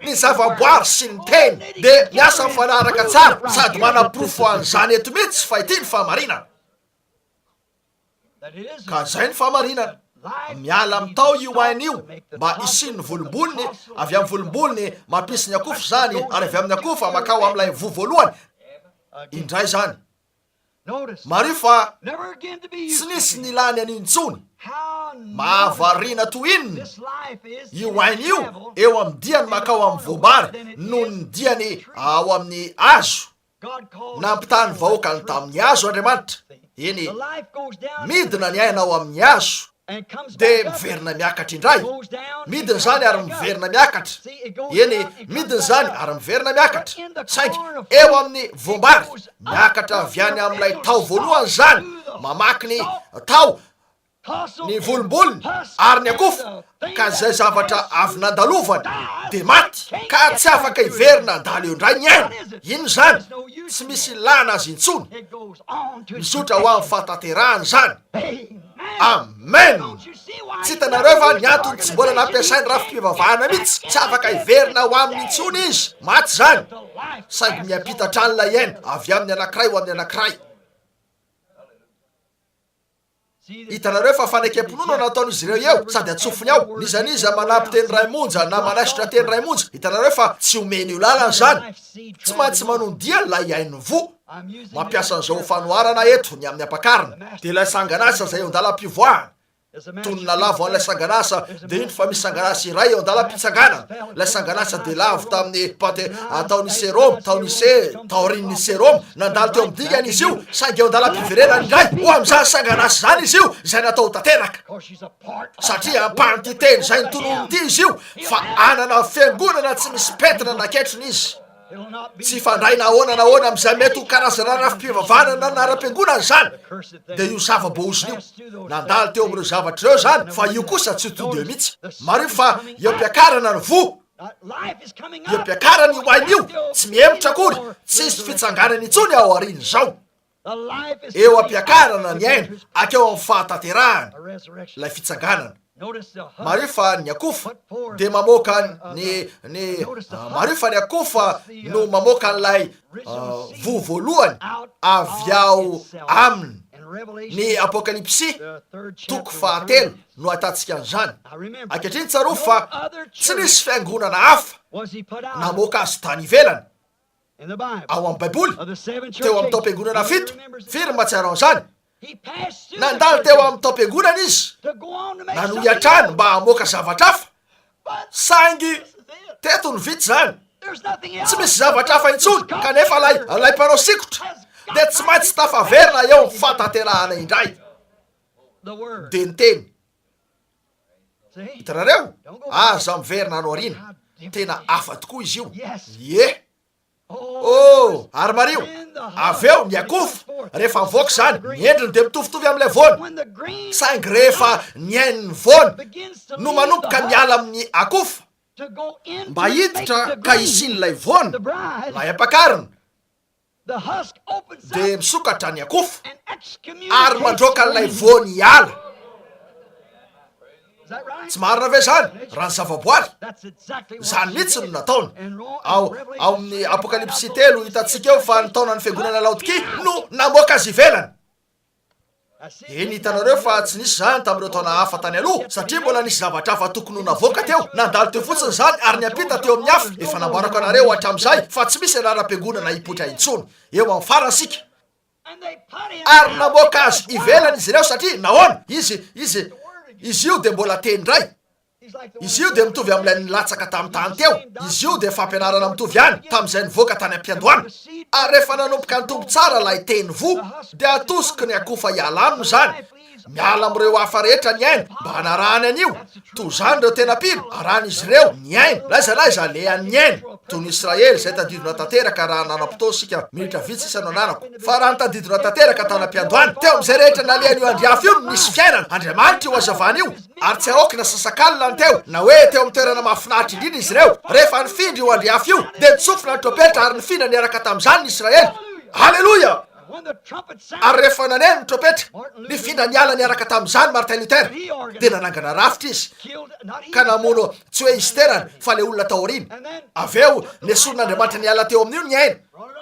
Ny zavaboary sy ny teny dia miasa mifanaraka tsara sady manaporofo an'izany eto mihitsy fa ity ny fahamarinana. Ka zay ny fahamarinana. Miala amin'ny tao io aina io mba hisian'ny volombolony, avy amin'ny volombolony mampisy ny akofa izany, ary avy amin'ny akofa makao amin'ilay voa voalohany indray izany. Mariho fa tsy nisy nilany an'io intsony. Mahavariana toy inona io aina io eo amin'ny diany makao amin'ny voambary noho ny diany ao amin'ny hazo. Nampitaha ny vahoakany tamin'ny hazo Andriamanitra. Eny, midina ny aina ao amin'ny hazo, dia miverina miakatra indray. Midina izany ary miverina miakatra. Eny, midina izany ary miverina miakatra. Saingy eo amin'ny voambary, miakatra avy any amin'ilay taho voalohany izany, mamaky ny taho. ny volombolony ary ny akofa, ka izay zavatra avy nandalovany dia maty, ka tsy afaka hiverina handalo eo indray ny aina. Inona izany? Tsy misy ilana azy intsony. Mizotra ho amin'ny fahatanterahana izany. Amen! Tsy hitanareo va ny antony tsy mbola nampiasainy rafi-pivavahana mihitsy? Tsy afaka hiverina ho aminy intsony izy. Maty izany. Saingy miampita hatrany ilay aina, avy amin'ny anankiray ho amin'ny anankiray. Hitanareo fa fanekem-pinoana no ataon'izy ireo eo, sady atsofony ao. N'iza n'iza manampy teny iray monja na manaisotra teny iray monja, hitanareo fa tsy omeny io lalana izany. Tsy maintsy manondia ilay ain'ny voa. Mampiasa an'izao ho fanoharana eto ny amin'ny ampakarina, dia ilay sangan'asa izay eo an-dalam-pivoahana. Toy ny nalavo an'ilay sangan'asa, dia indro fa misy sangan'asa iray eo an-dalam-pitsanganana. Ilay sangan'asa dia lavo tamin'ny Pante, tao Nicée Roma, tao Nicée, taorian'i Nicée Roma. Nandalo teo amin'ny dingana izy io, saingy eo an-dalam-piverenany indray ho amin'izany sangan'asa izany izy io, izay natao ho tanteraka. Satria ampahan'ity teny izay notononiny ity izy io, fa hanana fiangonana tsy misy pentina na ketrona izy. Tsy hifandray na ahoana na ahoana amin'izay mety ho karazana rafi-pivavahana na anaram-piangonana izany, dia io zava-boahozona io. Nandalo teo amin'ireo zavatra ireo izany, fa io kosa tsy ho tonga eo mihitsy. Mariho fa eo am-piakarana ny voa, eo am-piakarana io aina io, tsy mihemotra akory, tsy hisy fitsanganana intsony ao aorian'izao. Eo am-piakarana ny aina hatreo amin'ny fahatanterahana ilay fitsanganana. Mariho fa ny akofa dia mamoaka ny, ny, mariho fa ny akofa no mamoaka an'ilay voa voalohany avy ao aminy. Ny Apokalypsy, toko fahatelo, no ahitantsika an'izany. Ankehitriny tsarovy fa tsy nisy fiangonana hafa namoaka azy tany ivelany. Ao amin'ny Baiboly, teo amin'ny taom-piangonana fito, firy no mahatsiaro an'izany? Nandalo teo amin'ny taom-piangonana izy, nanohy hatrany mba hamoaka zavatra hafa, saingy teto no vita izany. Tsy misy zavatra hafa intsony, kanefa ilay, ilay mpanao sikotra dia tsy maintsy tafaverina eo amin'ny fahatanterahana indray. Dia ny teny. Hitanareo? Aza miverina any aoriana. Tena hafa tokoa izy io. Ie. Oh, ary mariho, avy eo ny akofa, rehefa mivoaka izany, ny endriny dia mitovitovy amin'ilay voany. Saingy rehefa ny ain'ny voany no manomboka miala amin'ny akofa, mba hiditra ka hisian'ilay voany, ilay ampakarina, dia misokatra ny akofa ary mandroaka an'ilay voany hiala. Tsy marina ve izany? Raha ny zavaboary, izany mihitsy no nataony. Ao, ao amin'ny Apokalypsy 3, hitantsika eo fa ny taonan'ny fiangonana Laodikia no namoaka azy ivelany. Eny, hitanareo fa tsy nisy izany tamin'ireo taona hafa tany aloha, satria mbola nisy zavatra hafa tokony ho navoaka teo. Nandalo teo fotsiny izany ary niampita teo amin'ny hafa. Efa nambarako anareo hatramin'izay fa tsy misy anaram-piangonana hipoitra intsony. Eo amin'ny farany isika. Ary namoaka azy ivelany izy ireo satria nahoana? Izy, izy, izy io dia mbola teny indray. Izy io dia mitovy amin'ilay nilatsaka tamin'ny tany teo. Izy io dia fampianarana mitovy ihany tamin'izay nivoaka tany am-piandohana. Ary rehefa nanomboka nitombo tsara ilay teny voa, dia atosiky ny akofa hiala aminy izany. Miala amin'ireo hafa rehetra ny aina mba hanarahany an'io. Toy izany ireo tena mpino, arahan'izy ireo ny aina, n'aiza n'aiza alehan'ny aina. Toy ny Israely izay tadidina tanteraka raha nanam-potoana isika, minitra vitsy sisa no ananako. Fa raha notadidina tanteraka tany am-piandohana, teo amin'izay rehetra nalehan'io andriafo io no nisy fiainana. Andriamanitra io hazavana io. Ary tsy aoky na sasakalina ny teo, na hoe teo amin'ny toerana mahafinaritra indrindra izy ireo. Rehefa nifindra io andriafo io, dia nitsofina ny trompetra ary nifindra niaraka tamin'izany ny Israely. Aleloia! Ary rehefa naneno ny trompetra, nifindra niala niaraka tamin'izany Martin Luther, dia nanangana rafitra izy, ka namono, tsy hoe izy tenany, fa ilay olona tao aoriany. Avy eo, nesorin'Andriamanitra niala teo amin'io ny ainy.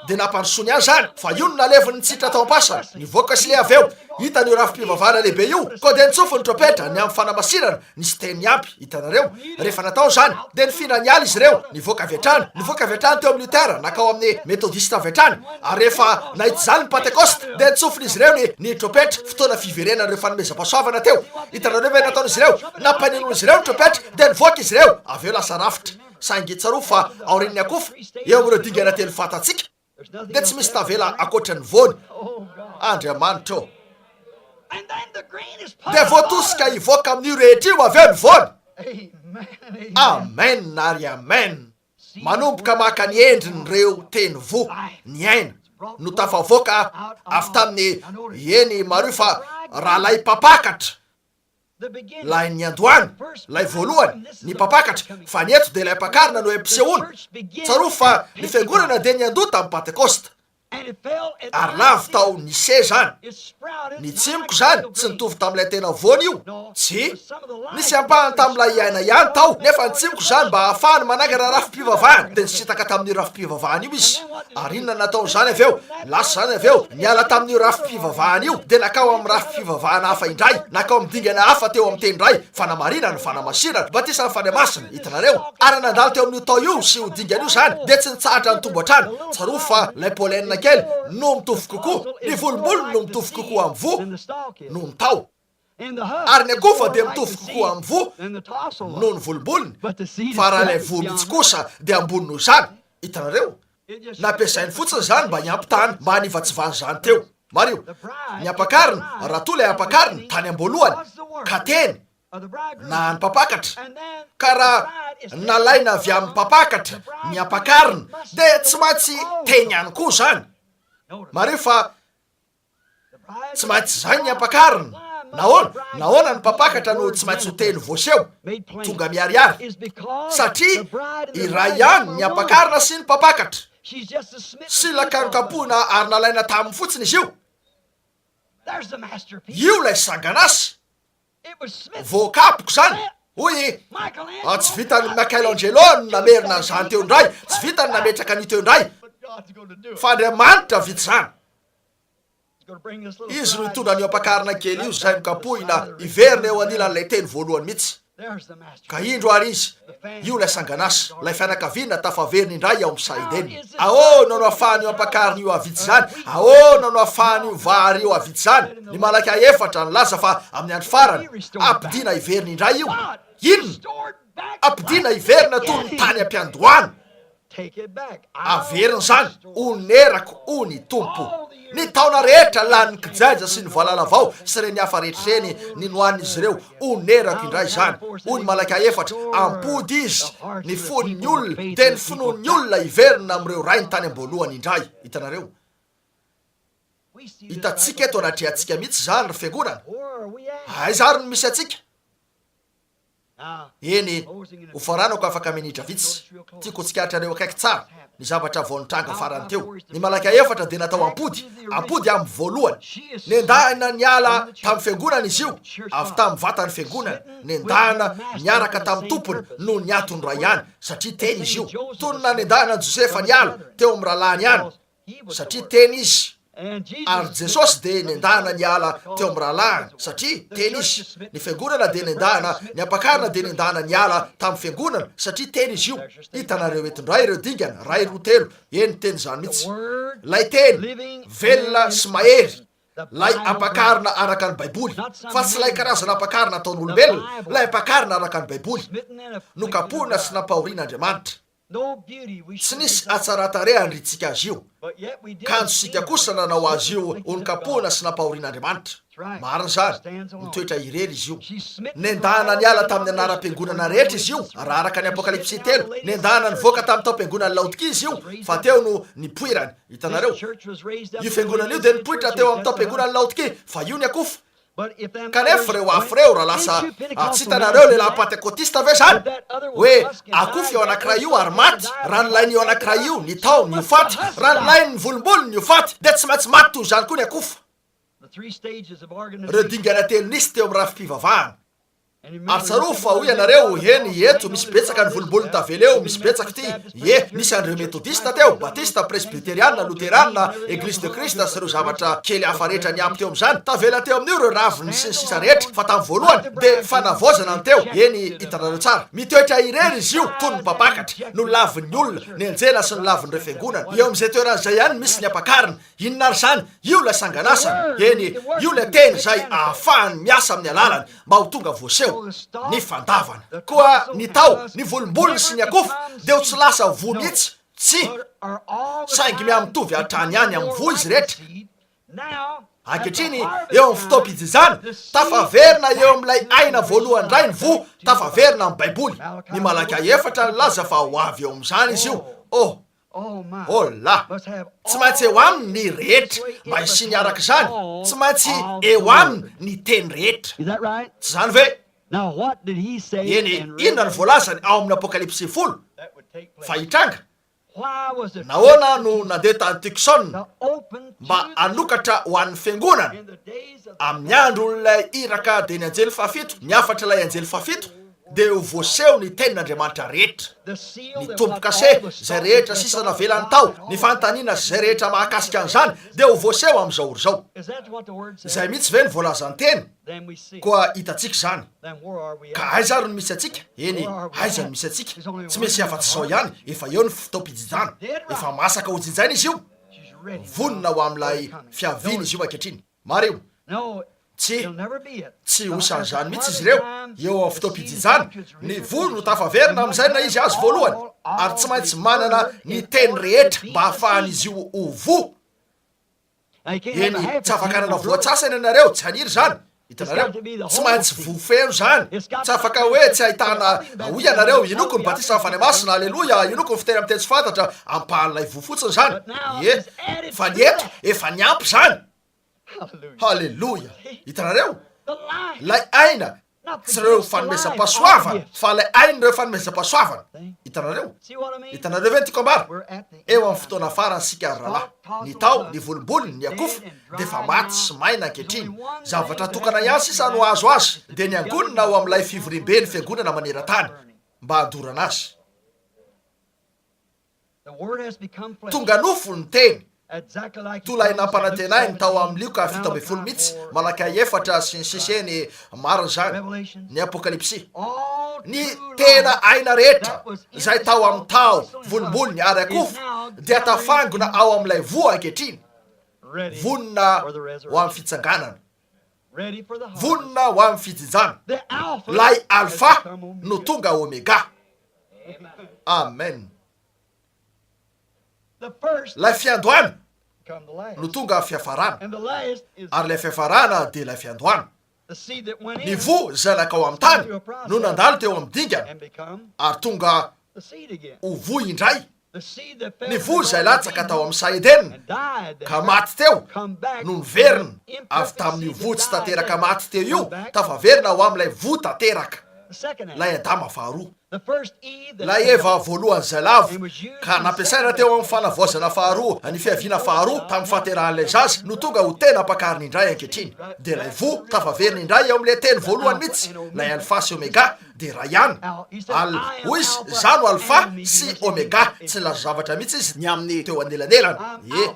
Dia nampandrosoany ahy izany, fa io no naleviny nitsitra tao am-pasana. Nivoaka sy Lea avy eo. Hitany io rafi-pivavahana lehibe io, koa dia nitsofy ny trompetra, ny amin'ny fanamasinana, nisy teny niampy, hitanareo. Rehefa natao izany, dia nifindra niala izy ireo, nivoaka avy hatrany, nivoaka avy hatrany teo amin'ny Luther, nankao amin'ny Metodista avy hatrany. Ary rehefa nahita izany ny Pantekosta, dia nitsofin'izy ireo ny, ny trompetra, fotoana fiverenan'ireo fanomezam-pahasoavana teo. Hitanareo ve ny nataon'izy ireo? Nampanenoin'izy ireo ny trompetra, dia nivoaka izy ireo, avy eo lasa rafitra. Saingy tsarovy fa aorian'ny akofa, eo amin'ireo dingana telo fantatsika, dia tsy misy tavela ankoatra ny voany. Andriamanitra ô! Dia voatosika hivoaka amin'io rehetra io avy eo ny voany. Amen ary amen. Manomboka maka ny endriny ireo teny voa, ny aina, no tafavoaka avy tamin'ny, eny, mariho fa rahalahy mpampakatra. Ilay niandohana, ilay voalohany, ny mpampakatra, fa ny eto dia ilay ampakarina no ampisehoana. Tsarovy fa ny fiangonana dia niandoha tamin'ny Pantekosta. Ary lavo tao Nicée izany. Ny tsimoko izany tsy nitovy tamin'ilay tena voany io. Tsia. Nisy ampahany tamin'ilay aina ihany tao, nefa ny tsimoko izany mba hahafahany manangana rafi-pivavahana, dia nisintaka tamin'io rafi-pivavahana io izy. Ary inona no nataon'izany avy eo? Lasa izany avy eo, niala tamin'io rafi-pivavahana io, dia nankao amin'ny rafi-pivavahana hafa indray, nankao amin'ny dingana hafa teo amin'ny teny indray, fanamarinana, fanamasinana, batisan'ny Fanahy Masina, hitanareo. Ary nandalo teo amin'io tao io sy io dingana io izany, dia tsy nitsahatra nitombo hatrany. Tsarovy fa ilay pollen kely no mitovy kokoa, ny volombolony no mitovy kokoa amin'ny voa noho ny taho. Ary ny akofa dia mitovy kokoa amin'ny voa noho ny volombolony, fa raha ilay voa mihitsy kosa dia ambony noho izany. Hitanareo? Nampiasainy fotsiny izany mba hiampitany, mba hanivatsivany izany teo. Mariho, ny ampakarina, raha toa ilay ampakarina, tany am-boalohany, ka teny, na ny mpampakatra, ka raha nalaina avy amin'ny mpampakatra ny ampakarina, dia tsy maintsy teny ihany koa izany. Mariho fa Tsy maintsy izay ny ampakarina. Nahoana? Nahoana ny mpampakatra no tsy maintsy ho teny voaseho, tonga miharihary? Satria iray ihany ny ampakarina sy ny mpampakatra. Silaka nokapohina ary nalaina taminy fotsiny izy io. Io ilay sangan'asa. Voakapoka izany, hoy i. Tsy vitan'i Michelangelo ny namerina an'izany teo indray, tsy vitany nametraka an'io teo indray, fa Andriamanitra vita izany. Izy no hitondra an'io ampakarina kely io izay nokapohina hiverina eo anilan'ilay teny voalohany mihitsy. Ka indro ary izy, io ilay sangan'asa, ilay fianakaviana tafaverina indray ao amin'ny saha Edena. Ahoana no ahafahan'io ampakarina io hahavita izany? Ahoana no ahafahan'io vary io hahavita izany? Ny Malakia efatra nilaza fa amin'ny andro farany, hampodiana hiverina indray io. Inona? Hampodiana hiverina toy ny tany am-piandohana. Averina izany, onerako, hoy ny Tompo. Ny taona rehetra lanin'ny kijaija sy ny valalavao sy ireny hafa rehetra ireny ny nohanin'izy ireo, onerako indray izany, hoy ny Malakia efatra, ampody izy ny fon'ny olona, dia ny finoan'ny olona hiverina amin'ireo rainy tany am-boalohany indray. Hitanareo? Hitantsika eto anatrehantsika mihitsy izany, ry fiangonana. Aiza ary no misy antsika? Eny, hofaranako afaka minitra vitsy. Tiako ho tsikaritrareo akaiky tsara ny zavatra vao nitranga farany teo. Ny Malaika efatra dia natao hampody, hampody amin'ny voalohany. Nendahina niala tamin'ny fiangonana izy io, avy tamin'ny vatan'ny fiangonana, nendahina niaraka tamin'ny Tompony noho ny antony iray ihany, satria Teny izy io. Toy ny nanendahana an'i Josefa niala teo amin'ny rahalahiny ihany. satria Teny Izy, ary Jesosy dia nendahana niala teo amin'ny rahalahiny, satria Teny Izy. Ny Fiangonana dia nendahana, ny Ampakarina dia nendahana niala tamin'ny Fiangonana, satria Teny Izy io. Hitanareo eto indray ireo dingana, iray, roa, telo. Eny, Teny izany mihitsy. Ilay Teny, velona sy mahery, ilay Ampakarina araka ny Baiboly, fa tsy ilay karazana Ampakarina ataon'olombelona, ilay Ampakarina araka ny Baiboly. Nokapohina sy nampahorian'Andriamanitra. Tsy nisy hatsaran-tarehy handrintsika azy io, kanjo isika kosa nanao azy io ho nokapohina sy nampahorian'Andriamanitra. Marina izany, mitoetra irery izy io. Nendahana niala tamin'ny anaram-piangonana rehetra izy io, raha araka ny Apokalypsy telo. Nendahana nivoaka tamin'ny taom-piangonan'i Laodikia izy io, fa teo no nipoirany. Hitanareo? Io fiangonana io dia nipoitra teo amin'ny taom-piangonan'i Laodikia, fa io ny akofa. Kanefa ireo afo ireo raha lasa tsy hitanareo lehilahy pantekotista ve zany? Hoe akofy io anankiray io ary maty, raha nilain'io anankiray io ny tahony ho faty, raha nilain'ny volombolony ho faty dia tsy maintsy maty toy izany koa ny akofa. Ireo dingana telo nisy teo amin'ny rafi-pivavahana. Ary tsarovy fa hoy ianareo, Eny, eto, misy betsaka ny volombolony tavela eo, misy betsaka ity. Ie, nisy an'ireo Metodista teo, Batista, Presbyteriana, Loterana, Eglise de Christ, sy ireo zavatra kely hafa rehetra niampy teo amin'izany. Tavela teo amin'io ireo raviny sy ny sisa rehetra. Fa tamin'ny voalohany, dia fanavaozana ny teo. Eny, hitanareo tsara. Mitoetra irery izy io, toy ny mpampakatra. Nolavin'ny olona, nenjehina sy nolavin'ireo fiangonana. Eo amin'izay toerana izay ihany no misy ny ampakarina. Inona ary izany? Io ilay sangan'asany, eny, io ilay teny izay ahafahany miasa amin'ny alalany mba ho tonga voaseho, ny fandavana. Koa ny taho, ny volombolony sy ny akofa dia ho tsy lasa voa mihitsy, tsia, saingy mihamitovy hatrany ihany amin'ny voa izy rehetra. Ankehitriny, eo amin'ny fotoam-pijinjana, tafaverina eo amin'ilay aina voalohany indray ny voa, tafaverina amin'ny Baiboly. Ny Malakia efatra nilaza fa ho avy eo amin'izany izy io. Oh! Oh la! Tsy maintsy eo aminy ny rehetra, mba hisiany araka izany, tsy maintsy eo aminy ny teny rehetra. Tsy izany ve? Eny, inona no voalazany ao amin'ny Apokalypsy folo fa hitranga? Nahoana no nandeha tany Tucson mba hanokatra ho an'ny fiangonana amin'ny andron'ilay iraka dia ny anjely fahafito, ny hafatr'ilay anjely fahafito? dia ho voaseho ny tenin'Andriamanitra rehetra, ny tombo-kase, izay rehetra sisa navelany tao, ny fanontaniana sy izay rehetra mahakasika an'izany dia ho voaseho amin'izao ora izao. Izay mihitsy ve no voalazan'ny teny? Koa hitantsika izany. Ka aiza ary no misy antsika? Eny, aiza no misy antsika? Tsy misy afa-tsy izao ihany, efa eo ny fotoam-pijinjana. Efa masaka hojinjaina izy io. Vonona ho amin'ilay fiaviana izy io ankehitriny. Mariho. Tsia, tsy ho isan'izany mihitsy izy ireo, eo amin'ny fotoam-pijinjana. Ny voa no tafaverina amin'izay na izy azo voalohany, ary tsy maintsy manana ny teny rehetra mba hahafahan'izy io ho voa. Eny, tsy afaka hanana voa antsasany ianareo, tsy haniry izany. Hitanareo? Tsy maintsy voa feno izany. Tsy afaka hoe tsy ahitana, hoy ianareo, Inoako ny batisan'ny Fanahy Masina, aleloia, inoako ny fiteny amin'ny teny tsy fantatra, ampahan'ilay voa fotsiny izany. Ie, fa ny eto, efa niampy izany. Haleloia! Hitanareo? Ilay aina, tsy ireo fanomezam-pahasoavana, fa ilay ain'ireo fanomezam-pahasoavana. Hitanareo? Hitanareo ve ny tiako ambara? Eo amin'ny fotoana farany isika ry rahalahy. Ny taho, ny volombolony, ny akofa, dia efa maty sy maina ankehitriny. Zavatra tokana ihany sisa no azo azy, dia ny angonina ao amin'ilay fivoriamben'ny fiangonana maneran-tany, mba handorana azy. Tonga nofo ny Teny. Toa ilay nampanantenainy tao amin'ny Lioka 17 mihitsy, Malakia 4, sy ny sisa Eny, marina izany. Ny Apokalypsy. Ny tena aina rehetra izay tao amin'ny taho, volombolony ary akofa dia tafangona ao amin'ilay voa ankehitriny, vonona ho amin'ny fitsanganana, vonona ho amin'ny fijinjana. Ilay Alfa no tonga Omega. Amen. Ilay fiandohana no tonga fiafarana, ary ilay fiafarana dia ilay fiandohana. Ny voa izay nankao amin'ny tany no nandalo teo amin'ny dingana ary tonga ho voa indray. Ny voa izay latsaka tao amin'ny saha Edena ka maty teo no niverina avy tamin'io voa tsy tanteraka maty teo io, tafaverina ho amin'ilay voa tanteraka, ilay Adama faharoa. Ilay Eva voalohany izay lavo ka nampiasaina teo amin'ny fanavaozana faharoa, ny fiaviana faharoa tamin'ny fahaterahan'ilay zaza, no tonga ho tena ampakariny indray ankehitriny. Dia ilay voa tafaverina indray eo amin'ilay teny voalohany mihitsy, ilay Alfa sy Omega, dia iray ihany. Al, hoy izy, Izaho no Alfa sy Omega. Tsy nilaza zavatra mihitsy izy ny amin'ny teo anelanelany. Ie.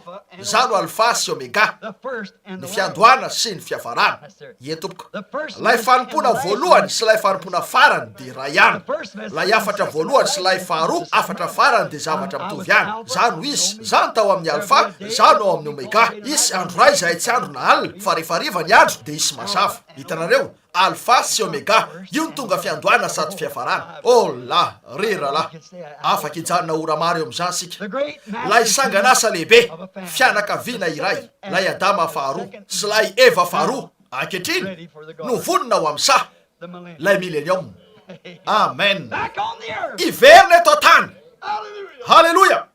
Izaho no Alfa sy Omega, ny fiandohana sy ny fiafarana. Ie, tompoko. Ilay fanompoana voalohany sy ilay fanompoana farany dia iray ihany. Ilay hafatra voalohany sy ilay faharoa, hafatra farany dia zavatra mitovy ihany. Izaho no Izy. Izaho no tao amin'ny Alfa, Izaho no ao amin'ny Omega. Hisy andro iray izay tsy andro na alina, fa rehefa hariva ny andro dia hisy mazava. Hitanareo? Alfa sy Omega, io no tonga fiandohana sady fiafarana. Oh la, ry rahalahy, afaka hijanona ora maro eo amin'izany isika. Ilay sangan'asa lehibe, fianakaviana iray, ilay Adama faharoa sy ilay Eva faharoa, ankehitriny, no vonona ho amin'ny saha, ilay Milenioma. Amen. Hiverina eto an-tany. Haleloia!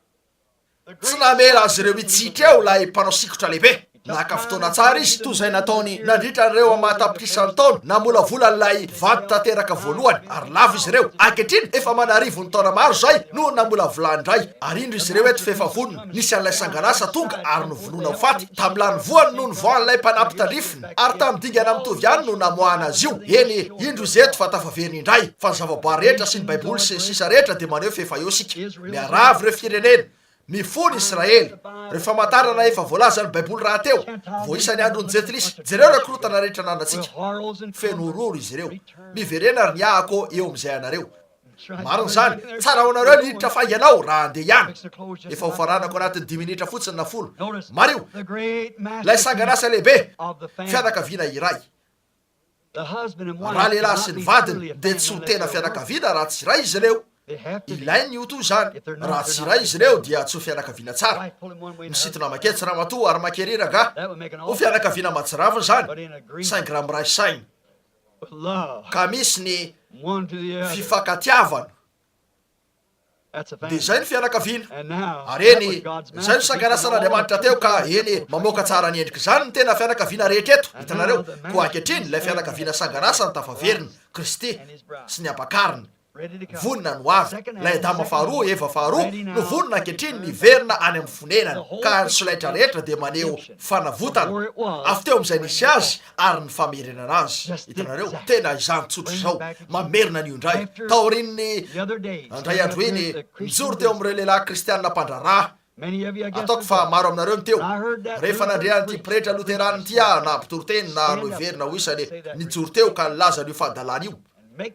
Tsy namela azy ireo hitsitra eo ilay mpanao sikotra lehibe. Naka fotoana tsara izy, toy izay nataony nandritra ireo aman-tapitrisany taona, namolavola an'ilay vato tanteraka voalohany, ary lavo izy ireo. Ankehitriny, efa aman'arivony taona maro izay no namolavolany indray, ary indro izy ireo eto f'efa vonona. Nisy an'ilay sangan'asa tonga ary novonoina ho faty. Tamin'ny lanivoany no nivoahan'ilay mpanampy tandrifiny, ary tamin'ny dingana mitovy ihany no namoahana azy io. Eny, indro izy eto fa tafaverina indray. Fa ny zavaboary rehetra sy ny Baiboly sy ny sisa rehetra dia maneho f'efa eo isika. Miarahaba ireo firenena, mifoha ny Israely, ireo famantarana efa voalazan'ny Baiboly rahateo, voaisa ny andron'ny Jentilisa. Jereo ireo korontana rehetra ananantsika. Feno horohoro izy ireo. Miverena ry Nyahako eo amin'izay anareo. Marina izany. Tsara ho anareo ny hiditra faingana ao raha handeha ihany. Efa hofaranako anatin'ny dimy minitra fotsiny na folo. Mariho, ilay sangan'asa lehibe, fianakaviana iray. Ralehilahy sy ny vadiny dia tsy ho tena fianakaviana raha tsy iray izy ireo. Ilainy ny ho toy izany. Raha tsy iray izy ireo dia tsy ho fianakaviana tsara. Misintona maketsy ramatoa ary makery rangahy. Ho fianakaviana mahatsiravina izany, saingy raha miray saina ka misy ny fifankatiavana. Dia izay ny fianakaviana. Ary eny, izay no sangan'asan'Andriamanitra teo ka, eny, mamoaka tsara ny endrik'izany ny tena fianakaviana rehetra eto, hitanareo. Koa ankehitriny, ilay fianakaviana sangan'asany tafaverina, Kristy sy ny Ampakariny. Vonona ny ho avy. Ilay Adama faharoa, Eva faharoa, no vonona ankehitriny ny hiverina any amin'ny fonenany. Ka ny solaitra rehetra dia maneho fanavotana, avy teo amin'izay nisy azy, ary ny famerenana azy. Hitanareo? Tena izany tsotra izao. Mamerina an'io indray. Taorian'ny, indray andro iny, nijoro teo amin'ireo lehilahy kristiana mpandraharaha, Ataoko fa maro aminareo no teo. Rehefa nandre an'ity pretra loterana ity aho, na mpitoriteny, na noheverina ho isany, nijoro teo ka nilaza an'io fahadalana io,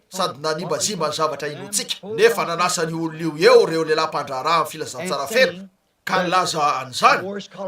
sady nanimbazimba ny zavatra inoantsika, nefa nanasa an'io olona io eo ireo lehilahy mpandraharaha amin'ny filazantsara feno, ka nilaza an'izany,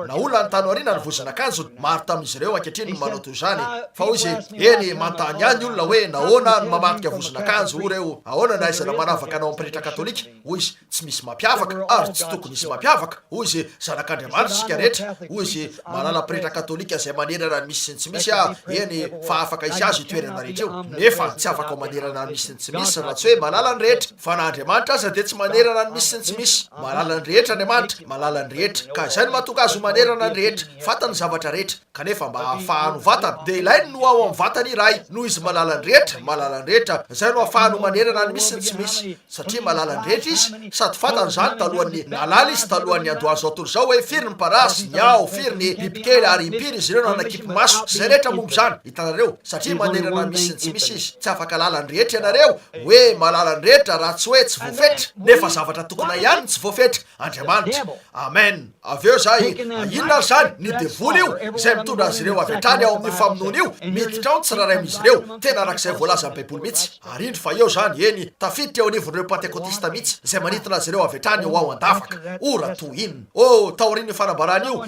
naolany tany aoriana ny vozon'akanjony, maro tamin'izy ireo ankehitriny no manao toy izany, fa hoy izy, Eny, manontany ahy ny olona hoe nahoana aho no mamadika vozon'akanjo, hoy ireo, ahoana no ahaizana manavaka anao amin'ny pretra katolika? Hoy izy, Tsy misy mampiavaka, ary tsy tokony hisy mampiavaka, hoy izy, zanak'Andriamanitra isika rehetra, hoy izy, mahalala pretra katolika izay manerana ny misy sy ny tsy misy aho, eny, fa afaka hisy azy io toerana rehetra io, nefa tsy afaka ho manerana ny misy sy ny tsy misy raha tsy hoe mahalala ny rehetra, fa na Andriamanitra aza dia tsy manerana ny misy sy ny tsy misy, mahalala ny rehetra Andriamanitra, mahalala ny rehetra, ka izay no mahatonga azy ho manerana ny rehetra, fantany ny zavatra rehetra. Kanefa mba hahafahany ho vatana, dia ilainy ny ho ao amin'ny vatany iray. Noho izy mahalala ny rehetra, mahalala ny rehetra, izay no ahafahany ho manerana ny misy sy ny tsy misy. Satria mahalala ny rehetra izy, sady fantany izany talohan'ny, nahalala izy talohan'ny niandohan'izao tontolo izao hoe firy ny parasy, ny aho, firy ny bibikely, ary impiry izy ireo no nanakipy maso, sy izay rehetra momba izany. Hitanareo? Satria manerana ny misy sy ny tsy misy izy. Tsy afaka hahalala ny rehetra ianareo, hoe mahalala ny rehetra, raha tsy hoe tsy voafetra. Nefa zavatra tokana ihany no tsy voafetra, Andriamanitra. Amen. Avy eo izay, inona ary izany? Ny devoly io, izay mitondra azy ireo avy hatrany ao amin'io famonoana io, miditra ao ny tsirairay amin'izy ireo, tena araka izay voalazan'ny Baiboly mihitsy. Ary indro fa eo izany, eny, tafiditra eo anivon'ireo Pantekotista mihitsy, izay manintona azy ireo avy hatrany ho ao an-davaka. Ora toy inona! Oh, taorian'io fanambarana io,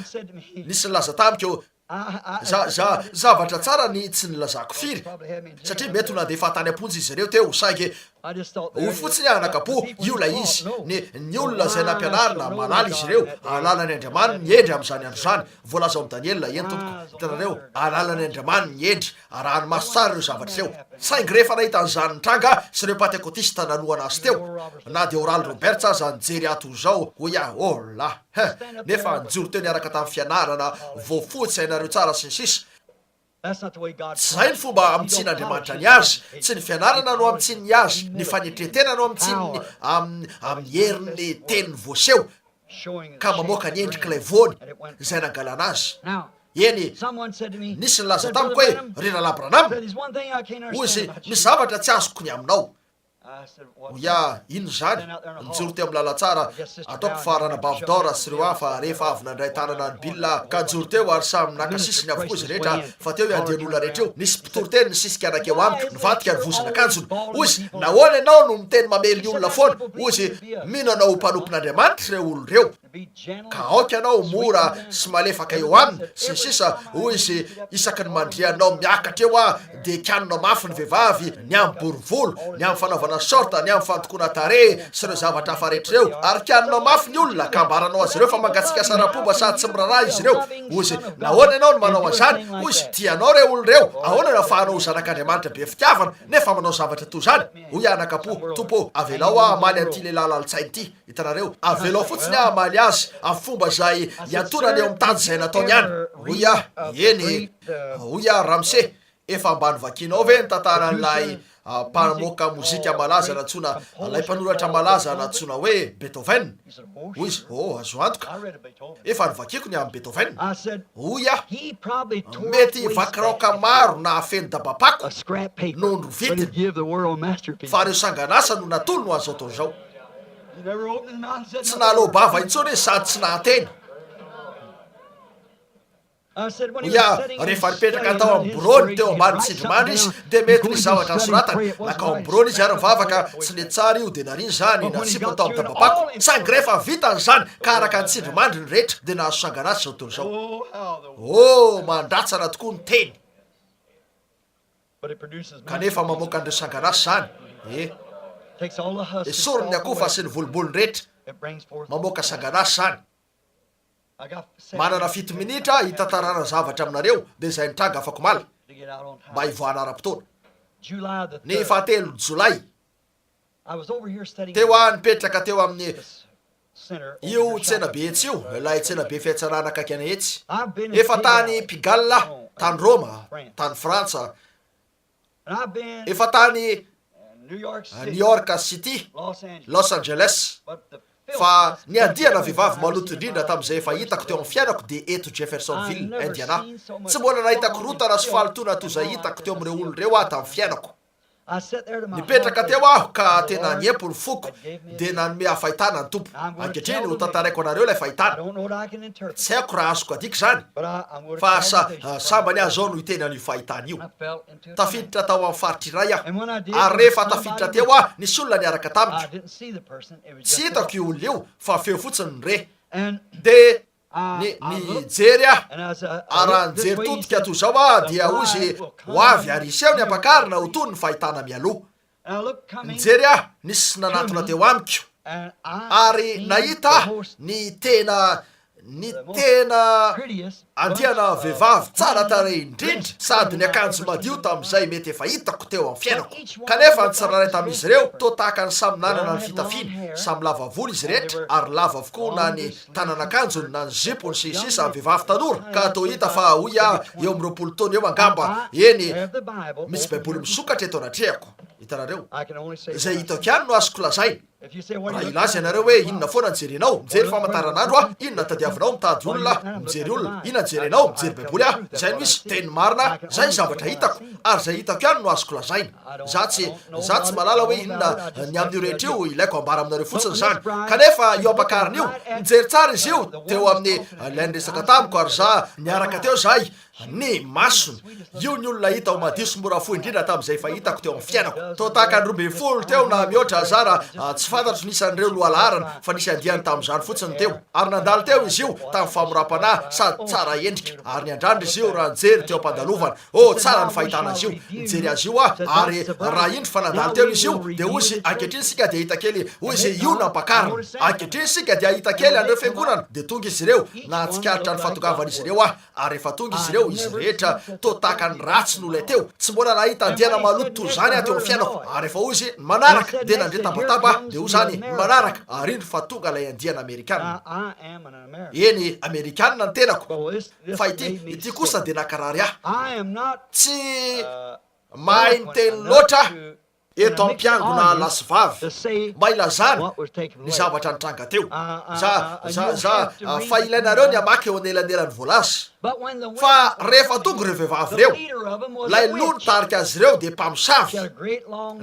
nisy nilaza tamiko, Za, za, zavatra tsara ny tsy nilazako firy, satria mety ho nandefa tany am-ponja izy ireo teo, saingy hoy fotsiny aho anakapo, io ilay izy, ny, ny olona izay nampianarina, mahalala izy ireo, hahalala ny Andriamaniny ny hendry amin'izany andro izany, voalaza ao amin'i Daniela, eny tompoko, hitanareo, hahalala ny Andriamaniny ny hendry, arahany maso tsara ireo zavatra ireo. Saingy rehefa nahita an'izany nitranga aho, sy ireo Pantekotista nanohana azy teo, na dia Oral Roberts aza nijery ahy toy izao, hoy aho, Oh la! Huh! Nefa nijoro teo niaraka tamin'ny fianarana, voafotsy, hainareo tsara, sy ny sisa. Tsy izay ny fomba hamintsian'Andriamanitra ny azy. Tsy ny fianarana no hamintsiany ny azy. Ny fanetren-tena no hamintsiany amin'ny, amin'ny herin'ny teniny voaseho, ka mamoaka ny endrik'ilay voany izay nangalana azy. Eny, nisy nilaza tamiko hoe, Ry Rahalahy Branham, hoy izy, misy zavatra tsy azoko ny aminao. Hoy aho, Inona izany? Nijoro teo amin'ny lalantsara, ataoko fa Ranabavy Dora sy ireo hafa, rehefa avy nandray tanana an'i Bill aho, ka nijoro teo ary samy naka sisiny avokoa izy rehetra, fa teo io andian'olona rehetra io, nisy mpitoriteny nisisika nankeo amiko, nivadika ny vozon'akanjony. Hoy izy, Nahoana ianao no miteny mamely ny olona foana? Hoy izy, Mino anao ho mpanompon'Andriamanitra ireo olona ireo. Ka aoka ianao ho mora sy malefaka eo aminy, sy ny sisa Hoy izy, Isaky ny mandria anao miakatra eo aho, dia kianina mafy ny vehivavy, ny amin'ny bory volo, ny amin'ny fanaovana short, ny amin'ny fandokoana tarehy, sy ireo zavatra hafa rehetra ireo. Ary kianinao mafy ny olona, ka ambaranao azy ireo fa mangatsiaka sara-pomba sady tsy miraharaha izy ireo. Hoy izy, Nahoana ianao no manao an'izany? Hoy izy, Tianao ireo olona ireo. Ahoana no ahafahanao ho zanak'Andriamanitra be fitiavana, nefa manao zavatra toy izany? Hoy aho anakam-po, Tompo ô, avelao aho hamaly an'ity lehilahy lalin-tsaina ity. Hitanareo? Avelao fotsiny aho hamaly azy amin'ny fomba izay iantonany eo amin'ny tady izay nataony ihany. Hoy aho, Eny, hoy aho, Ramose, efa mba novakianao ve ny tantaran'ilay mpamoaka mozika malaza nantsoina, ilay mpanoratra malaza nantsoina hoe Beethoven? Hoy izy, Oh, azo antoka. Efa novakiako ny amin'i Beethoven. Hoy aho, Mety vakiraoka maro nahafeno dabam-pako no norovitiny, fa ireo sangan'asa no natolony ho an'izao tontolo izao. Tsy nahaloa-bava intsony izy sady tsy nahateny. Hoy aho, rehefa nipetraka tao amin'ny biraony teo ambany tsindrimandry izy, dia mety nisy zavatra nosoratany. Nankao amin'ny biraony izy ary nivavaka, tsy nety tsara io, dia nariany izany, natsipiny tao amin'ny dabam-pako. Saingy rehefa vitany izany, ka araka ny tsindrimandry ny rehetra, dia nahazo sangan'asa izao tontolo izao. Oh, mandratsana tokoa ny teny! Kanefa mamoaka an'ireo sangan'asa izany, e. Esoriny ny akofa sy ny volombolony rehetra. Mamoaka sangan'asa izany. Manana fito minitra aho hitantarana zavatra aminareo, dia izay nitranga afakomaly, mba hivoahana ara-potoana. Ny fahatelo Jolay. Teo aho nipetraka teo amin'ny io tsenabe etsy io, ilay tsenabe fiatsarana akaiky anay etsy. Efa tany Pigalle aho, tany Roma, tany Frantsa, efa tany New York City, Los Angeles. Fa ny andiana vehivavy maloto indrindra tamin'izay efa hitako teo amin'ny fiainako dia eto Jeffersonville, Indiana. Tsy mbola nahita korontana sy fahalotoana toy izay hitako teo amin'ireo olona ireo aho tamin'ny fiainako. Nipetraka teo aho ka tena niempo ny foko, dia nanome ahy fahitana ny Tompo. Ankehitriny, ho tantaraiko anareo ilay fahitana. Tsy haiko raha azoko adika izany, fa sa, sambany aho izao no hiteny an'io fahitana io. Tafiditra tao amin'ny faritra iray aho, ary rehefa tafiditra teo aho, nisy olona niaraka tamiko. Tsy hitako io olona io, fa feo fotsiny no re. Dia Ny, nijery aho, ary raha nijery todika toy izao aho, dia hoy izy, Ho avy ary hiseho ny ampakarina ho toy ny fahitana mialoha. Nijery aho, nisy nanatona teo amiko, ary nahita aho ny tena, ny tena andiana vehivavy tsara tarehy indrindra sady niakanjo madio tamin'izay mety efa hitako teo amin'ny fiainako. Kanefa ny tsirairay tamin'izy ireo toa tahaka ny samy nanana ny fitafiany, samy lava volo izy rehetra ary lava avokoa na ny tanan'akanjony na ny zipony sy ny sisa Vehivavy tanora ka toa hita fa hoy aho eo amin'ny 20 taona eo angamba, eny misy baiboly misokatra eto anatrehako, hitanareo. Izay hitako ihany no azoko lazaina. Raha hilaza ianareo hoe inona foana no jerenao, mijery famantaranandro aho, inona tadiavinao, mitady olona aho, mijery olona, inona no jerenao, mijery baiboly aho, izay no izy, teny marina, izay ny zavatra hitako, ary izay hitako ihany no azoko lazaina. Za tsy, za tsy mahalala hoe inona ny amin'io rehetra io, ilaiko ambara aminareo fotsiny izany. Kanefa io ampakarina io, nijery tsara izy io, teo amin'ny, ilay niresaka tamiko, ary za, niaraka teo izahay, Ny masony. Io ny olona hita ho madio sy mora fo indrindra tamin'izay efa hitako teo amin'ny fiainako. Toa tahaka ny 12 teo na mihoatra aza raha tsy fantatro ny isan'ireo lohalaharana fa nisy andiany tamin'izany fotsiny teo. Ary nandalo teo izy io tamin'ny famoram-panahy sady tsara endrika. Ary niandrandra izy io raha nijery teo am-pandalovana. Oh, tsara ny fahitana azy io. Nijery azy io aho ary raha indro fa nandalo teo izy io dia hoy izy, Ankehitriny isika dia hahita kely, hoy izy, io no ampakarina. Ankehitriny isika dia hahita kely an'ireo fiangonana. Dia tonga izy ireo. Nahatsikaritra ny fahatongavan'izy ireo aho. Ary rehefa tonga izy ireo, izy rehetra toa tahaka ny ratsy no ilay teo. Tsy mbola nahita andiana maloto toy izany aho teo amin'ny fiainako. Ary rehefa hoy izy, ny manaraka, dia nandre tabataba aho, dia hoy izany, ny manaraka, ary indro fa tonga ilay andiana Amerikana. Eny, Amerikana ny tenako, fa ity, ity kosa dia nankarary ahy. Tsy mahay miteny loatra aho. Eto am-piangona lahy sy vavy mba hilazana ny zavatra nitranga teo. Za, za, za, fa ilainareo ny hamaky eo anelanelan'ny voalaza. Fa rehefa tonga ireo vehivavy ireo, ilay loha nitarika azy ireo dia mpamosavy.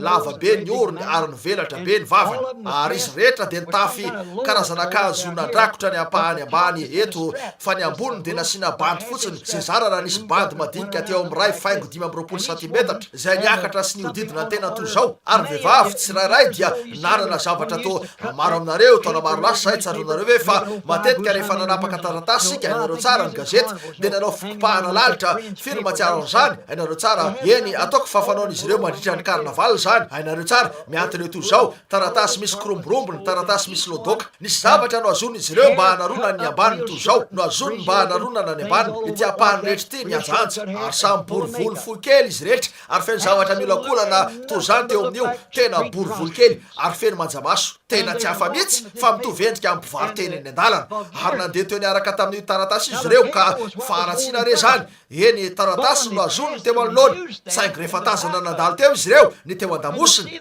Lava be ny orony ary nivelatra be ny vavany. Ary izy rehetra dia nitafy karazana akanjo nandrakotra ny ampahany ambany eto fa ny amboniny dia nasiana bandy fotsiny, izay zara raha nisy bandy madinika teo amin'ny 1.25 santimetatra. izay niakatra sy nihodidina ny tena toy izao, ary ny vehivavy tsirairay dia nanana zavatra toa maro aminareo, taona maro lasa izay, tsaroanareo ve fa matetika rehefa nanapaka taratasy isika, hainareo tsara, ny gazety, dia nanao fikopahana lalitra, firy no mahatsiaro an'izany? Hainareo tsara, eny, ataoko fa fanaon'izy ireo mandritra ny carnaval izany, hainareo tsara, mihantona eo toy izao, taratasy misy koromborombony, taratasy misy lodoka. Nisy zavatra nohazonin'izy ireo mba hanaronany ny ambaniny toy izao, nohazoniny mba hanaronana ny ambaniny, ity ampahany rehetra ity nihanjahanja, ary samy bory volo fohy kely izy rehetra, ary feno zavatra miolakolana toy izany teo amin'io, tena bory volo kely, ary feno manjamaso. Tena tsy hafa mihitsy fa mitovy endrika amin'ny mpivaro-tena eny an-dalana. Ary nandeha teo niaraka tamin'io taratasy izy ireo, ka faharatsiana re izany! Eny, taratasy no nohazoniny teo anoloany, saingy rehefa tazana nandalo teo izy ireo, ny teo an-damosiny,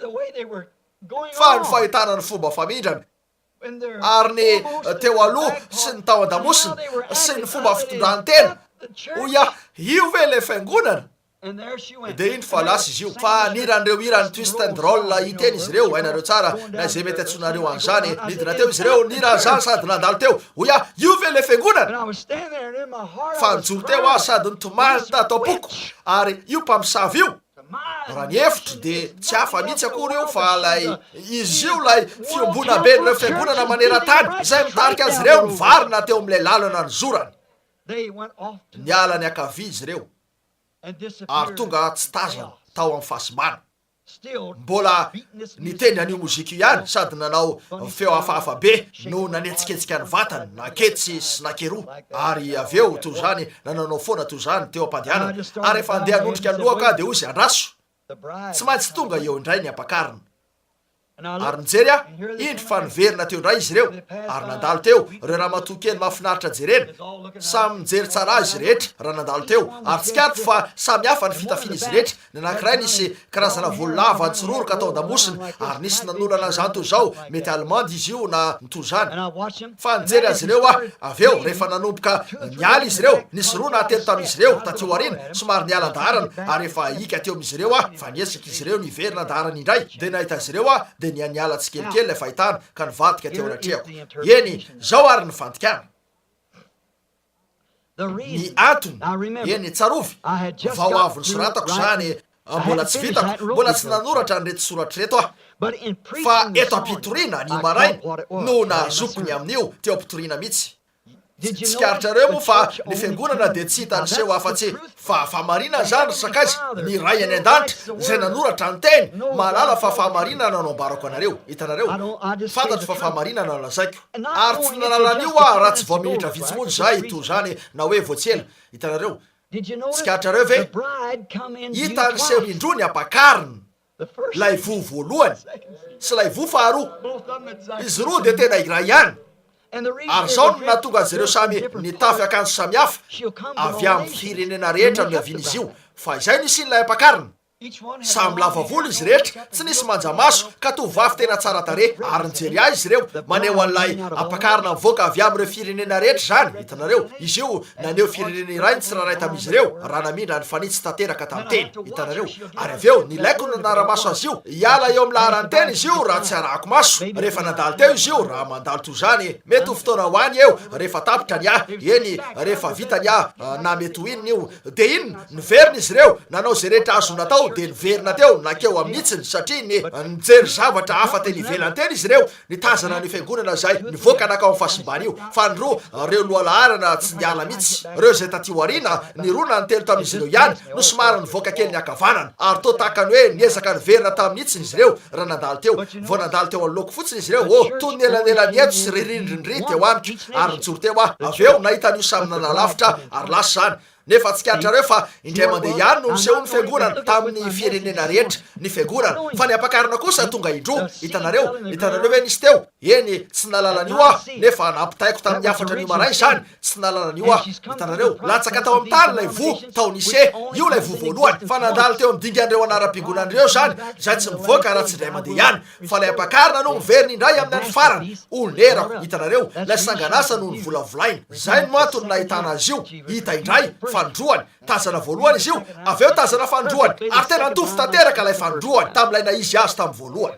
fa ny fahitana ny fomba famindrany, ary ny teo aloha sy ny tao an-damosina, sy ny fomba fitondran-tena, hoy aho, io ve ilay fiangonana? Dia indro fa lasa izy io. Fa nihira an'ireo hiran'ny Twist and Roll hiteny izy ireo, hainareo tsara, na izay mety antsoinareo an'izany. Nidina teo izy ireo, nihira an'izany sady nandalo teo. Hoy aho, Io ve ilay fiangonana? Fa nijoro teo aho sady nitomany tato am-poko, ary io mpamosavy io, raha ny hevitro dia tsy hafa mihitsy akory io fa ilay, izy io ilay fiombonamben'ireo fiangonana maneran-tany izay mitarika azy ireo nivarina teo amin'ilay lalana nizorany. Niala niankavia izy ireo ary tonga tsy tazana tao amin'ny fahasimbana. Mbola nitendry an'io mozika io ihany sady nanao feo hafahafa be no nanetsiketsika ny vatany nanketsy sy nankeroa, ary avy eo toy izany nanaonao foana toy izany teo am-pandehanana. Ary rehefa handeha hanondrika ny lohako aho dia hoy izy, Andraso! Tsy maintsy tonga eo indray ny ampakarina. Ary nijery aho, indro fa niverina teo indray izy ireo, ary nandalo teo ireo ramatoa kely mahafinaritra jerena. Samy nijery tsara ahy izy rehetra raha nandalo teo, ary tsikaritro fa samy hafa ny fitafian'izy rehetra. Ny anankiray nisy karazana volo lava nitsororoka tao an-damosina, ary nisy nanolana an'izany toy izao, mety allemande izy io na ny toy izany. Fa nijery azy ireo aho, avy eo, rehefa nanomboka niala izy ireo, nisy roa na telo tamin'izy ireo, taty aoriana, somary niala an-daharana, ary efa hika teo amin'izy ireo aho, fa niezaka izy ireo niverina an-daharana indray, dia nahita azy ireo aho, dia niha-niala tsikelikely ilay fahitana, ka nivadika teo anatrehako. Eny, izao àry ny fandikana. Ny antony, eny, tsarovy, vao avy nosoratako izany, mbola tsy vitako, mbola tsy nanoratra an'ireto soratra ireto aho. Fa eto am-pitoriana, anio maraina, no nahazoako ny amin'io, teo am-pitoriana mihitsy. Tsikaritrareo moa fa ny fiangonana dia tsy hita niseho afa-tsy fa fahamarinana izany ry sakaiza, ny Ray any An-danitra izay nanoratra ny Teny mahalala fa fahamarinana no ambarako anareo. Hitanareo? Fantatro fa fahamarinana no lazaiko. Ary tsy nahalala an'io aho raha tsy vao minitra vitsy monja izay toy izany na hoe vao tsy ela. Hitanareo? Tsikaritrareo ve? Hita niseho indroa ny ampakarina. Ilay voa voalohany sy ilay voa faharoa. Izy roa dia tena iray ihany. Ary izao no nahatonga azy ireo samy nitafy akanjo samihafa, avy amin'ny firenena rehetra no niavian'izy io, fa izay no hisian'ilay ampakarina. Samy lava volo izy rehetra, tsy nisy manja maso, ka tovovavy tena tsara tarehy, ary nijery ahy izy ireo, maneho an'ilay ampakarina mivoaka avy amin'ireo firenena rehetra izany, hitanareo, izy io naneho firenena iray ny tsirairay tamin'izy ireo, raha namindra nifanitsy tanteraka tamin'ny teny, hitanareo. Ary avy eo, nilaiko ny nanara-maso azy io. Hiala eo amin'ny laharan-teny izy io raha tsy arahako maso. Rehefa nandalo teo izy io, raha mandalo toy izany, mety ho fotoana ho any eo, rehefa tapitra ny ahy, eny, rehefa vita ny ahy, na mety ho inona io. Dia inona? Niverina izy ireo, nanao izay rehetra azo natao, dia niverina teo, nankeo amin'ny hitsiny, satria ny, nijery zavatra hafa teny ivelany teny izy ireo. Nitazana ny fiangonana izay nivoaka nankao amin'ny fahasimbana io, fa ny roa, ireo lohalaharana tsy niala mihitsy. Ireo izay taty aoriana, ny roa na ny telo tamin'izy ireo ihany no somary nivoaka kely niankavanana, ary toa tahaka ny hoe niezaka niverina tamin'ny hitsiny izy ireo raha nandalo teo. Vao nandalo teo anoloako fotsiny izy ireo, oh, toy ny elanelan'ny eto sy ririndrindry teo amiko, ary nijoro teo aho. Avy eo, nahita an'io samy nanalavitra, ary lasa izany. Nefa tsikaritrareo fa indray mandeha ihany no niseho ny fiangonana tamin'ny firenena rehetra, ny fiangonana, fa ny ampakarina kosa tonga indroa. Hitanareo? Hitanareo ve nisy teo? Eny, tsy nahalala an'io aho, nefa nampitaiko tamin'ny hafatra anio maraina izany, tsy nahalala an'io aho. Hitanareo? Latsaka tao amin'ny tany ilay voa, tao Nicée, io ilay voa voalohany, fa nandalo teo amin'ny dingan'ireo anaram-piangonana ireo izany, izay tsy mivoaka raha tsy indray mandeha ihany. Fa ilay ampakarina no miverina indray amin'ny andro farany. Onerako, hitanareo, ilay sangan'asa no novolavolaina. Izay no antony nahitana azy io, hita indray, fanindroany. Tazana voalohany izy io, avy eo tazana fanindroany. Ary tena nitovy tanteraka ilay fanindroany tamin'ilay naha-izy azy tamin'ny voalohany.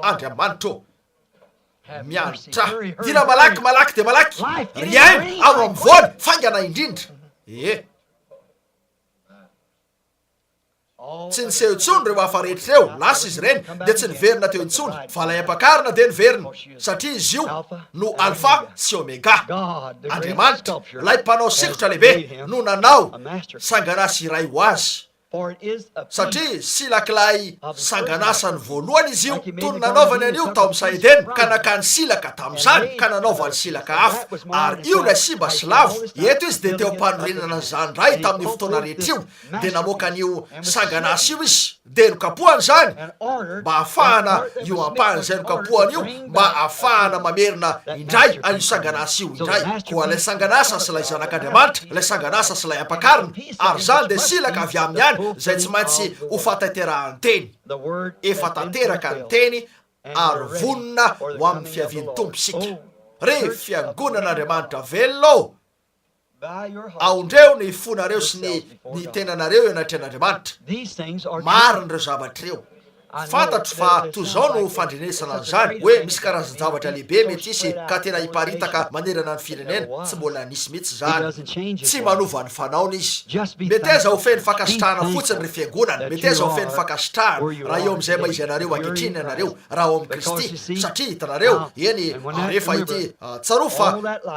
Andriamanitra ô! Miantrà. Dila malaky, malaky dia malaky. Ry aina, ao amin'ny voany, faingana indrindra. Ee. Tsy niseho intsony ireo hafa rehetra ireo, lasa izy ireny, dia tsy niverina teo intsony. Fa ilay ampakarina dia niverina, satria izy io no Alfa sy Omega. Andriamanitra, ilay Mpanao sikotra lehibe, no nanao sangan'asa iray ho azy. Satria silak'ilay sangan'asany voalohany izy io, toy ny nanaovany an'io tao amin'ny saha Edena, ka nakany silaka tamin'izany, ka nanaovany silaka hafa. Ary io ilay simba sy lavo. Eto izy dia teo am-panorenana an'izany indray tamin'io fotoana rehetra io. dia namoaka an'io sangan'asa io izy, dia nokapohany izany mba hahafahana io ampahany izay nokapohany io mba hahafahana mamerina indray an'io sangan'asa io indray. Koa ilay sangan'asa sy ilay Zanak'Andriamanitra, ilay sangan'asa sy ilay Ampakarina, ary izany dia silaka avy aminy ihany izay tsy maintsy ho fahatanterahan'ny Teny. Efa tanteraka ny Teny ary vonona ho amin'ny fiavian'ny Tompo isika. Ry Fiangonan'Andriamanitra velona ô! Aondreho ny fonareo sy ny ny tenanareo eo anatrehan'Andriamanitra. Marina ireo zavatra ireo. Fantatro fa toy izao no fandrenesana an'izany, hoe misy karazan-javatra lehibe mety hisy ka tena hiparitaka manerana ny firenena. Tsy mbola nisy mihitsy izany. Tsy manova ny fanaony Izy. Meteza ho feno fankasitrahana fotsiny, ry fiangonana. Meteza ho feno fankasitrahana, raha eo amin'izay maha-izy anareo ankehitriny ianareo, raha ao amin'i Kristy. Satria, hitanareo, eny, ary efa ity. Tsarovy fa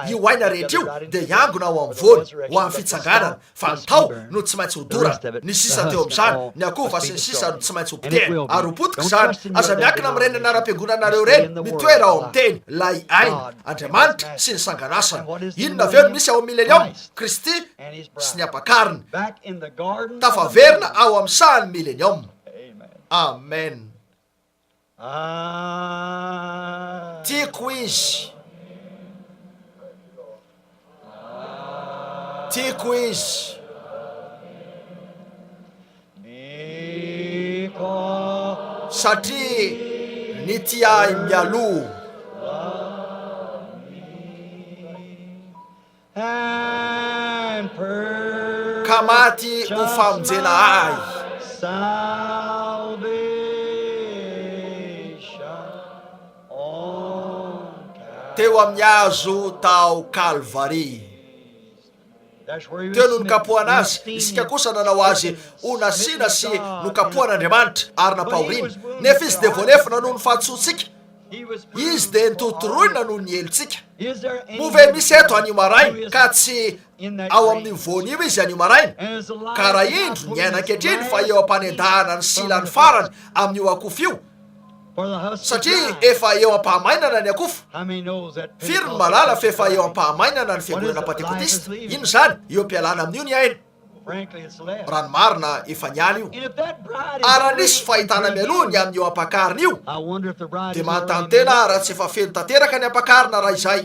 io aina rehetra io dia hiangona ao amin'ny voany ho amin'ny fitsanganana, fa ny taho no tsy maintsy hodorana, ny sisa teo amin'izany, ny akova sy ny sisa no tsy maintsy hopotehina, ary ho potika izany. Aza miankina amin'ireny anaram-piangonanareo ireny, mitoera ao amin'ny Teny, ilay Aina, Andriamanitra sy ny sangan'asany. Inona avy eo no misy ao amin'ny Milenioma? Kristy sy ny Ampakariny. Tafaverina ao amin'ny sahan'ny Milenioma. Amen. Tiako izy. Tiako izy. Satria nitia ahy mialoha. Ka maty ho famonjena ahy. Teo amin'ny hazo tao Kalvary. Teo no nikapohana azy, isika kosa nanao azy ho nasiana sy nokapohan'Andriamanitra ary nampahoriana. Nefa izy dia voalefona noho ny fahadisoantsika. Izy dia nototoroina noho ny helotsika. Moa ve misy eto anio maraina ka tsy ao amin'io voany io izy anio maraina? Ka raha indro ny aina ankehitriny fa eo am-panendahana ny silany farany amin'io akofa io, satria efa eo am-pahamainana ny akofa. Firy no mahalala fa efa eo am-pahamainana ny fiangonana Pantekotista? Inona izany? Eo am-pialana amin'io ny aina. Raha ny marina, efa niala io. Ary raha nisy fahitana mialoha ny amin'io ampakarina io, dia manontany tena aho raha tsy efa feno tanteraka ny ampakarina raha izay.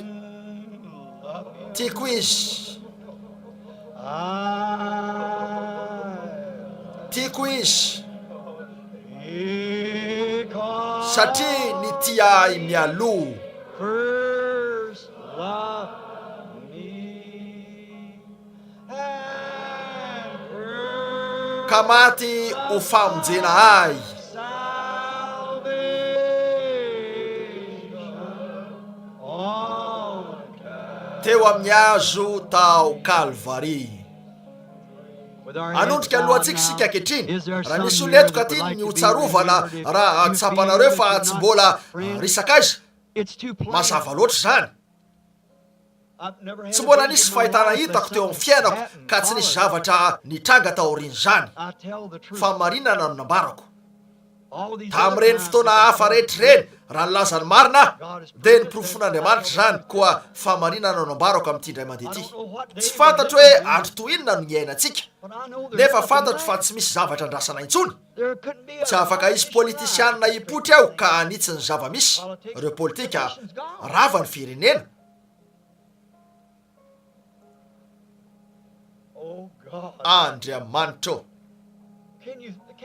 Tiako izy. Tiako izy. Satria nitia ahy mialoha. Ka maty ho famonjena ahy. Teo amin'ny hazo tao Kalvary. Hanondrika ny lohantsika isika ankehitriny. Raha misy olona eto ka tiany ny ho tsarovana, raha tsapanareo fa tsy mbola ry sakaiza, mazava loatra izany. Tsy mbola nisy fahitana hitako teo amin'ny fiainako ka tsy nisy zavatra nitranga taorian'izany. Fahamarinana no nambarako. Tamin'ireny fotoana hafa rehetra ireny, raha nilaza ny marina aho, dia noporofoin'Andriamanitra izany, koa fahamarinana no ambarako amin'ity indray mandeha ity. Tsy fantatro hoe andro toy inona no niainantsika, nefa fantatro fa tsy misy zavatra andrasana intsony. Tsy afaka hisy politisianina hipoitra eo ka hanitsy ny zava-misy, ireo politika, rava ny firenena. Andriamanitra ô!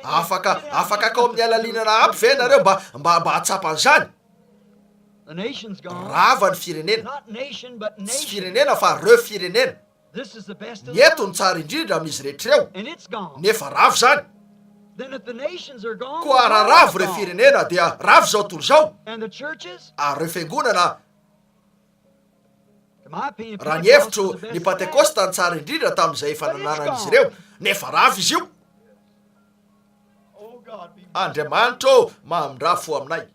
Afaka, afaka akao amin'ny halalinana ampy ve ianareo mba, mba, mba hahatsapa an'izany? Rava ny firenena. Tsy firenena fa reo firenena. Ny eto no tsara indrindra amin'izy rehetra ireo, nefa rava izany. Koa raha rava ireo firenena dia rava izao tontolo izao, ary ireo fiangonana Raha ny hevitro, ny Pantekosta no tsara indrindra tamin'izay efa nananan'izy ireo, nefa rava izy io. Andriamanitra ô, mamindrà fo aminay.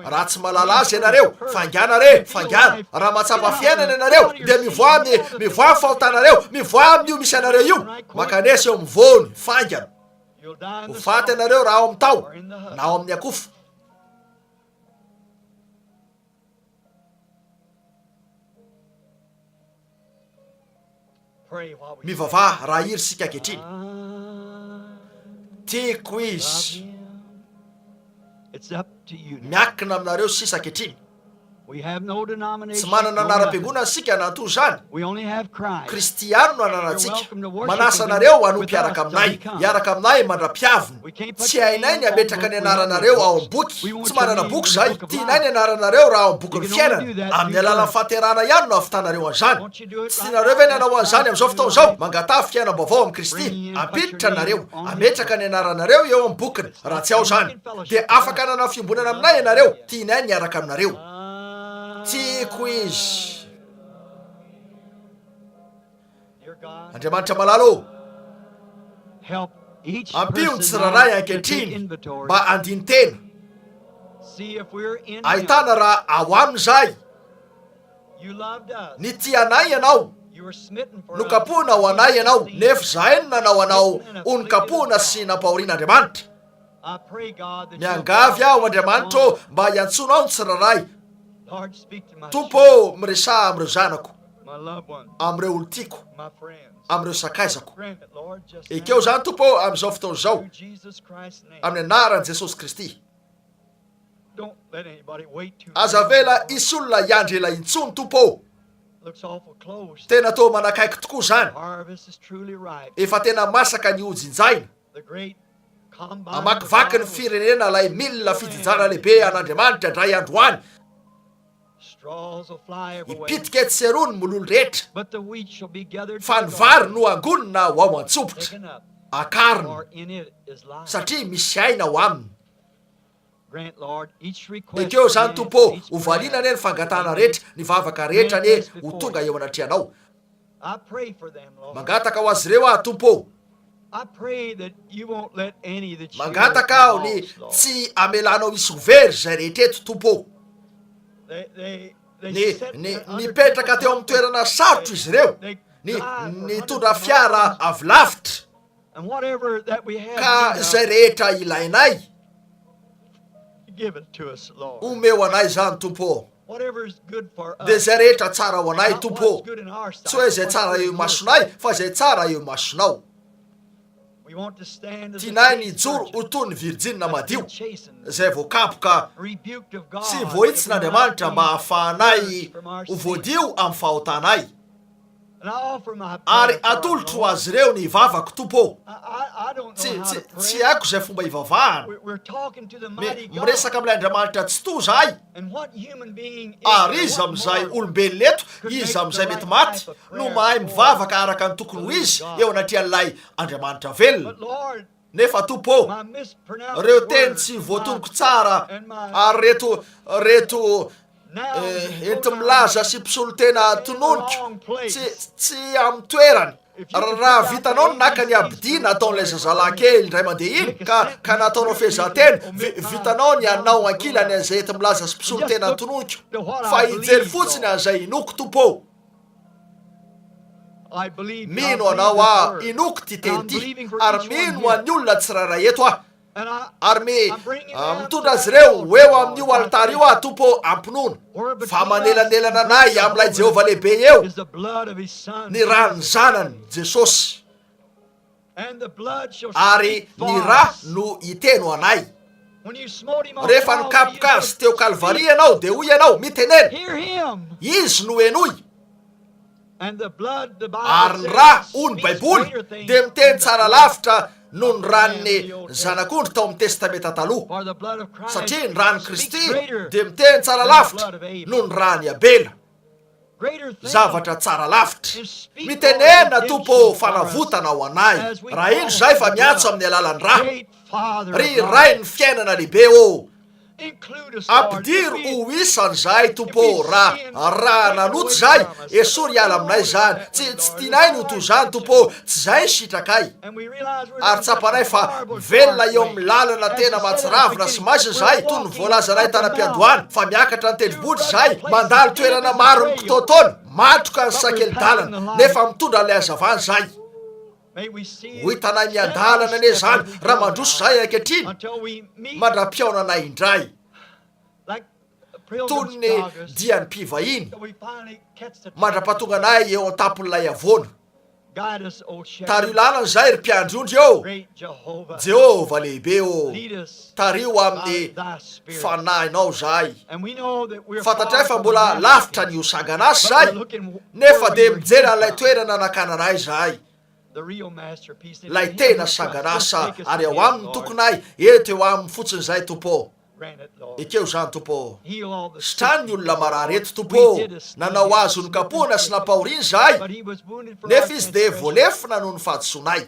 Raha tsy mahalala Azy ianareo, faingàna re, faingàna. Raha mahatsapa fiainana ianareo, dia mivoaha amin'ny, mivoaha amin'ny fahotanareo, mivoaha amin'io misy anareo io. Mankanesa eo amin'ny voany, faingana. Ho faty ianareo raha ao amin'ny taho, na ao amin'ny akofa. Mivavaha raha iry isika ankehitriny. Tiako izy. Miankina aminareo sisa ankehitriny. Tsy manana anaram-piangonana isika na toa izany. Kristy ihany no ananantsika. Manasa anareo hanompo hiaraka aminay, hiaraka aminay mandra-piaviny. Tsy hainay ny hametraka ny anaranareo ao amin'ny boky. Tsy manana boky izahay. Tianay ny anaranareo raha ao amin'ny bokin'ny fiainana. Amin'ny alalan'ny fahaterahana ihany no hahavitanareo an'izany. Tsy tianareo ve ny hanao an'izany amin'izao fotoana izao? Mangataha fiainam-baovao amin'i Kristy. Hampiditra anareo. Hametraka ny anaranareo eo amin'ny bokiny. Raha tsy ao izany, dia afaka hanana fiombonana aminay ianareo. Tianay ny hiaraka aminareo. Tiako Izy. Andriamanitra malala ô, ampio ny tsirairay ankehitriny mba handini-tena, ahitana raha ao aminy izahay. Nitia anay Ianao, nokapohina ho anay Ianao, nefa izahay no nanao Anao ho nokapohina sy nampahorian'Andriamanitra. Miangavy aho, Andriamanitra ô, mba hiantsoanao ny tsirairay. Tompo ô, miresaha amin'ireo zanako, amin'ireo olon-tiako, amin'ireo sakaizako. Ekeo izany, Tompo ô, amin'izao fotoana izao, amin'ny anaran'i Jesosy Kristy. Aza avela hisy olona hiandry ela intsony, Tompo ô. Tena toa manakaiky tokoa izany. Efa tena masaka ny hojinjaina. Hamakivaky ny firenena ilay milina fijinjana lehibe an'Andriamanitra indray andro any. Hipitika etsy sy eroa ny mololo rehetra, fa ny vary no hangonina ho ao an-tsompitra. Akarina, satria misy aina ao aminy. Ekeo izany, Tompo ô, ho valiana anie ny fangatahana rehetra, ny vavaka rehetra anie ho tonga eo anatrehanao. Mangataka ho azy ireo aho, Tompo ô. Mangataka aho ny tsy hamelanao hisy ho very izay rehetra eto, Tompo ô. Ny, ny, nipetraka teo amin'ny toerana sarotra izy ireo, ny, nitondra fiara avy lavitra. Ka izay rehetra ilainay, omeo anay izany, Tompo ô. Dia izay rehetra tsara ho anay, Tompo ô. Tsy hoe izay tsara eo imasonay, fa izay tsara eo imasonao. Tianay ny hijoro ho toy ny virjinina madio, izay voakapoka sy voahitsin'Andriamanitra mba hahafahanay ho voadio amin'ny fahotanay. Ary atolotro ho azy ireo ny vavako, Tompo ô. Tsy, tsy, tsy haiko izay fomba hivavahana. Mi, miresaka amin'ilay Andriamanitra Tsitoha izahay. Ary iza amin'izay olombelona eto, iza amin'izay mety maty, no mahay mivavaka araka ny tokony ho izy eo anatrehan'ilay Andriamanitra velona? Nefa, Tompo ô, ireo teny tsy voatonoko tsara ary reto, reto enti-milaza sy mpisolo-tena tononiko, tsy, tsy amin'ny toerany. Raha vitanao ny naka ny abidia nataon'ilay zazalahy kely indray mandeha iny, ka, ka nataonao fehezanteny, vi, vitanao ny hanao ankilany an'izay enti-milaza sy mpisolo-tena tononiko. Fa hijery fotsiny an'izay inoako, Tompo ô. Mino Anao aho, inoako ity teny ity, ary mino ho an'ny olona tsirairay eto aho. Ary mi, mitondra azy ireo ho eo amin'io alitara io aho, Tompo ô, am-pinoana, fa manelanelana anay amin'ilay Jehovah lehibe eo ny Ràn'ny Zanany, Jesosy. Ary ny Rà no hiteny ho anay. Rehefa nikapoka Azy teo Kalvary ianao, dia hoy ianao, Mitenena! Izy no henoy. Ary ny Rà, hoy ny Baiboly, dia miteny tsara lavitra noho ny ràn'ny zanak'ondry tao amin'ny Testamenta Taloha. Satria ny ràn'i Kristy dia miteny tsara lavitra noho ny ràn'i Abela. Zavatra tsara lavitra. Mitenena, Tompo ô, fanavotana ho anay. Raha indro izahay fa miantso amin'ny alalan'ny Rà. Ry Rain'ny fiainana lehibe ô, Ampidiro ho isany zahay Tompo ô, raha, raha nanota izahay, esory hiala aminay izany, tsy, tsy tianay ny ho toy izany Tompo ô, tsy izay ny sitrakay. Ary tsapanay fa mivelona eo amin'ny lalana tena mahatsiravina sy maizina izahay, toy ny voalazanay tany am-piandohana, fa miakatra ny tendrombohitra izahay, mandalo toerana maro mikitaotaona, matroka ny sakeli-dalana, nefa mitondra an'ilay hazavana izahay. Ho hitanay miandalana anie izany raha mandroso izahay ankehitriny mandra-pihaonanay indray. Toy ny dian'ny mpivahiny mandra-pahatonga anay eo an-tampon'ilay havoana. Tariho lalana izahay ry mpiandry ondry ô! Jehovah lehibe ô! Tariho amin'ny fanahinao izahay. Fantatray fa mbola lavitra ny ho sangan'asa izahay, nefa dia mijery an'ilay toerana nakana anay izahay, ilay tena sangan'asa, ary ao aminy ny tokinay, eto eo aminy fotsiny izahay, Tompo ô. Ekeo izany, Tompo ô. Sitrano ny olona marary eto, Tompo ô. Nanao azy ho nokapohina sy nampahoriana izahay, nefa izy dia voalefona noho ny fahadisoanay.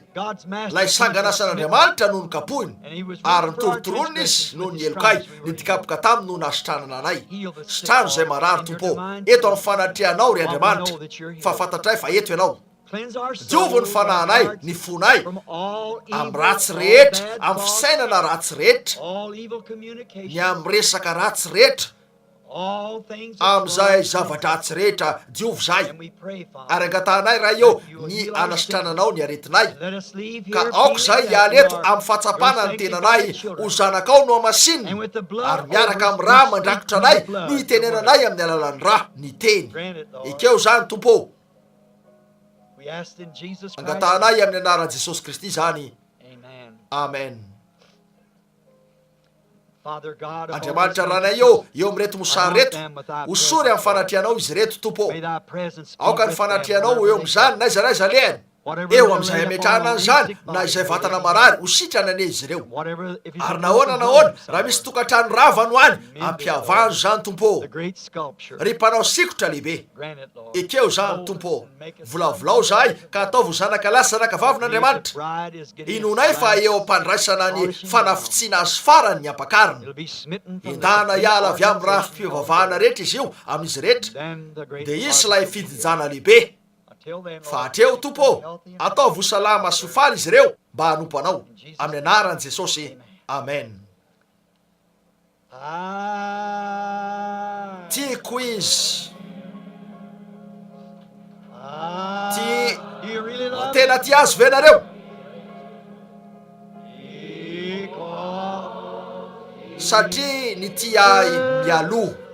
Ilay sangan'asan'Andriamanitra no nokapohina, ary notorotoronina izy noho ny helokay, nidikapoka taminy no nahasitranana anay. Sitrano izay marary, Tompo ô, eto amin'ny fanatrehanao, ry Andriamanitra, fa fantatray fa eto Ianao. Diovy ny fanahinay, ny fonay, amin'ny ratsy rehetra, amin'ny fisainana ratsy rehetra, ny amin'ny resaka ratsy rehetra, amin'izay zava-dratsy rehetra, diovy izahay. Ary angatahanay, Ray ô, ny hanasitrananao ny aretinay. Ka aoka izahay hiala eto amin'ny fahatsapana ny tenanay ho zanakao nohamasinina, ary miaraka amin'ny Rà mandrakotra anay no hitenenanay amin'ny alalan'ny Rà, ny Teny. Ekeo izany, Tompo ô. Angatahanay amin'ny anaran'i Jesosy Kristy izany. Amen. Andriamanitra Ranay ô, eo amin'ireto mosary ireto, hosory amin'ny fanatrehanao izy ireto, Tompo ô. Aoka ny fanatrehanao ho eo amin'izany, n'aiza n'aiza alehany. Eo amin'izay ametrahana an'izany, na izay vatana marary, ho sitrana anie izy ireo. Ary nahoana nahoana, raha misy tokantrano rava no any, ampihavano izany, Tompo ô. Ry Mpanao sikotra lehibe, ekeo izany, Tompo ô. Volavolao izahay, ka ataovy ho zanaka lahy sy zanaka vavin'Andriamanitra. Inoanay fa eo am-pandraisana ny fanafotsiana azy farany ny Ampakarina. Endahana hiala avy amin'ny rafi-pivavahana rehetra izy io, amin'izy rehetra. Dia hisy ilay fijinjana lehibe. Fa hatreo, Tompo ô, ataovy ho salama sy ho faly izy ireo mba hanompo Anao. Amin'ny Anaran'i Jesosy. Amen. Tiako Izy. Tia, tena tia Azy ve nareo? Satria nitia ahy mialoha.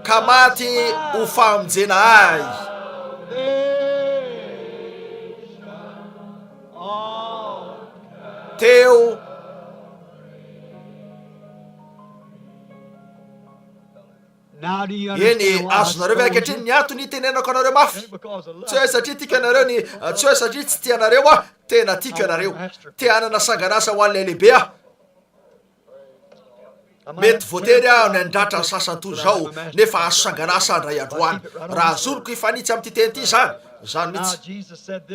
Ka maty ho famonjena ahy. Teo. Eny, azonareo ve ankehitriny ny antony itenenako anareo mafy? Tsy hoe satria tiako ianareo ny, tsy hoe satria tsy tia anareo aho, tena tiako ianareo. Te hanana sangan'asa ho an'ilay lehibe aho. Mety voatery aho ny handratra ny sasany toy izao, nefa hahazo sangan'asa indray andro any. Raha azoniko hifanitsy amin'ity teny ity izany, izany mihitsy.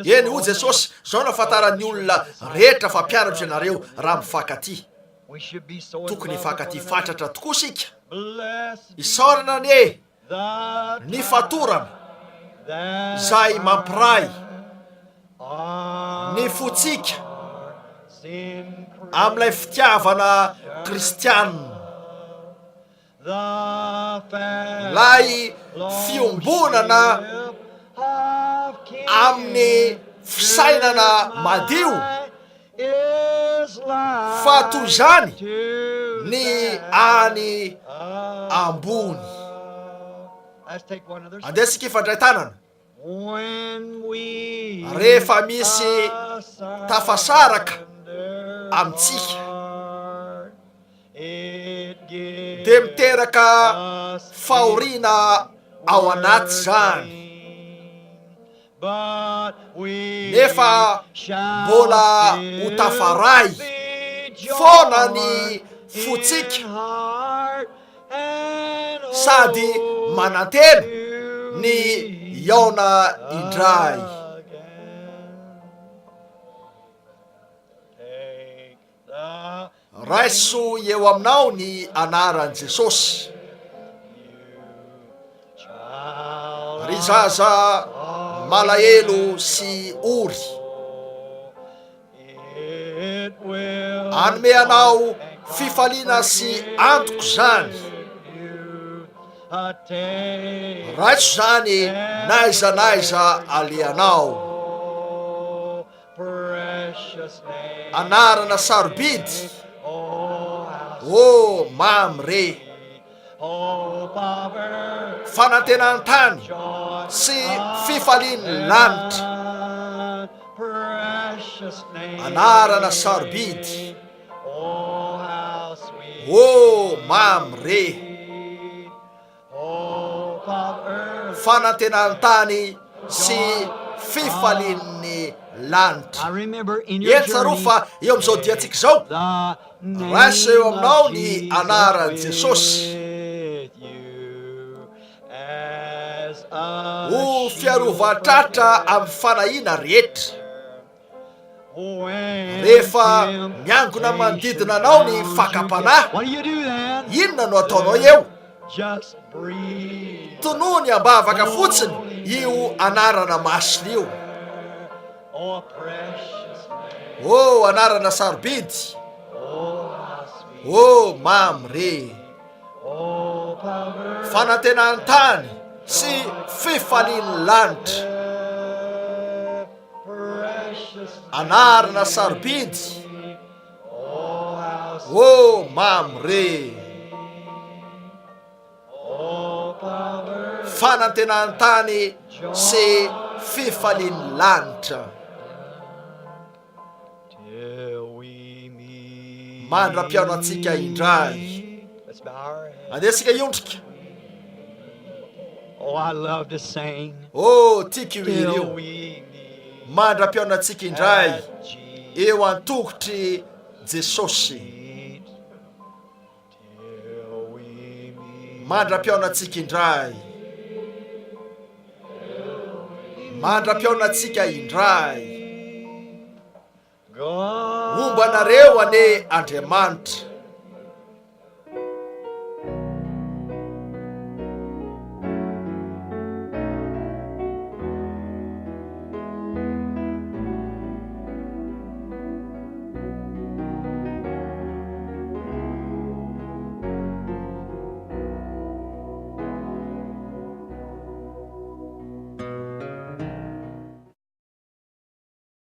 Eny, hoy Jesosy, izao no ahafantaran'ny olona rehetra fa mpianatro ianareo, raha mifankatia. Tokony hifankatia fatratra tokoa isika. Isaorana anie ny fatorana izay mampiray ny fontsika amin'ilay fitiavana kristianina. Ilay fiombonana amin'ny fisainana madio, fa toy izany ny any ambony. Andeha isika hifandray tanana. Rehefa misy tafasaraka amintsika dia miteraka fahoriana ao anaty izany, nefa mbola ho tafaray foana ny fontsika. Sady manantena ny hihaona indray. Raiso eo aminao ny anaran'i Jesosy. Ry zaza malahelo sy ory. Hanome anao fifaliana sy antoko izany. Raiso izany n'aiza n'aiza alehanao. Anarana sarobidy, ô mamy re! Fanantenan-tany sy fifalian'ny lanitra. Anarana sarobidy, ô mamy re! Fanantenan-tany sy fifalian'ny lanitra. Eny, tsarovy fa eo amin'izao diantsika izao, raiso eo aminao ny anaran'i Jesosy. Ho fiarovan-tratra amin'ny fanahiana rehetra. Rehefa miangona manodidina anao ny fakam-panahy, inona no ataonao eo? Tonony am-bavaka fotsiny io anarana masina io. Oh, anarana sarobidy! Oh, mamy re! Fanantenan-tany sy fifalian'ny lanitra. Anarana sarobidy, ô mamy re! Fanantenan-tany sy Fifalian'ny lanitra. Mandra-pihaona antsika indray. Andeha isika hiondrika. Oh, tiako io hira io. Mandra-pihaona antsika indray eo an-tongotr'i Jesosy. Mandra-pihaona antsika indray. Mandra-pihaona antsika indray. Homba anareo anie Andriamanitra.